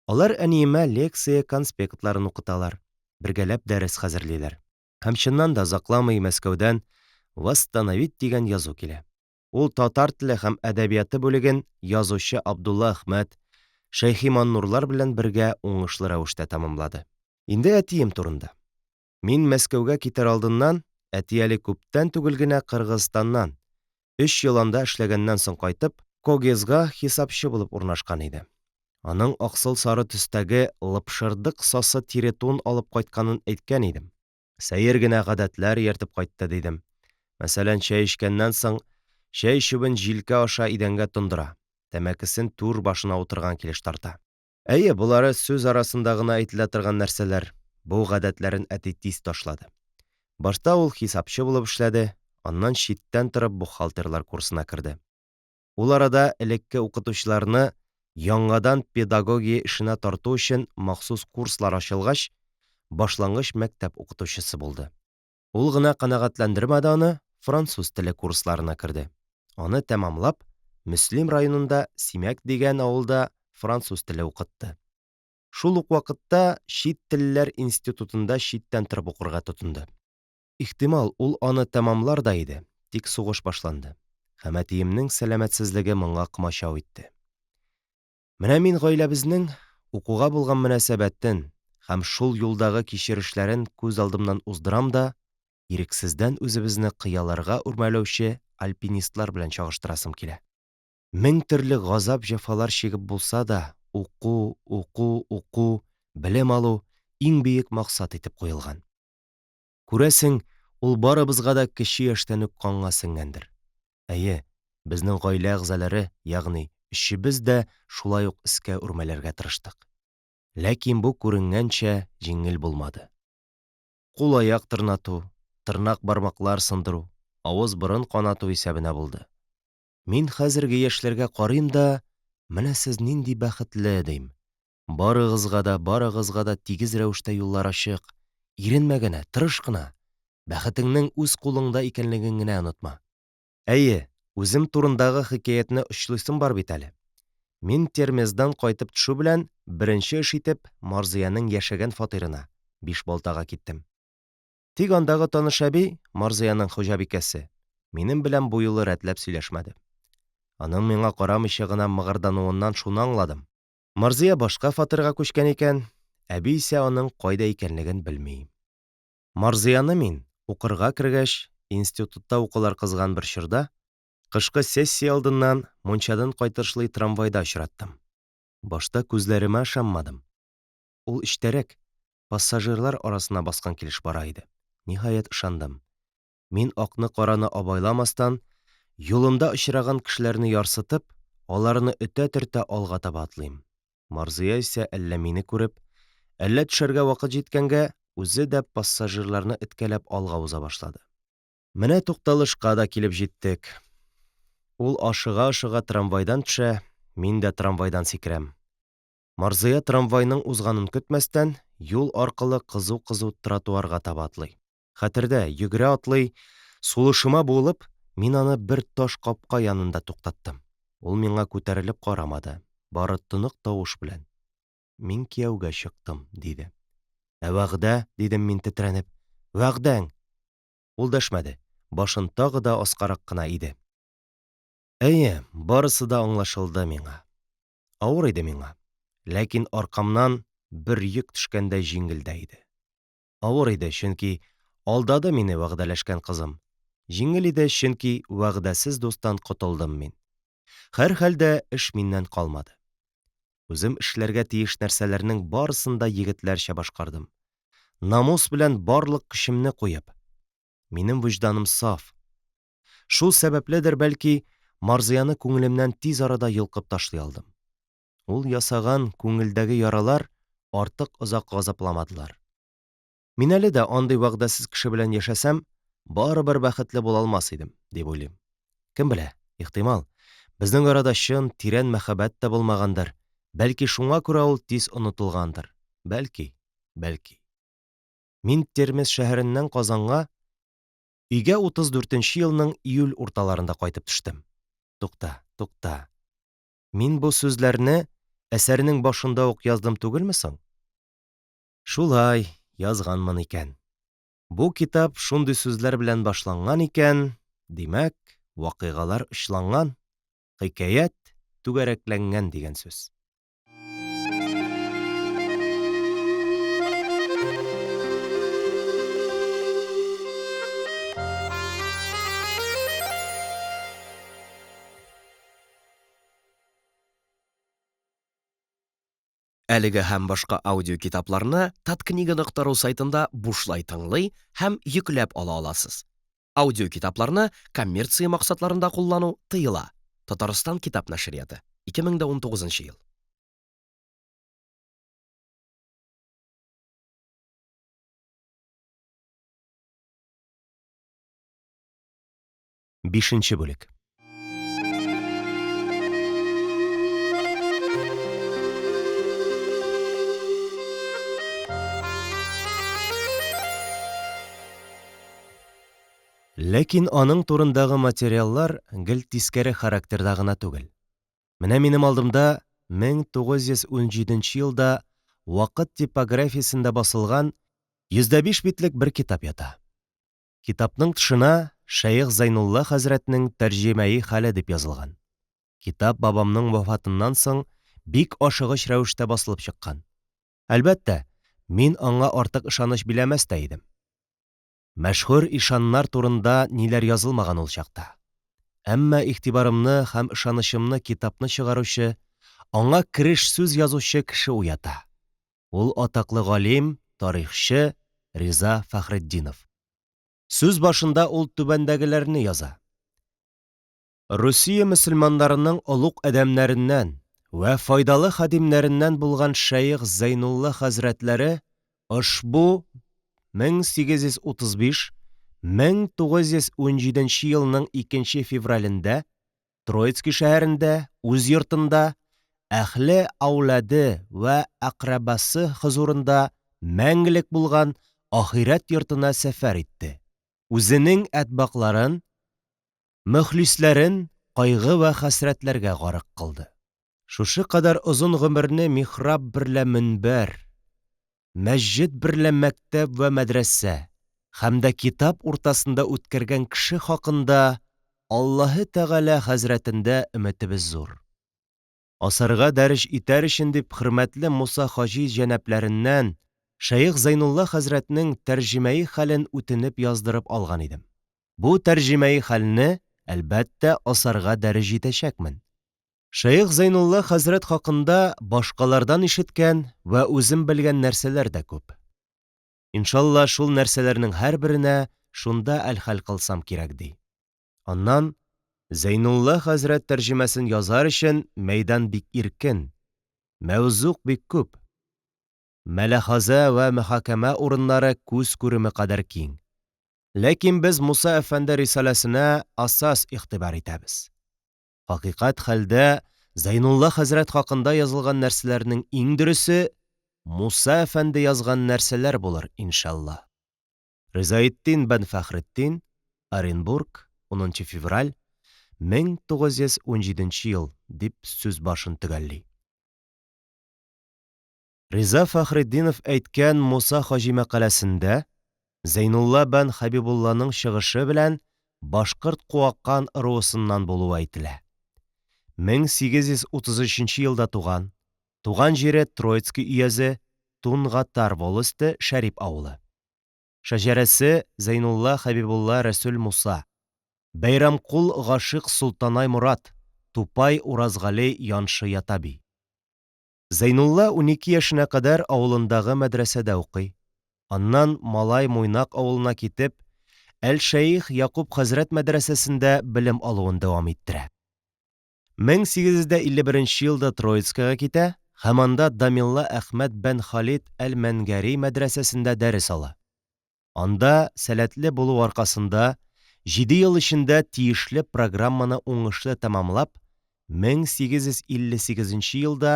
Алар әниемә лекция конспектларын укыталар, бергәләп дәрес хәзерлиләр. Һәм чыннан да озакламый Мәскәүдән «Восстановить» дигән язу килә. Ул татар теле һәм әдәбияты бүлеген язучы Абдулла Әхмәт, Шәйхи Маннурлар белән бергә уңышлы рәвештә тәмамлады. Инде әтием турында. Мин Мәскәүгә китәр алдыннан, әти әле күптән түгел генә Кыргызстаннан, өч ел анда эшләгәннән соң кайтып, КОГЕЗга хисапчы булып урнашкан иде. Аның аксыл-сары төстәге лыпшырдык сасы тире тун алып кайтканын әйткән идем. Сәер генә гадәтләр ияртеп кайтты, дидем. Мәсәлән, чәй эчкәннән соң, чәй чүбен җилкә аша идәнгә тондыра, тәмәкесен түр башына утырган килеш тарта. Әйе, болары сүз арасында гына әйтелә торган нәрсәләр. Бу гадәтләрен әти тиз ташлады. Башта ул хисапчы булып эшләде, аннан читтән торып бухгалтерлар курсына керде. Ул арада элекке укытучыларны яңадан педагогия эшенә тарту өчен махсус курслар ачылгач, башлангыч мәктәп укытучысы булды. Ул гына канәгатьләндермәде аны, француз теле курсларына керде. Аны тәмамлап, Мөслим районында Симәк дигән авылда француз теле укытты. Шул ук вакытта чит телләр институтында читтән торып укырга тотынды. Ихтимал, ул аны тәмамлар да иде, тик сугыш башланды, һәм әтиемнең сәламәтсезлеге моңа комачау итте. Менә мин гаиләбезнең укуга булган мөнәсәбәтен һәм шул юлдагы кичерешләрен күз алдымнан уздырам да, ирексездән үзебезне кыяларга үрмәләүче альпинистлар белән чагыштырасым килә. Мең төрле газап-җәфалар чигеп булса да, уку, уку, уку, белем алу иң бөек максат итеп куелган. Күрәсең, ул барыбызга да кече яшьтән үк канга сеңгәндер. Әйе, безнең гаилә әгъзалары, ягъни өчебез дә шулай ук өскә үрмәләргә тырыштык. Ләкин бу күренгәнчә җиңел булмады. Кул-аяк тырнату, тырнак-бармаклар сындыру, авыз-борын канату исәбенә булды. Мин хәзерге яшьләргә карыйм да, менә сез нинди бәхетле, дим. Барыгызга да, барыгызга да тигез рәвештә юллар ачык. Иренмә генә, тырыш кына. Бәхетеңнең үз кулыңда икәнлеген генә онытма. Әйе, үзем турындагы хикәятне очлыйсым бар бит әле. Мин Термездан кайтып төшү белән, беренче эш итеп, Марзыянең яшәгән фатирына, Бишбалтага киттем. Тик андагы таныш әби, Марзыяның хуҗабикәсе, минем белән бу юлы рәтләп сөйләшмәде. Аның миңа карамыйча гына мыгырдануыннан шуны аңладым, Марзия башка фатирга күчкән икән, әби исә аның кайда икәнлеген белми. Марзияны мин, укырга кергәч, институтта укулар кызган бер чорда, кышкы сессия алдыннан, мунчадан кайтышлый трамвайда очраттым. Башта күзләремә ышанмадым. Ул эчтәрәк, пассажирлар арасына баскан килеш бара иде. Ниһаять, ышандым. Мин акны-караны абайламастан, юлымда очраган кешеләрне ярсытып, аларны өтә-төртә алга таба атлыйм. Марзия исә әллә мине күреп, әллә төшәргә вакыт җиткәнгә, үзе дә пассажирларны эткәләп алга уза башлады. Менә тукталышка да килеп җиттек. Ул ашыга-ашыга трамвайдан төшә, мин дә трамвайдан сикерәм. Марзия трамвайның узганын көтмәстән, юл аркылы кызу-кызу тротуарга таба атлый. Хәтердә, йөгерә-атлый, сулышыма буылып, мин аны бер таш капка янында туктаттым. Ул миңа күтәрелеп карамады, бары тонык тавыш белән: Мин кияүгә чыктым, диде. Ә вәгъдә? дидем мин тетрәнеп. Вәгъдәң? Ул дәшмәде, башын тагы да аскарак кына иде. Әйе, барысы да аңлашылды миңа. Авыр иде миңа, ләкин аркамнан бер йөк төшкәндәй җиңел дә иде. Авыр иде, чөнки алдады мине вәгъдәләшкән кызым. Җиңел иде, чөнки вәгъдәсез дустан котылдым мин. Һәрхәлдә, эш миннән калмады. Үзем эшләргә тиеш нәрсәләрнең барысын да егетләрчә башкардым. Намус белән барлык көчемне куеп. Минем вөҗданым саф. Шул сәбәпледер, бәлки, Марзияны күңелемнән тиз арада йолкып ташлый алдым. Ул ясаган күңелдәге яралар артык озак газапламадылар. Мин әле дә андый вәгъдәсез кеше белән яшәсәм, барыбер бәхетле була алмас идем, дип уйлыйм. Кем белә, ихтимал, безнең арада чын, тирән мәхәббәт тә булмагандыр, бәлки шуңа күрә ул тиз онытылгандыр. Бәлки, бәлки. Мин Термез шәһәреннән Казанга өйгә 34 нче елның июль урталарында кайтып төштем. Тукта, тукта. Мин бу сүзләрне әсәрнең башында ук яздым түгелме соң? Шулай, язганмын икән. Бу китап шундый сүзләр белән башланган икән, димәк, вакыйгалар очланган, хикәят түгәрәкләнгән дигән сүз. Әлеге һәм башка аудиокитапларны таткнига.ру сайтында бушлай тыңлый һәм йөкләп ала аласыз. Аудиокитапларны коммерция максатларында куллану тыела. Татарстан китап нәшрияты, 2019 ел. Бишенче бүлек. Ләкин аның турындагы материаллар гел тискәре характерда гына түгел. Менә минем алдымда 1917 елда Вакыт типографиясендә басылган 105 битлек бер китап ята. Китапның тышына Шәех Зәйнулла хәзрәтнең тәрҗемәи хәле дип язылган. Китап бабамның вафатыннан соң бик ашыгыч рәвештә басылып чыккан. Әлбәттә, мин аңа артык ышаныч биләмәс тә идем. Мәшһүр ишаннар турында ниләр язылмаган ул чакта. Әмма игътибарымны һәм ышанычымны китапны чыгаручы, аңа кереш сүз язучы кеше уята. Ул атаклы галим, тарихчы Риза Фәхретдинов. Сүз башында ул түбәндәгеләрне яза. Русия мөселманнарының олуг адәмнәреннән вә файдалы хадимнәреннән булган шәех Зәйнулла хәзрәтләре ошбу 1835, 1917 елның 2 февралендә Троицкий шәһәрендә үз йортында әһле әүлады вә әкърабасы хозурында мәңгелек булган ахирәт йортына сәфәр итте. Үзенең әтбакларын, мөхлисләрен кайгы вә хәсрәтләргә гарык кылды. Шушы кадәр озын гомерне михраб берлә мөнбәр, мәсҗед берлә мәктәп вә мәдрәсә һәм дә китап уртасында үткәргән кеше хакында Аллаһы Тәгалә хәзрәтендә өметебез зур. Асарга дәреҗ итәр өчен дип хөрмәтле Муса хаҗи җәнапләреннән шәех Зәйнулла хәзрәтнең тәрҗемәи хәлен үтенеп яздырып алган идем. Бу тәрҗемәи хәлне, әлбәттә, асарга дәреҗ итәчәкмен. Шәех Зәйнулла хәзрәт хакында башкалардан ишеткән вә үзем белгән нәрсәләр дә күп. Иншалла, шул нәрсәләрнең һәрберенә шунда әлхәл кылсам кирәк, ди. Аннан, Зәйнулла хәзрәт тәрҗемәсен язар өчен мәйдан бик иркен, мәүзуг бик күп. Мәләхазә вә мөхакәмә урыннары күз күреме кадәр киң. Ләкин без Муса әфәнде рисаләсенә асас игътибар итәбез. Хакыйкать хәлдә Зәйнулла хәзрәт хакында язылган нәрсәләрнең иң дөресе Муса әфәнде язган нәрсәләр булыр, иншалла. Ризаэтдин бән Фәхретдин, Оренбург, 10 февраль, 1917 ел, дип сүз башын төгәлли. Риза Фәхретдинов әйткән Муса хаҗи мәкаләсендә Зәйнулла бән Хәбибулланың чыгышы белән башкорт Куаккан ыруысыннан булуы әйтелә. 1833 елда туган, туган җире Троицкий өязе, Тунгатар волосте Шәрип авылы. Шәҗәрәсе Зәйнулла Хәбибулла Рәсүл Муса, Бәйрәмкул Гашыйк Солтанай Морат, Тупай Уразгали Яншы Ятаби. Зәйнулла 12 яшенә кадәр авылындагы мәдрәсәдә укый. Аннан Малай Муйнак авылына китеп, Әл-Шәех Якуб хәзрәт мәдрәсәсендә белем алуын дәвам иттерә. 1851 елда Троицкига китә һәм анда Дамилла Әхмәд бән Халид әл-Мәнгәри мәдрәсәсендә дәрес ала. Анда сәләтле булу аркасында, җиде ел эчендә тиешле программаны уңышлы тәмамлап, 1858 нче елда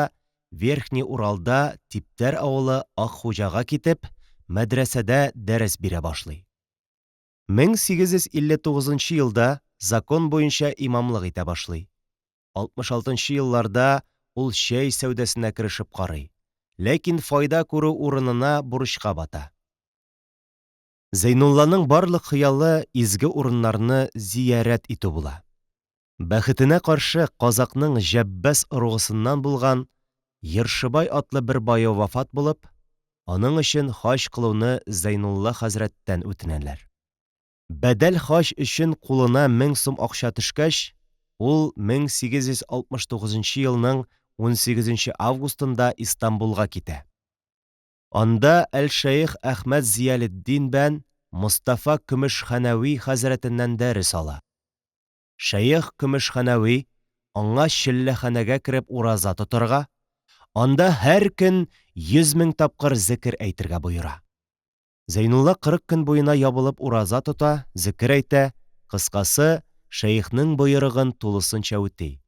Верхний Уралда Типтәр авылы Акхуҗага китеп, мәдрәсәдә дәрес бирә башлый. 1859 нчы елда закон буенча имамлык итә башлый. 66 нчы елларда ул чәй сәүдәсенә керешеп карый, ләкин файда күрү урынына бурычка бата. Зәйнулланың барлык хыялы изге урыннарны зиярәт итү була. Бәхетенә каршы, казакъның Җәббәс ыругысыннан булган Ершыбай атлы бер бае вафат булып, аның өчен хаҗ кылуны Зәйнулла хәзрәттән үтенәләр. Бәдәл хаҗ өчен кулына 1000 сум акча төшкәч, ул 1869 елның 18 августында Истанбулга китә. Анда әл-шәех Әхмәд Зиялетдин бән Мостафа Көмешханәви хәзрәтеннән дәрес ала. Шәех Көмешханәви аңа челләханәгә кереп ураза тотарга, анда һәр көн 100 мең тапкыр зекер әйтергә боера. Зәйнулла 40 көн буена ябылып ураза тота, зекер әйтә, кыскасы, шәехнең боерыгын тулысынча үти.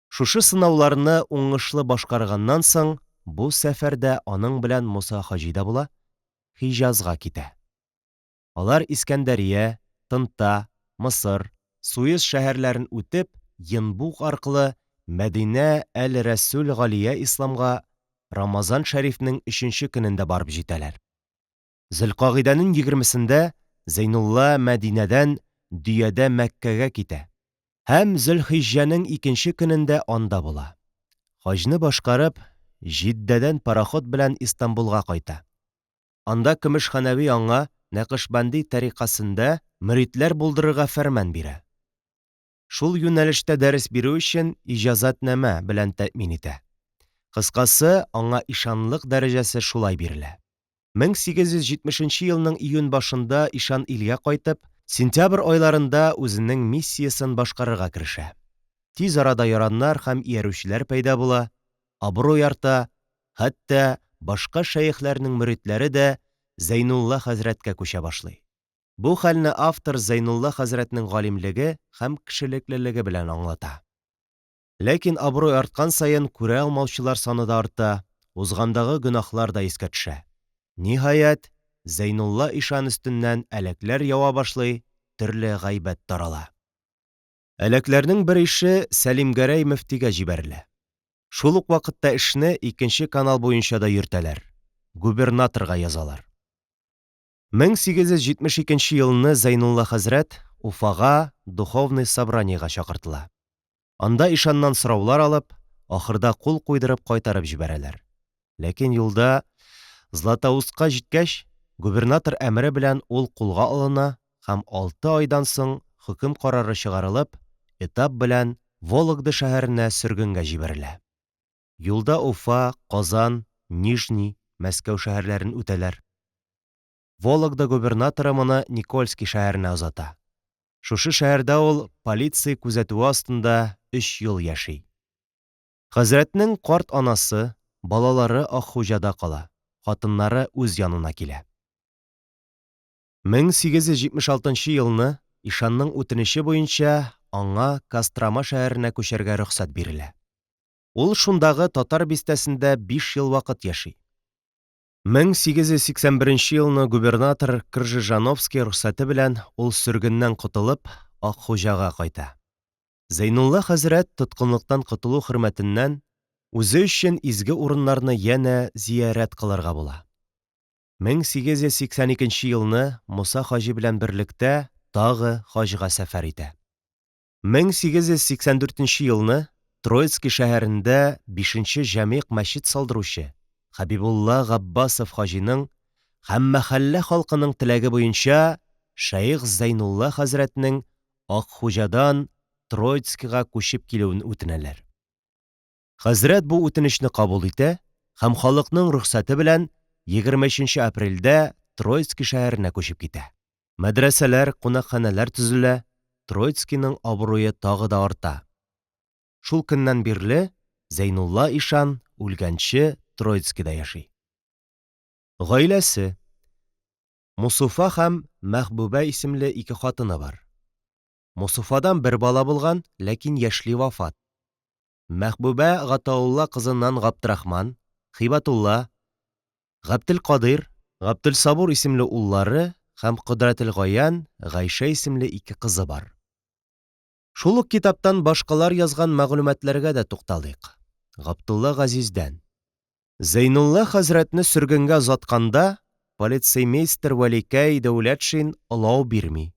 Шушы сынауларны уңышлы башкарганнан соң, бу сәфәрдә аның белән Муса хаҗи да була, Хиҗазга китә. Алар Искәндәрия, Тынта, Мысыр, Суэц шәһәрләрен үтеп, Йынбуг аркылы Мәдинә әл-Рәсүл Галия Исламга Рамазан шәрифнең өченче көнендә барып җитәләр. Зөлкагыйдәнең егермесендә Зәйнулла Мәдинәдән дөядә Мәккәгә китә һәм Зөлхиҗҗәнең икенче көнендә анда була. Хаҗны башкарып, Җиддәдән пароход белән Истанбулга кайта. Анда Көмешханәви аңа Нәкышбәнди тәрикасендә мөридләр булдырырга фәрман бирә. Шул юнәлештә дәрес бирү өчен иҗазәтнамә белән тәэмин итә. Кыскасы, аңа ишанлык дәрәҗәсе шулай бирелә. 1870 нче елның июнь башында ишан илгә кайтып, сентябрь айларында үзенең миссиясен башкарырга керешә. Тиз арада яраннар һәм иярүчеләр пәйда була, абруй арта, хәтта башка шәехләрнең мөридләре дә Зәйнулла хәзрәткә күчә башлый. Бу хәлне автор Зәйнулла хәзрәтнең галимлеге һәм кешелеклелеге белән аңлата. Ләкин абруй арткан саен күрә алмаучылар саны да арта, узгандагы гөнаһлар да искә төшә. Ниһаять, Зәйнулла ишан өстеннән әләкләр ява башлый, төрле гайбәт тарала. Әләкләрнең бер ише Сәлимгәрәй мөфтигә җибәрелә. Шул ук вакытта эшне икенче канал буенча да йөртәләр, губернаторга язалар. 1872 елны Зәйнулла хәзрәт Уфага духовный собраниегә чакыртыла. Анда ишаннан сораулар алып, ахырда кул куйдырып кайтарып җибәрәләр. Ләкин юлда Златоустка җиткәч, губернатор әмере белән ул кулга алына һәм алты айдан соң хөкем карары чыгарылып, этап белән Вологда шәһәренә сөргенгә җибәрелә. Юлда Уфа, Казан, Нижний, Мәскәү шәһәрләрен үтәләр. Вологда губернаторы моны Никольский шәһәренә озата. Шушы шәһәрдә ул полиция күзәтүе астында өч ел яши. Хәзрәтнең карт анасы, балалары Акхуҗада кала, хатыннары үз янына килә. 1876 елны ишанның үтенече буенча аңа Кострома шәһәренә күчәргә рөхсәт бирелә. Ул шундагы татар бистәсендә биш ел вакыт яши. 1881 елны губернатор Кржижановский рөхсәте белән ул сөргеннән котылып, Акхуҗага кайта. Зәйнулла хәзрәт тоткынлыктан котылу хөрмәтеннән үзе өчен изге урыннарны янә зиярәт кылырга була. 1882 елны Муса хаҗи белән берлектә тагы хаҗга сәфәр итә. 1884 елны Троицкий шәһәрендә бишенче җәмигъ мәчет салдыручы Хәбибулла Габбасов хаҗиның һәм мәхәллә халкының теләге буенча шәех Зәйнулла хәзрәтнең Акхуҗадан Троицкига күчеп килүен үтенәләр. Хәзрәт бу үтенечне кабул итә һәм халыкның рөхсәте белән 23 апрельдә Троицкий шәһәренә күчеп китә. Мәдрәсәләр, кунакханәләр төзелә, Троицкийның абруе тагы да арта. Шул көннән бирле Зәйнулла ишан үлгәнче Троицкида яши. Гаиләсе. Мусуфа һәм Мәхбүбә исемле ике хатыны бар. Мусуфадан бер бала булган, ләкин яшьли вафат. Мәхбүбә Гатаулла кызыннан Габдрахман, Хибатулла, Габделкадыйр, Габделсабур исемле уллары һәм Кодрәтелгаян, Гайшә исемле ике кызы бар. Шул ук китаптан башкалар язган мәгълүматларга да тукталыйк. Габдулла Газиздән. Зәйнулла хәзрәтне сөргенгә озатканда, полицеймейстер Вәликәй Дәүләтшин олау бирми.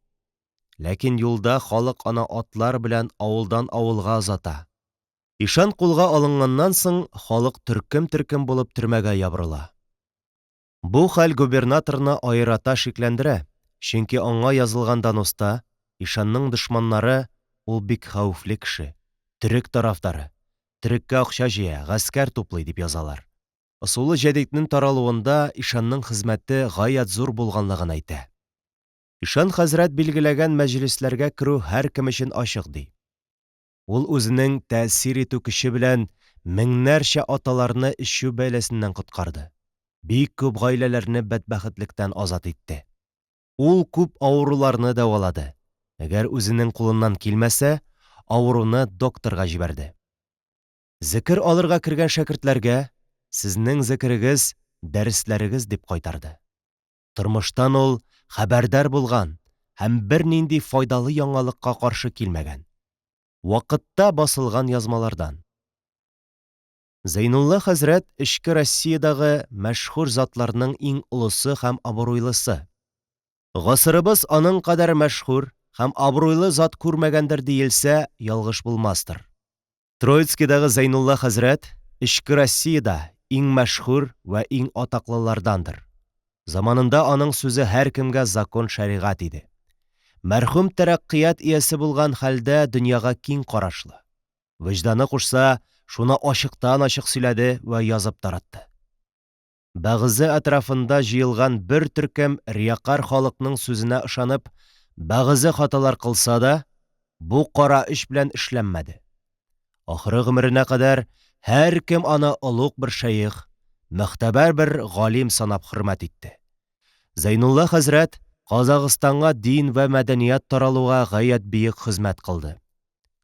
Ләкин юлда халык аны атлар белән авылдан авылга озата. Ишан кулга алынганнан соң, халык төркем-төркем булып төрмәгә ябырыла. Бу хәл губернаторны аерата шикләндерә, чөнки аңа язылган доноста, ишанның дошманнары, ул бик хәвефле кеше, төрек тарафдары, төреккә акча җыя, гаскәр туплый, дип язалар. Ысулы җәдитнең таралуында ишанның хезмәте гаять зур булганлыгын әйтә. Ишан хәзрәт билгеләгән мәҗлесләргә керү һәркем өчен ачык, ди. Ул үзенең тәэсир итү көче белән меңнәрчә аталарны эчү бәласеннән коткарды, бик күп гаиләләрне бәдбәхетлектән азат итте. Ул күп авыруларны дәвалады, әгәр үзенең кулыннан килмәсә, авыруны докторга җибәрде. Зекер алырга кергән шәкертләргә, Сезнең зекерегез, дәресләрегез, дип кайтарды. Тормыштан ул хәбәрдар булган һәм бернинди файдалы яңалыкка каршы килмәгән. Вакытта басылган язмалардан. Зәйнулла хәзрәт эчке Россиядагы мәшһүр затларның иң олысы һәм абруйлысы. Гасырыбыз аның кадәр мәшһүр һәм абруйлы зат күрмәгәндер диелсә, ялгыш булмастыр. Троицкидагы Зәйнулла хәзрәт эчке Россиядә иң мәшһүр вә иң атаклылардандыр. Заманында аның сүзе һәркемгә закон-шәригать иде. Мәрхүм тәрәккыят иясе булган хәлдә дөньяга киң карашлы. Вөҗданы кушса, шуны ачыктан-ачык сөйләде вә язып таратты. Бәгъзе әтрафында җыелган бер төркем риякарь халыкның сүзенә ышанып, бәгъзе хаталар кылса да, бу кара эш белән эшләнмәде. Ахыры гомеренә кадәр һәркем аны олуг бер шәех, мөхтәбәр бер галим санап хөрмәт итте. Зәйнулла хәзрәт Казагыстанга дин вә мәдәният таралуга гаять биек хезмәт кылды.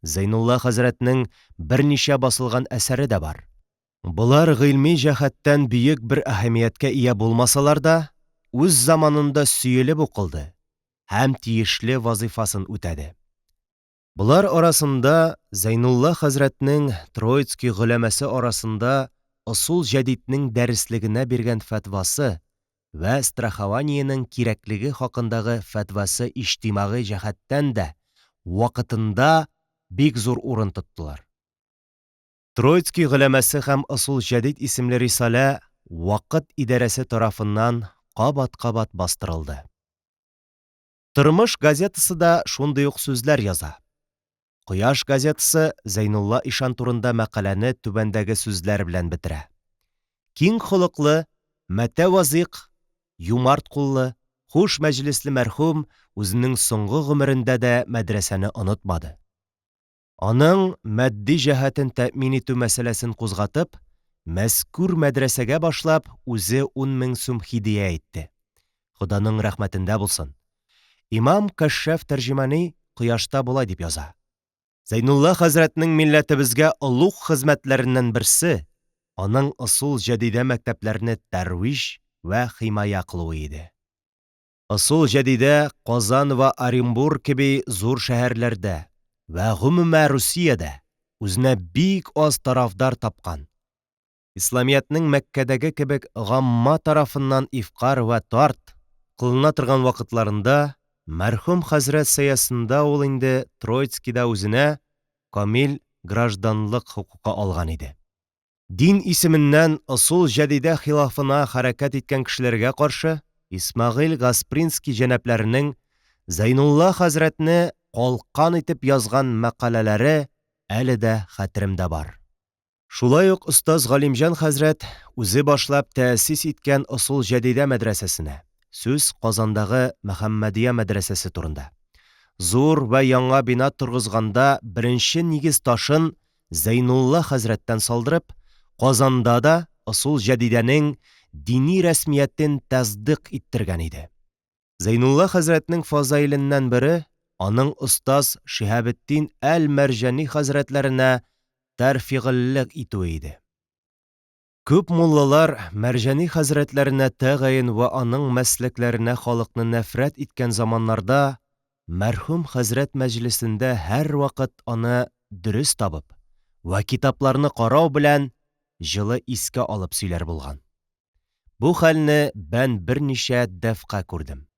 Зәйнулла хәзрәтнең берничә басылган әсәре дә бар. Болар гыйльми җәһәттән бөек бер әһәмияткә ия булмасалар да, үз заманында сөелеп укылды һәм тиешле вазыйфасын үтәде. Болар арасында Зәйнулла хәзрәтнең Троицкий голәмәсе арасында ысул җәдитнең дәреслегенә биргән фәтвасы вә страхованиенең кирәклеге хакындагы фәтвасы иҗтимагый җәһәттән дә вакытында бик зур урын тоттылар. Троицкий голәмәсе һәм Ысул җәдит исемле рисалә Вакыт идарәсе тарафыннан кабат-кабат бастырылды. Тормыш газетасы да шундый ук сүзләр яза. Кояш газетасы Зәйнулла ишан турында мәкаләне түбәндәге сүзләр белән бетерә. Киң холыклы, мәтәвазыйк, юмарт куллы, хуш мәҗлесле мәрхүм үзенең соңгы гомерендә дә мәдрәсәне онытмады. Аның матди җәһәтен тәэмин итү мәсьәләсен кузгатып, мәзкүр мәдрәсәгә башлап үзе 10 мең сум һидия итте. Ходаның рәхмәтендә булсын. Имам Кәшшаф Тәрҗемани Кояшта болай дип яза. Зәйнулла хәзрәтнең милләтебезгә олуг хезмәтләреннән берсе, аның ысул җәдидә мәктәпләрне тәрвиҗ вә химая кылуы иде. Ысул җәдидә Казан вә Оренбур кеби зур шәһәрләрдә вә гомумә Русиядә үзенә бик аз тарафдар тапкан, исламиятнең Мәккәдәге кебек гамма тарафыннан ифкар вә тард кылына торган вакытларында мәрхүм хәзрәт сәясында ул инде Троицкида үзенә камил гражданлык хокукы алган иде. Дин исеменнән ысул җәдидә хилафына хәрәкәт иткән кешеләргә каршы Исмәгыйль Гаспринский җәнапләренең Зәйнулла хәзрәтне калкан итеп язган мәкаләләре әле дә хәтеремдә бар. Шулай ук остаз Галимҗан хәзрәт үзе башлап тәэсис иткән ысул җәдидә мәдрәсәсенә, сүз Казандагы Мөхәммәдия мәдрәсәсе турында, зур вә яңа бина торгызганда беренче нигез ташын Зәйнулла хәзрәттән салдырып, Казанда да ысул җәдидәнең дини рәсмиятен тәсдыйк иттергән иде. Зәйнулла хәзрәтнең фазаиленнән бере аның остаз Шиһабетдин әл-Мәрҗани хәзрәтләренә тәрфигыльлек итүе иде. Күп муллалар Мәрҗани хәзрәтләренә тәгаен вә аның мәсләкләренә халыкны нәфрәт иткән заманнарда мәрхүм хәзрәт мәҗлесендә һәрвакыт аны дөрес табып, вә китапларны карау белән җылы искә алып сөйләр булган. Бу хәлне бән берничә дәфка күрдем.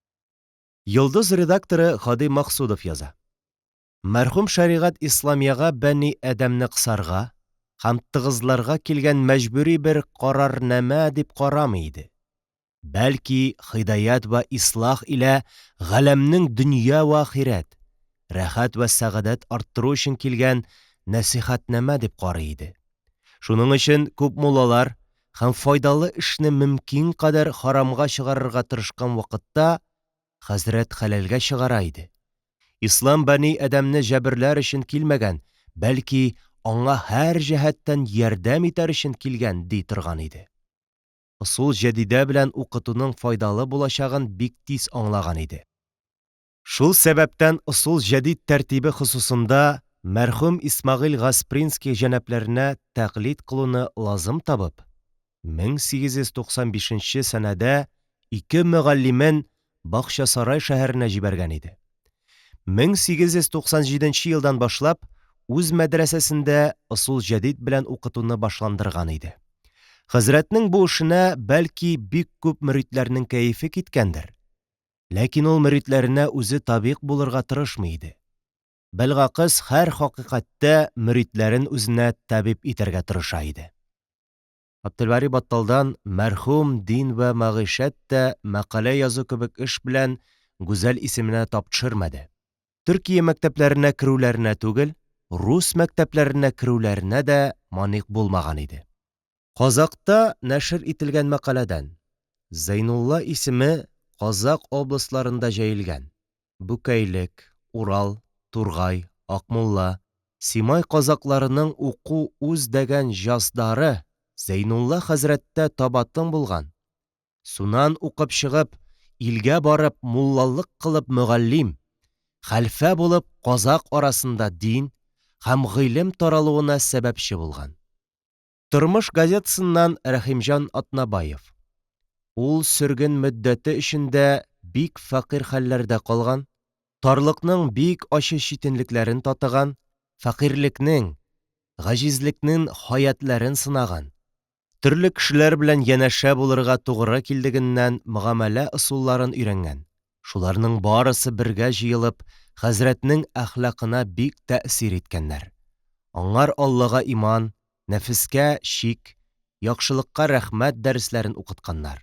Йолдыз редакторы Һади Максудов яза. Мәрхүм шәригать исламиягә бәни адәмне кысарга һәм тыгызларга килгән мәҗбүри бер карарнамә дип карамый иде. Бәлки һидаят вә ислах илә галәмнең дөнья вә ахирәт, рәхәт вә сәгадәт арттыру өчен килгән нәсыйхәтнамә дип карый иде. Шуның өчен күп муллалар һәм файдалы эшне мөмкин кадәр харамга чыгарырга тырышкан вакытта хәзрәт хәләлгә чыгара иде. Ислам бәни адәмне җәберләр өчен килмәгән, бәлки аңа һәр җәһәттән ярдәм итәр өчен килгән, ди торган иде. Ысул җәдидә белән укытуның файдалы булачагын бик тиз аңлаган иде. Шул сәбәптән ысул җәдид тәртибе хосусында мәрхүм Исмәгыйль Гаспринский җәнапләренә тәкълид кылуны лазым табып, 1895 нче сәнәдә ике мөгаллимен Бакчасарай шәһәренә җибәргән иде. 1897 нче елдан башлап үз мәдрәсәсендә ысул җәдид белән укытуны башландырган иде. Хәзрәтнең бу эшенә, бәлки, бик күп мөритләрнең кәефе киткәндер. Ләкин ул мөритләренә үзе табигъ булырга тырышмый иде. Бәлгакыс һәр хакыйкатьтә мөритләрен үзенә табиб итәргә тырыша иде. Габделбари Батталдан мәрхүм дин вә мәгыйшәт тә мәкалә язу кебек эш белән Гүзәл исеменә тап төшермәде. Төркия мәктәпләренә керүләренә түгел, рус мәктәпләренә керүләренә дә манигъ булмаган иде. Казакъта нәшер ителгән мәкаләдән. Зәйнулла исеме казакъ областьларында җәелгән. Бүкәйлек, Урал, Тургай, Акмулла, Симай казакъларының уку үз дәгән җасдары Зәйнулла хәзрәттә табатын булган. Сунан укып чыгып, илгә барып муллалык кылып мөгаллим, хәлфә булып казакъ арасында дин һәм гыйлем таралуына сәбәпче булган. Тормыш газетасыннан Рәхимҗан Атнабаев. Ул сөрген мөддәте эчендә бик фәкыйрь хәлләрдә калган, тарлыкның бик ачы читенлекләрен татыган, фәкыйрьлекнең, гаҗизлекнең хаятләрен сынаган, төрле кешеләр белән янәшә булырга тугры килдегеннән мөгамәлә ысулларын өйрәнгән, шуларның барысы бергә җыелып хәзрәтнең әхлакына бик тәэсир иткәннәр. Аңар Аллага иман, нәфескә чик, яхшылыкка рәхмәт дәресләрен укытканнар.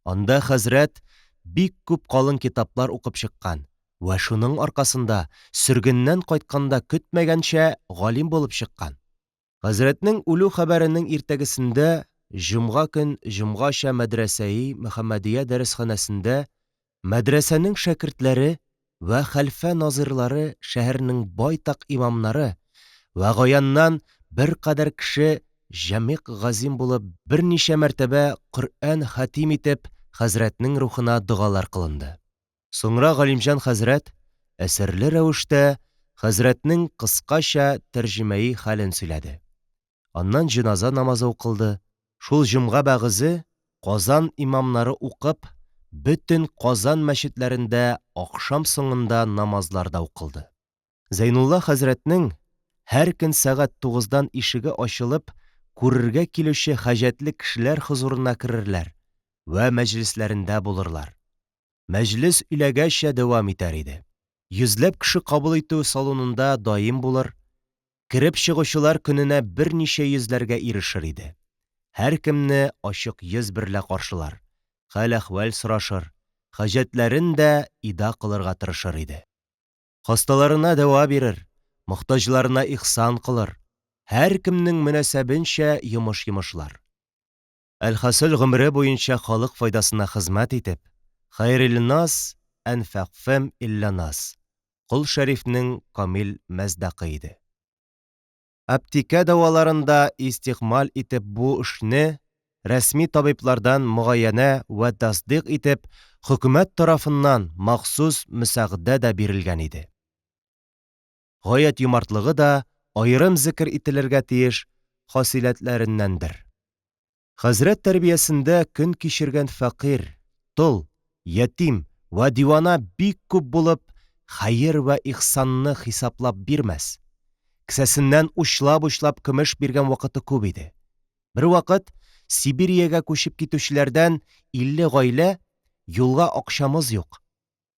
Анда хәзрәт бик күп калын китаплар укып чыккан вә шуның аркасында сөргеннән кайтканда көтмәгәнчә галим булып чыккан. Хәзрәтнең үлү хәбәренең иртәгесендә җомга көн җомгача мәдрәсәи Мөхәммәдия дәресханәсендә мәдрәсәнең шәкертләре вә хәлфә назыйрлары шәһәрнең байтак имамнары вә гаяннан беркадәр кеше җәмигъ газим булып берничә мәртәбә Коръән хәтим итеп хәзрәтнең рухына догалар кылынды. Соңра Галимҗан хәзрәт әсәрле рәвештә хәзрәтнең кыскача тәрҗемәи хәлен сөйләде. Аннан җеназа намазы укылды. Шул җомга бәгызе Казан имамнары укып, бөтен Казан мәчетләрендә ахшам соңында намазлар да укылды. Зәйнулла хәзрәтнең һәр көн сәгать тугыздан ишеге ачылып, күрергә килүче хаҗәтле кешеләр хозурына керерләр вә мәҗлесләрендә булырлар. Мәҗлес өйләгәчә дәвам итәр иде. Йөзләп кеше кабул итү салонында даим булыр, Кереп чыгучылар көненә берничә йөзләргә ирешер иде. Һәркемне ачык йөз берлә каршылар, хәл-әхвәл сорашыр, хаҗәтләрен дә ида кылырга тырышыр иде. Хасталарына дәва бирер, мохтаҗларына ихсан кылыр, һәркемнең мөнәсәбенчә йомыш йомышлар. Әлхасыйль гомере буенча халык файдасына хезмәт итеп, Хәйрелнас әнфәгъфем илләнас, Кол Шәрифнең камил мәсдакы иде. Аптикә дәваларында истигъмаль итеп бу эшне рәсми табиблардан мөгаянә вә тасдыйк итеп хөкүмәт тарафыннан махсус мөсәгъдә дә бирелгән иде. Гаять юмартлыгы да аерым зекер ителергә тиеш хасыйләтләреннәндер. Хәзрәт тәрбиясендә көн кичергән фәкыйрь, тол, ятим вә дивана бик күп булып, хәер вә ихсанны хисаплап бирмәс. Кесәсеннән учлап-учлап көмеш биргән вакыты күп иде. Бервакыт Сибириягә күчеп китүчеләрдән 50 гаилә, юлга акчамыз юк,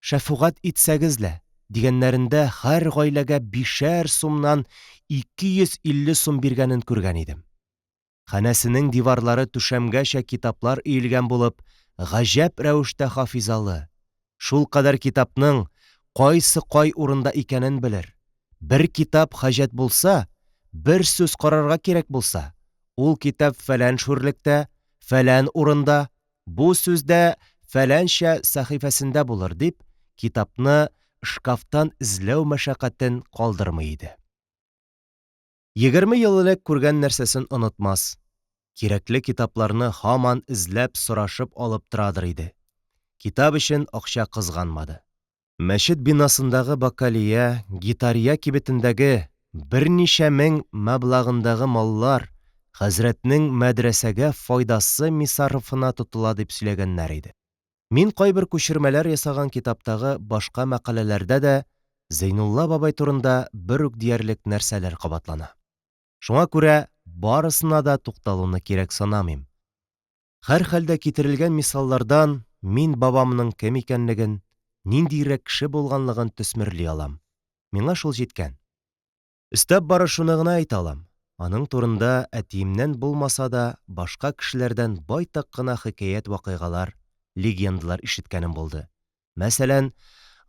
шәфүгать итсәгез лә, дигәннәрендә һәр гаиләгә бишәр сумнан 250 сум биргәнен күргән идем. Ханәсенең диварлары түшәмгәчә китаплар өелгән булып, гаҗәп рәвештә хафизалы, шулкадәр китапның кайсы кай урында икәнен белер, бер китап хаҗәт булса, бер сүз карарга кирәк булса, ул китап фәлән шүрлектә, фәлән урында, бу сүз дә фәләнчә сәхифәсендә булыр, дип, китапны шкафтан эзләү мәшәкатен калдырмый иде. 20 ел элек күргән нәрсәсен онытмас, кирәкле китапларны һаман эзләп-сорашып алып торадыр иде. Китап өчен акча кызганмады. Мәчет бинасындагы бакалия, гитария кибетендәге берничә мең мәблагындагы маллар хәзрәтнең мәдрәсәгә файдасы мисарыфына тотыла дип сөйләгәннәр иде. Мин кайбер күчермәләр ясаган китаптагы башка мәкаләләрдә дә Зәйнулла бабай турында бер үк диярлек нәрсәләр кабатлана. Шуңа күрә барысына да тукталуны кирәк санамыйм. Һәрхәлдә китерелгән мисаллардан мин бабамның кем икәнлеген, ниндиерәк кеше булганлыгын төсмерли алам. Миңа шул җиткән. Өстәп бары шуны гына әйтә алам, аның турында әтиемнән булмаса да башка кешеләрдән байтак кына хикәят-вакыйгалар, легендалар ишеткәнем булды. Мәсәлән,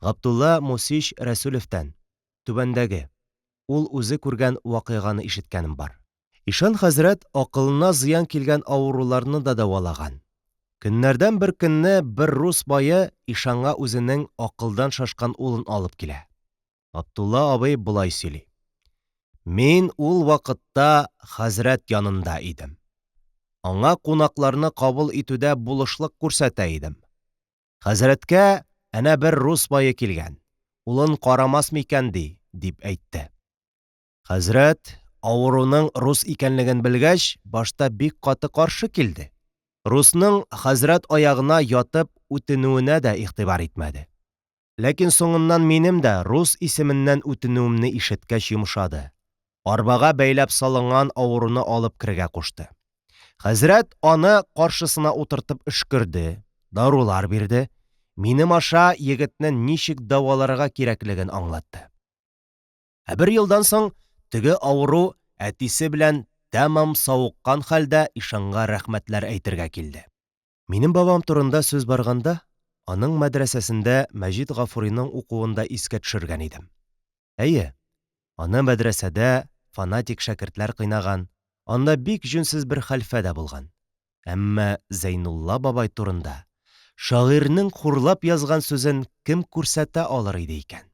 Габдулла Мусич Рәсүлевтән түбәндәге, ул үзе күргән вакыйганы ишеткәнем бар. Ишан хәзрәт акылына зыян килгән авыруларны да дәвалаган. Көннәрдән бер көнне бер рус бае ишанга үзенең акылдан шашкан улын алып килә. Габдулла абый болай сөйли. Мин ул вакытта хәзрәт янында идем. Аңа кунакларны кабул итүдә булышлык күрсәтә идем. Хәзрәткә әнә бер рус бае килгән, улын карамас микән ди, дип әйтте. Хәзрәт, авыруның рус икәнлеген белгәч, башта бик каты каршы килде. Русның хәзрәт аягына ятып үтенүенә дә игътибар итмәде. Ләкин соңыннан минем дә рус исеменнән үтенүемне ишеткәч йомшады. Арбага бәйләп салынган авыруны алып керергә кушты. Хәзрәт аны каршысына утыртып өшкерде, дарулар бирде, минем аша егетне ничек дәваларга кирәклеген аңлатты. Ә бер елдан соң теге авыру әтисе белән тәмам савыккан хәлдә ишанга рәхмәтләр әйтергә килде. Минем бабам турында сүз барганда, аның мәдрәсәсендә Мәҗит Гафуриның укуын да искә төшергән идем. Әйе, аны мәдрәсәдә фанатик шәкертләр кыйнаган, анда бик җүнсез бер хәлфә дә булган. Әмма Зәйнулла бабай турында шагыйрьнең хурлап язган сүзен кем күрсәтә алыр иде икән?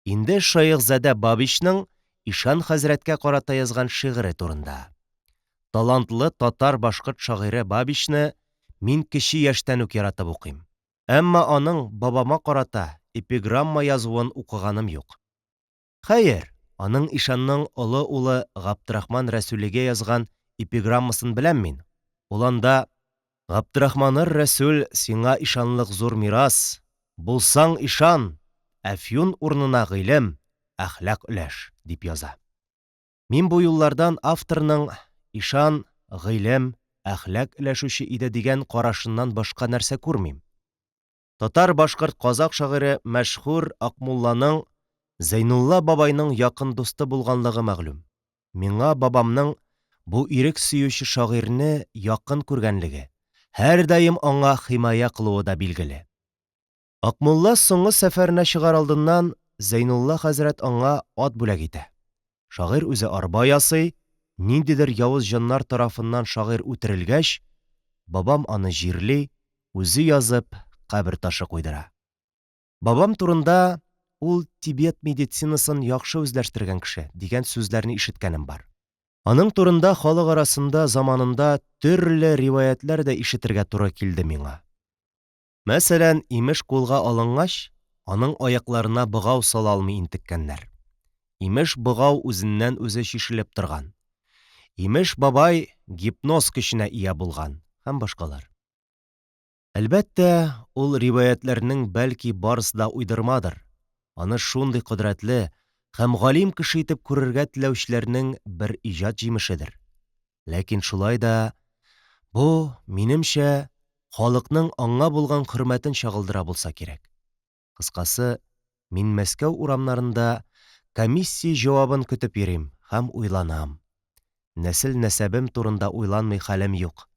Инде Шаехзадә Бабичның Ишан хәзрәткә карата язган шигыре турында. Талантлы татар-башкорт шагыйре Бабичны мин кече яшьтән үк яратып укыйм. Әмма аның бабама карата эпиграмма язуын укыганым юк. Хәер, аның ишанның олы улы Габдрахман Рәсүлигә язган эпиграммасын беләм мин. Ул анда Габдрахманыр Рәсүл, сиңа ишанлык зур мирас, булсаң ишан, әфьюн урынына гыйлем, әхлак өләш, дип яза. Мин бу юллардан авторның ишан, гыйлем, әхлак өләшүче иде дигән карашыннан башка нәрсә күрмим. Татар-башкорт казак шагыйре мәшһүр Акмулланың Зәйнулла бабайның якын дусты булганлыгы мәгълүм. Миңа бабамның бу ирек сөюче шагыйрьне якын күргәнлеге, һәрдаим аңа химая кылуы да билгеле. Акмулла соңгы сәфәренә чыгар алдыннан Зәйнулла хәзрәт аңа ат бүләк итә. Шагыйрь үзе арба ясый, ниндидер явыз җаннар тарафыннан шагыйрь үтерелгәч, бабам аны җирли, үзе язып, кабер ташы куйдыра. Бабам турында ул Тибет медицинасын яхшы үзләштергән кеше, дигән сүзләрне ишеткәнем бар. Аның турында халык арасында заманында төрле риваятьләр дә ишетергә туры килде миңа. Мәсәлән, имеш кулга алынгач, аның аякларына богау сала алмый интеккәннәр. Имеш богау үзеннән-үзе чишелеп торган. Имеш бабай гипноз көченә ия булган һәм башкалар. Әлбәттә, ул риваятьләрнең бәлки барысы да уйдырмадыр. Аны шундый кодрәтле һәм галим кеше итеп күрергә теләүчеләрнең бер иҗат җимешедер. Ләкин шулай да бу, минемчә, халыкның аңа булган хөрмәтен чагылдыра булса кирәк. Кыскасы, мин Мәскәү урамнарында комиссия җавабын көтеп йөрим һәм уйланам. Нәсел-нәсәбем турында уйланмый хәлем юк.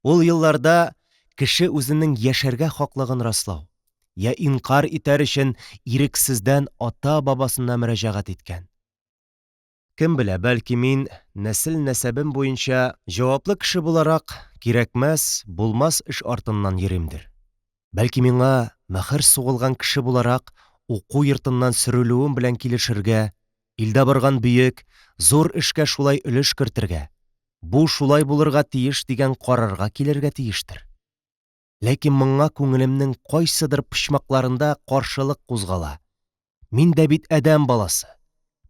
Ул елларда кеше үзенең яшәргә хаклыгын раслау, я инкарь итәр өчен ирексездән ата-бабасына мөрәҗәгать иткән. Кем белә, бәлки мин, нәсел-нәсәбем буенча җаваплы кеше буларак, кирәкмәс, булмас эш артыннан йөримдер. Бәлки миңа, мөһер сугылган кеше буларак, уку йортыннан сөрелүем белән килешергә, илдә барган бөек, зур эшкә шулай өлеш кертергә, бу шулай булырга тиеш дигән карарга килергә тиештер. Ләкин моңа күңелемнең кайсыдыр почмакларында каршылык кузгала. Мин дә бит адәм баласы.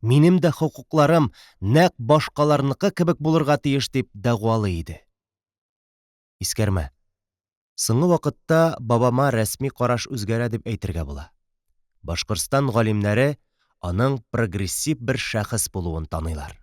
Минем дә хокукларым нәкъ башкаларныкы кебек булырга тиеш дип дәгъвалый иде. Искәрмә. Соңгы вакытта бабама рәсми караш үзгәрә дип әйтергә була. Башкортстан галимнәре аның прогрессив бер шәхес булуын таныйлар.